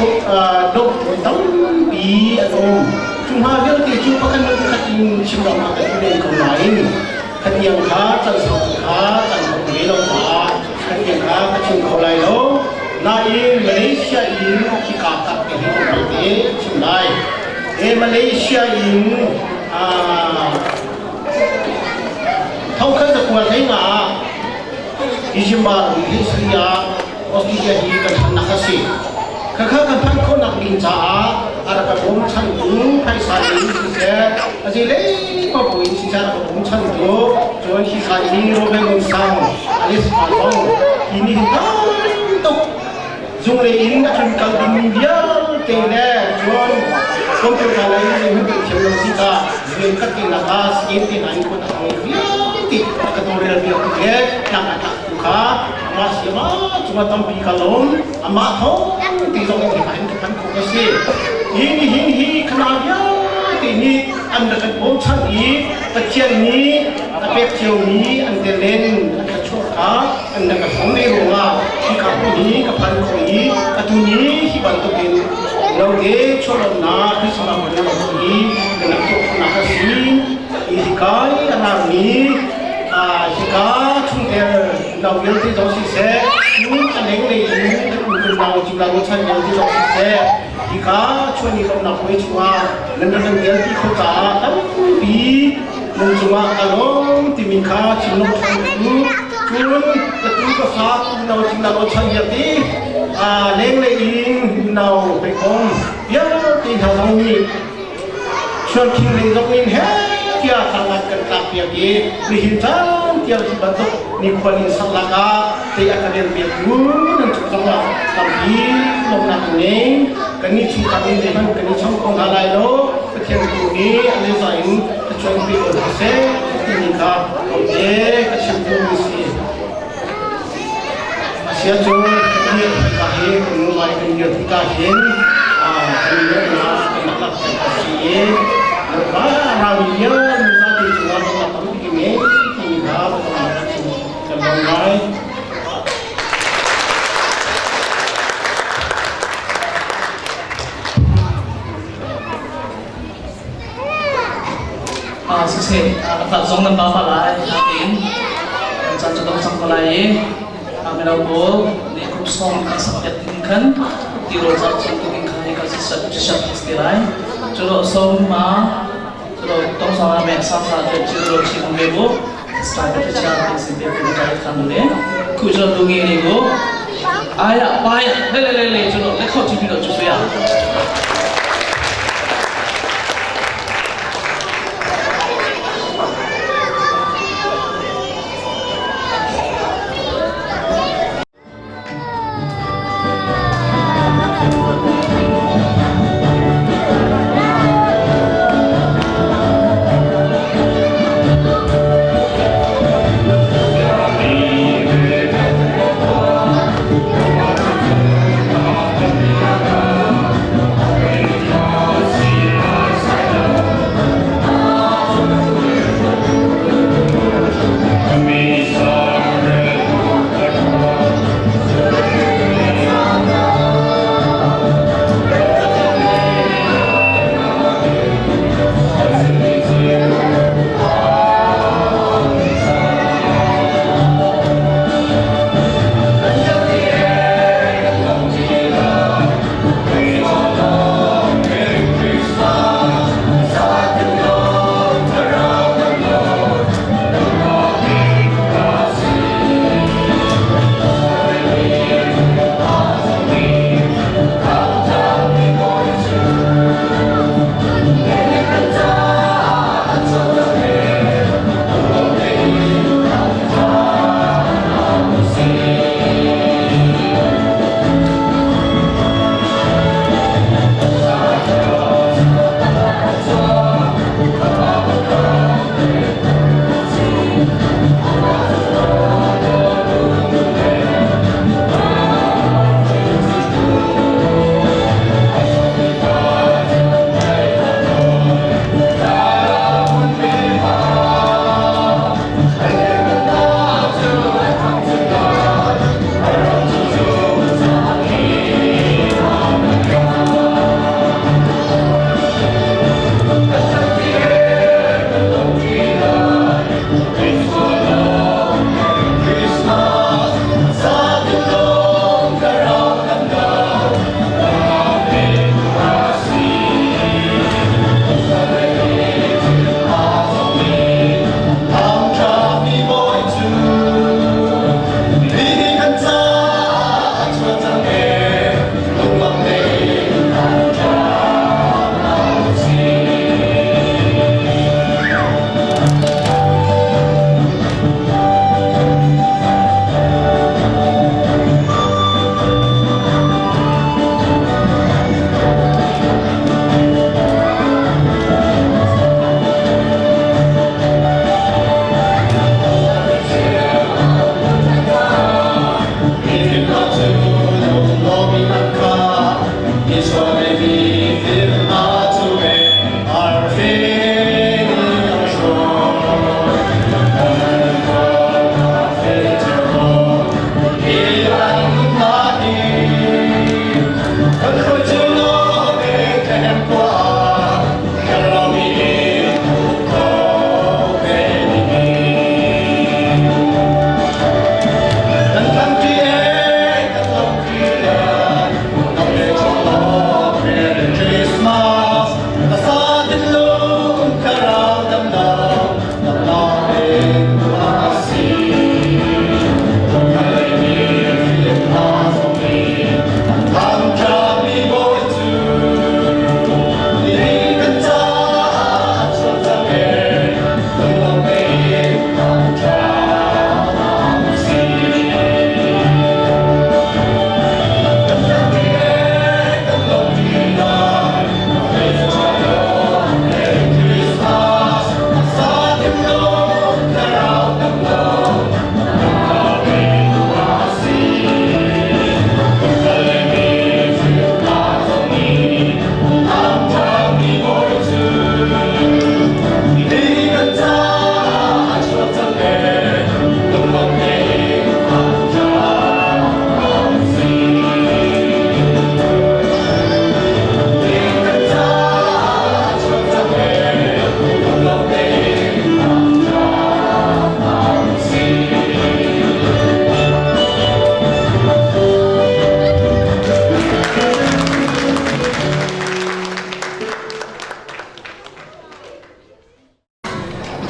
dawh tampi an um. Cu hna vialte cu pakhat hnu pakhat in chim awkah ka duh len ko nain khatiang kha can sau kha can hong ve lo caah khatiang kha ka chim kho lai lo. Nain Malaysia in hika tak te hi tlawmpal te chim lai. E Malaysia in thongkhat zakua hlei nga ah December ni hlei ah Australia hi kan phannak a si. Khakha kan phanh khawhnak ding caah a rak ka bawmchantu phaisa in siseh, a zeilei paoh in siseh a rak ka bawmchantu cun hika i Robert Ngun Sang Alice Pa zong hi nih hin tam tuk zunglei in a tlun kal dingmi vialte le cun computer lei in hun thiam lo tikah rian khat te nak ah scan te hna in kuat a hang vialte a ka tawlrel piak tu le nak a tlak tu kha amah siama cungah tampi ka lawm amah thawng te zong in hi in ka phan khawh ka si hi nihin hi khana vialte nih an rak kan bawmchan i Pathian nih a pek ciomi an tel in an thluachuah kha an rak ka hrawm ve ruangah hika hmun hi ka phan kho i atu ni hi bantukin note chuahlawmnak Christmas hmun hi kan rak tuah khawhnak a si. Hika i a rami hika chungtel nau vialte zong siseh, cun a lenglei in kan um nau cingla ruachan vialte zong siseh, hika chuahni lawmhnak puai chungah nan rak kan telpi kho caah tampi nan cungah ka lawm timi kha thinlung ṭhan ka duh. Cun ka tu ka fa unau cingla ruachan vialte lenglei in unau hawikom vialte hna zong nih Chuankhing lei zong in he tiah tlangan kan tlak piak i nihin caan tiang hi bantuk nikhua in sak lak ah tei a ka rel piak tu nan cung zong ah tampi lawmhnak an ngei. Kannih chungkhar in zeihmanh kan i chong kho hna lai lo. Pathian tu nih a leza in ka chuan pi ko hna seh timi kha te ka chim duhmi si. Asiahcun hi ka hi kan nu lai kan dir tikah hin kan nunnak kan rak a si i rami vial mizapi cungah kan tampi ngei timi kha kan lawm ngai. Siseh, a tlak zong nan ba lai nain caan cu dong cang ko lai i mino pawl nih group song kan sak piak ding khan tirawl zau cang tu ding khan ka sisat ti lai cu lo som ma cu lo tong sang me sa sa chu chu lo chi me bu style ka cha ti sin pe ku ta khan le khu cho tu ngi ni bu aya pa ya le le le le chu lo le kho chi bi lo chu ya.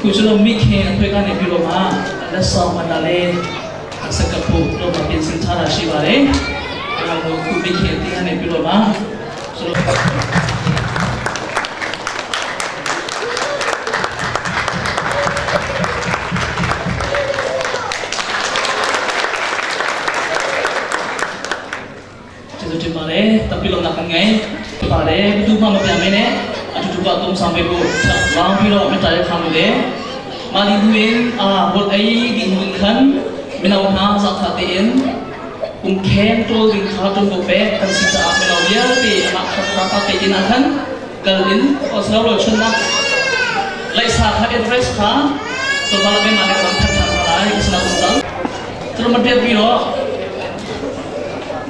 ခုကျွန်တော်မိခင်အဖွဲ့ကနေပြီးတော့မှလက်ဆောင်မနာလေးစကပူတော့ပြင်ဆင်ထားတာရှိပါတယ်။အဲတော့ခုမိခင်အတင်းကနေပြီးတော့မှကျွန်တော် ကျေးဇူးတင်ပါတယ်တပီလုံးနာခံငယ်ပါတယ်ဘယ်သူမှမပြန်မင်းနဲ့အတူတူကသုံးဆောင်ပေးဖို့လောင်းပြီးတော့မေတ္တာရခံလို့လေမာဒီဟွင်အာဘတ်အိဒီဟွင်ခန်မနောနာဇာခတဲ့င်อุมแคนตัวดิคาตัวโกเปกันสิจะไม่เราเยอะตีมาขับขับตีอินอันกัลอินออสเราชนะไลสาขาเอเดรสค่ะตัวบาลไม่มาในความทันทันอะไรก็สนับสนุนตัวมันเรียบร้อย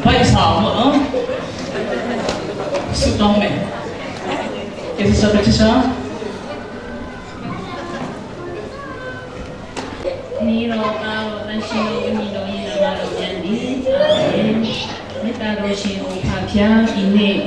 ไปสาวเนาะสุดต้องไหมเอสซาเปชิชา နီရောကာရောတန်ရှင်ရောဝိညာဉ်တော်၏နာမတော်မြတ်သည်အာမင်မေတ္တာတော်ရှင်အိုဖာဖျားဒီနေ့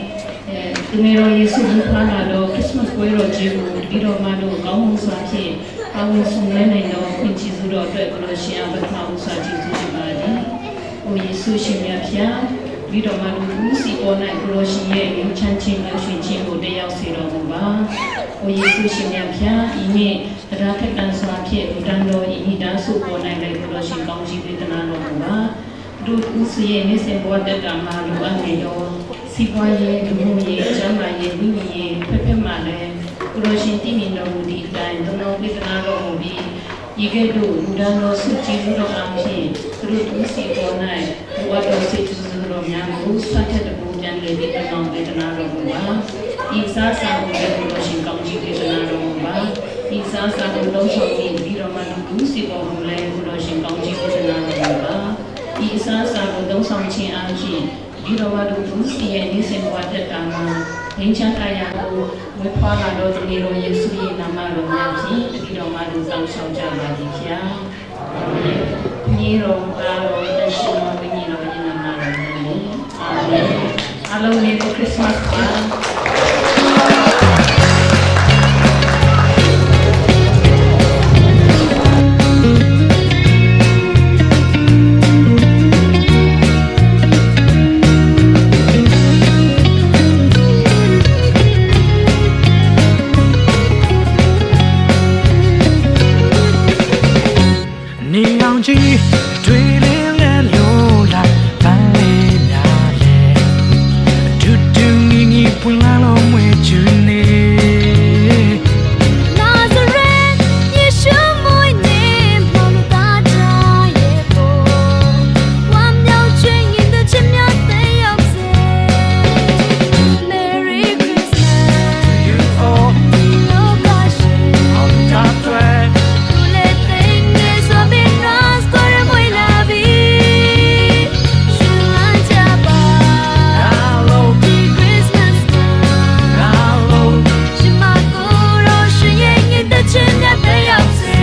အဲသူငယ်တော်ယေရှုဘုရားလာတော်ခရစ်မတ်ပွဲတော်ကြီးကိုတပည့်တော်မတို့ကောင်းမွန်စွာဖြင့်ပါဝင်ဆောင်ရွက်နိုင်တော်ခွင့်ချီးစုတော်အတွက်ကိုလိုရှင်အပထမဦးစွာကျေးဇူးတင်ပါသည်။အိုယေရှုရှင်မြတ်ဖျားတပည့်တော်မတို့ဦးစီပေါ်၌ကိုလိုရှင်ရဲ့ငြိမ်းချမ်းခြင်းမြတ်ရှင်ခြင်းကိုတက်ရောက်စေတော်မူပါ။အိုယေရှုရှင်မြတ်ဖျားဤနေ့တရားထက်တန်စွာဖြင့်လူတန်းတော်ဤမိသားစုပေါ်၌လည်းကိုလိုရှင်ကောင်းချီးပေးသနာတော်မူပါ။တို့ဦးစီရဲ့နေ့စဉ်ဘဝတက်တာမှာလိုအပ်နေတော့စီးပွားရေးလူမှုရေးကျန်းမာရေးဝိညာဉ်ရေးဖက်ဖက်မှာလည်းကိုလိုရှင်တည်မြင်တော်မူသည့်အတိုင်းသုံးတော်ပေးသနာတော်မူပြီးဤကဲ့သို့လူဒန်းတော်စုကြည်မှုတော်အားဖြင့်သူတို့ဦးစီပေါ်၌ဘဝတော်စိတ်ကျေးဇူးတော်များကိုစတဲ့တကူပြန်လေပြီးတောင်းပေးသနာတော်မူပါဤစားစာကိုလည်းကိုလိုရှင်ကောင်းချီးပေးသနာတော်မူပါဤစားစာကိုလုံးဆောင်ပြီးပြီးတော်မှလူဦးစီပေါ်ကိုလည်းကိုလိုရှင်ကောင်းချီးပေးသနာတော်မူပါဤစားစာကိုသုံးဆောင်ခြင်းအပြင်ဒီတော်မတို့သူစီရဲ့နေ့စဉ်ဘဝတက်တာမှာငင်းချမ်းကာယကိုဝေဖွာလာတော်သူတော်ယေရှု၏နာမတော်မြတ်ဖြင့်တတိတော်မတို့စောင့်ရှောက်ကြပါသည်ဖျား။ညီတော်ပါတော်တရှိတော်ဝိညာဉ်တော်၏နာမတော်မြတ်အာမင်။အားလုံး Merry Christmas ပါ နေအောင်ကြီးတွေ့လင်းလဲလို့လိုက်ပန်းလေးများလေတူတူငီငီပွင့်လာလို့မွေချူနေ Nazareth ယေရှုမွေးနေမောင်တို့သားချရဲ့ပေါ်ဝမ်းမြောက်ခြင်းရင်တဲ့ချစ်မြတ်တဲ့ရောက်စေ Merry Christmas you all လောကရှိ အောင်တာတွေ သူလည်းသိနေစွာပင်ရစတော်မွေးလာပြီရှင်လန်းကြပါ Hello ဒီ Christmas မှာ Hello ရှင်မကိုရောရှင်ရဲ့ညတဲ့ချစ်မြတ်တဲ့ရောက်စေ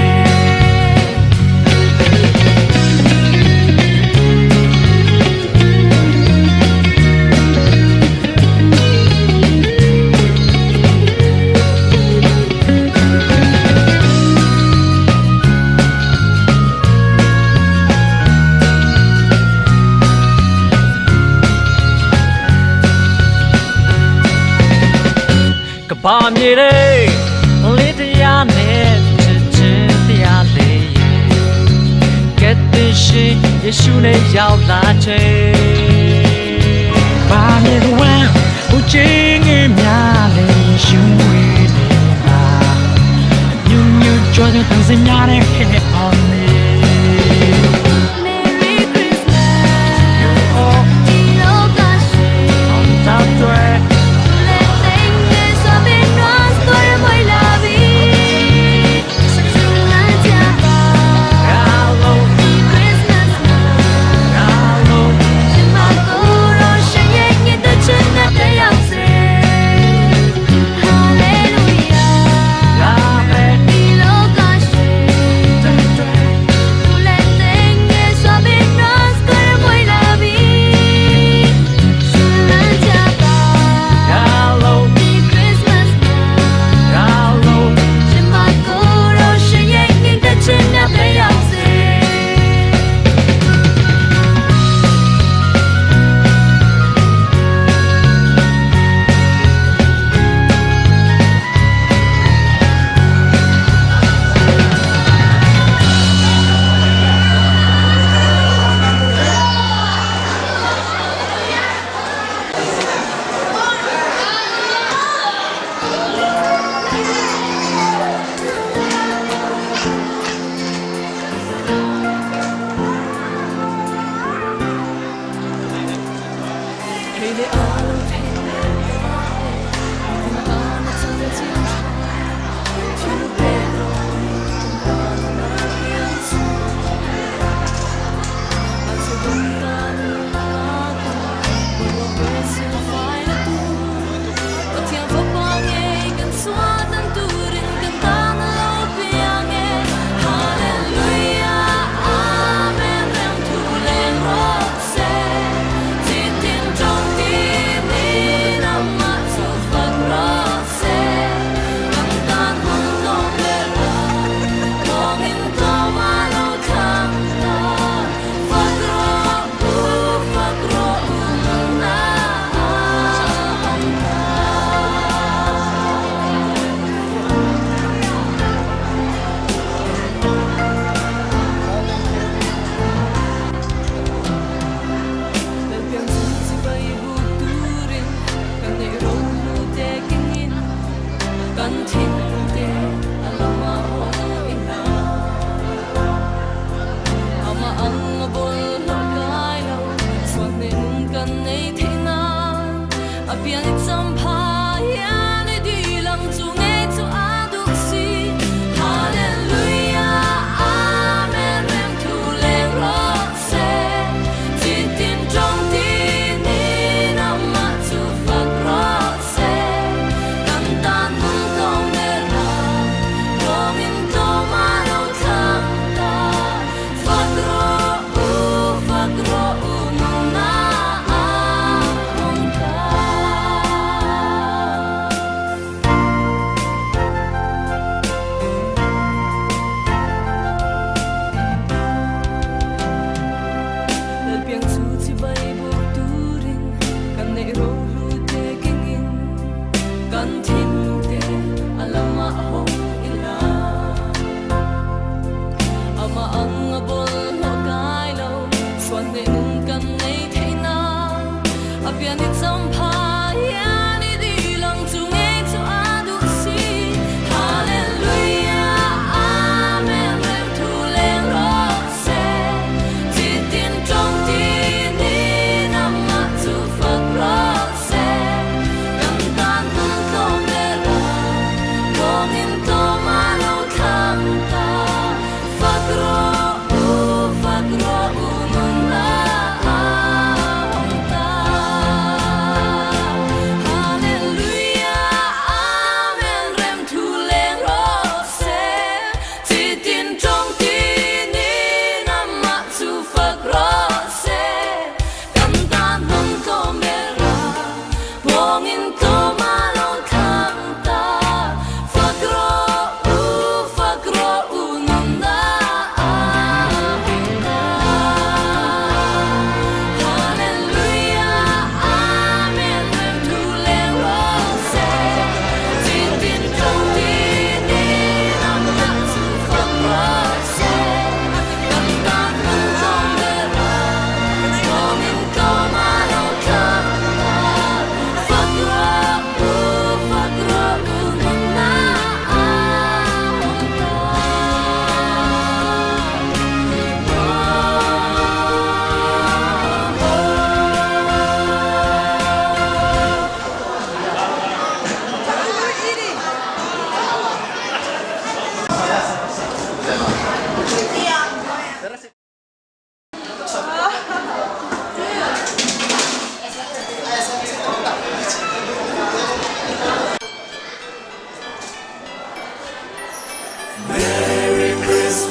ကဘာမြေတဲ့လေးတရားနဲ့ချစ်ချင်းတရားလေးကဲတဲ့ရှိယေရှုနဲ့ရောက်လာခြင်း ဘာမြေဝမ်းဦးချင်းငယ်များလေရှုဝေးနေပါညူညူကြွားတဲ့တန်စင်များတဲ့ဟဲ့အောင်နေ Merry Christmas you all ဒီလောကရှိ အောင်တာတွေ သူလည်းသိနေစွာပင်ရစတော်မွေးလာပြီရှင်လန်းကြပါ Hello ဒီ Christmas မှာ Hello ရှင်မကိုရောရှင်ရဲ့ညတဲ့ချစ်မြတ်တဲ့ရောက်စေ Hallelujah လာမယ် ဒီလောကရှိ တဲ့တွေ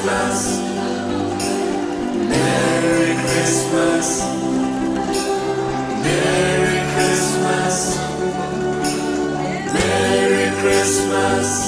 Christmas. Merry Christmas. Merry Christmas. Merry Christmas.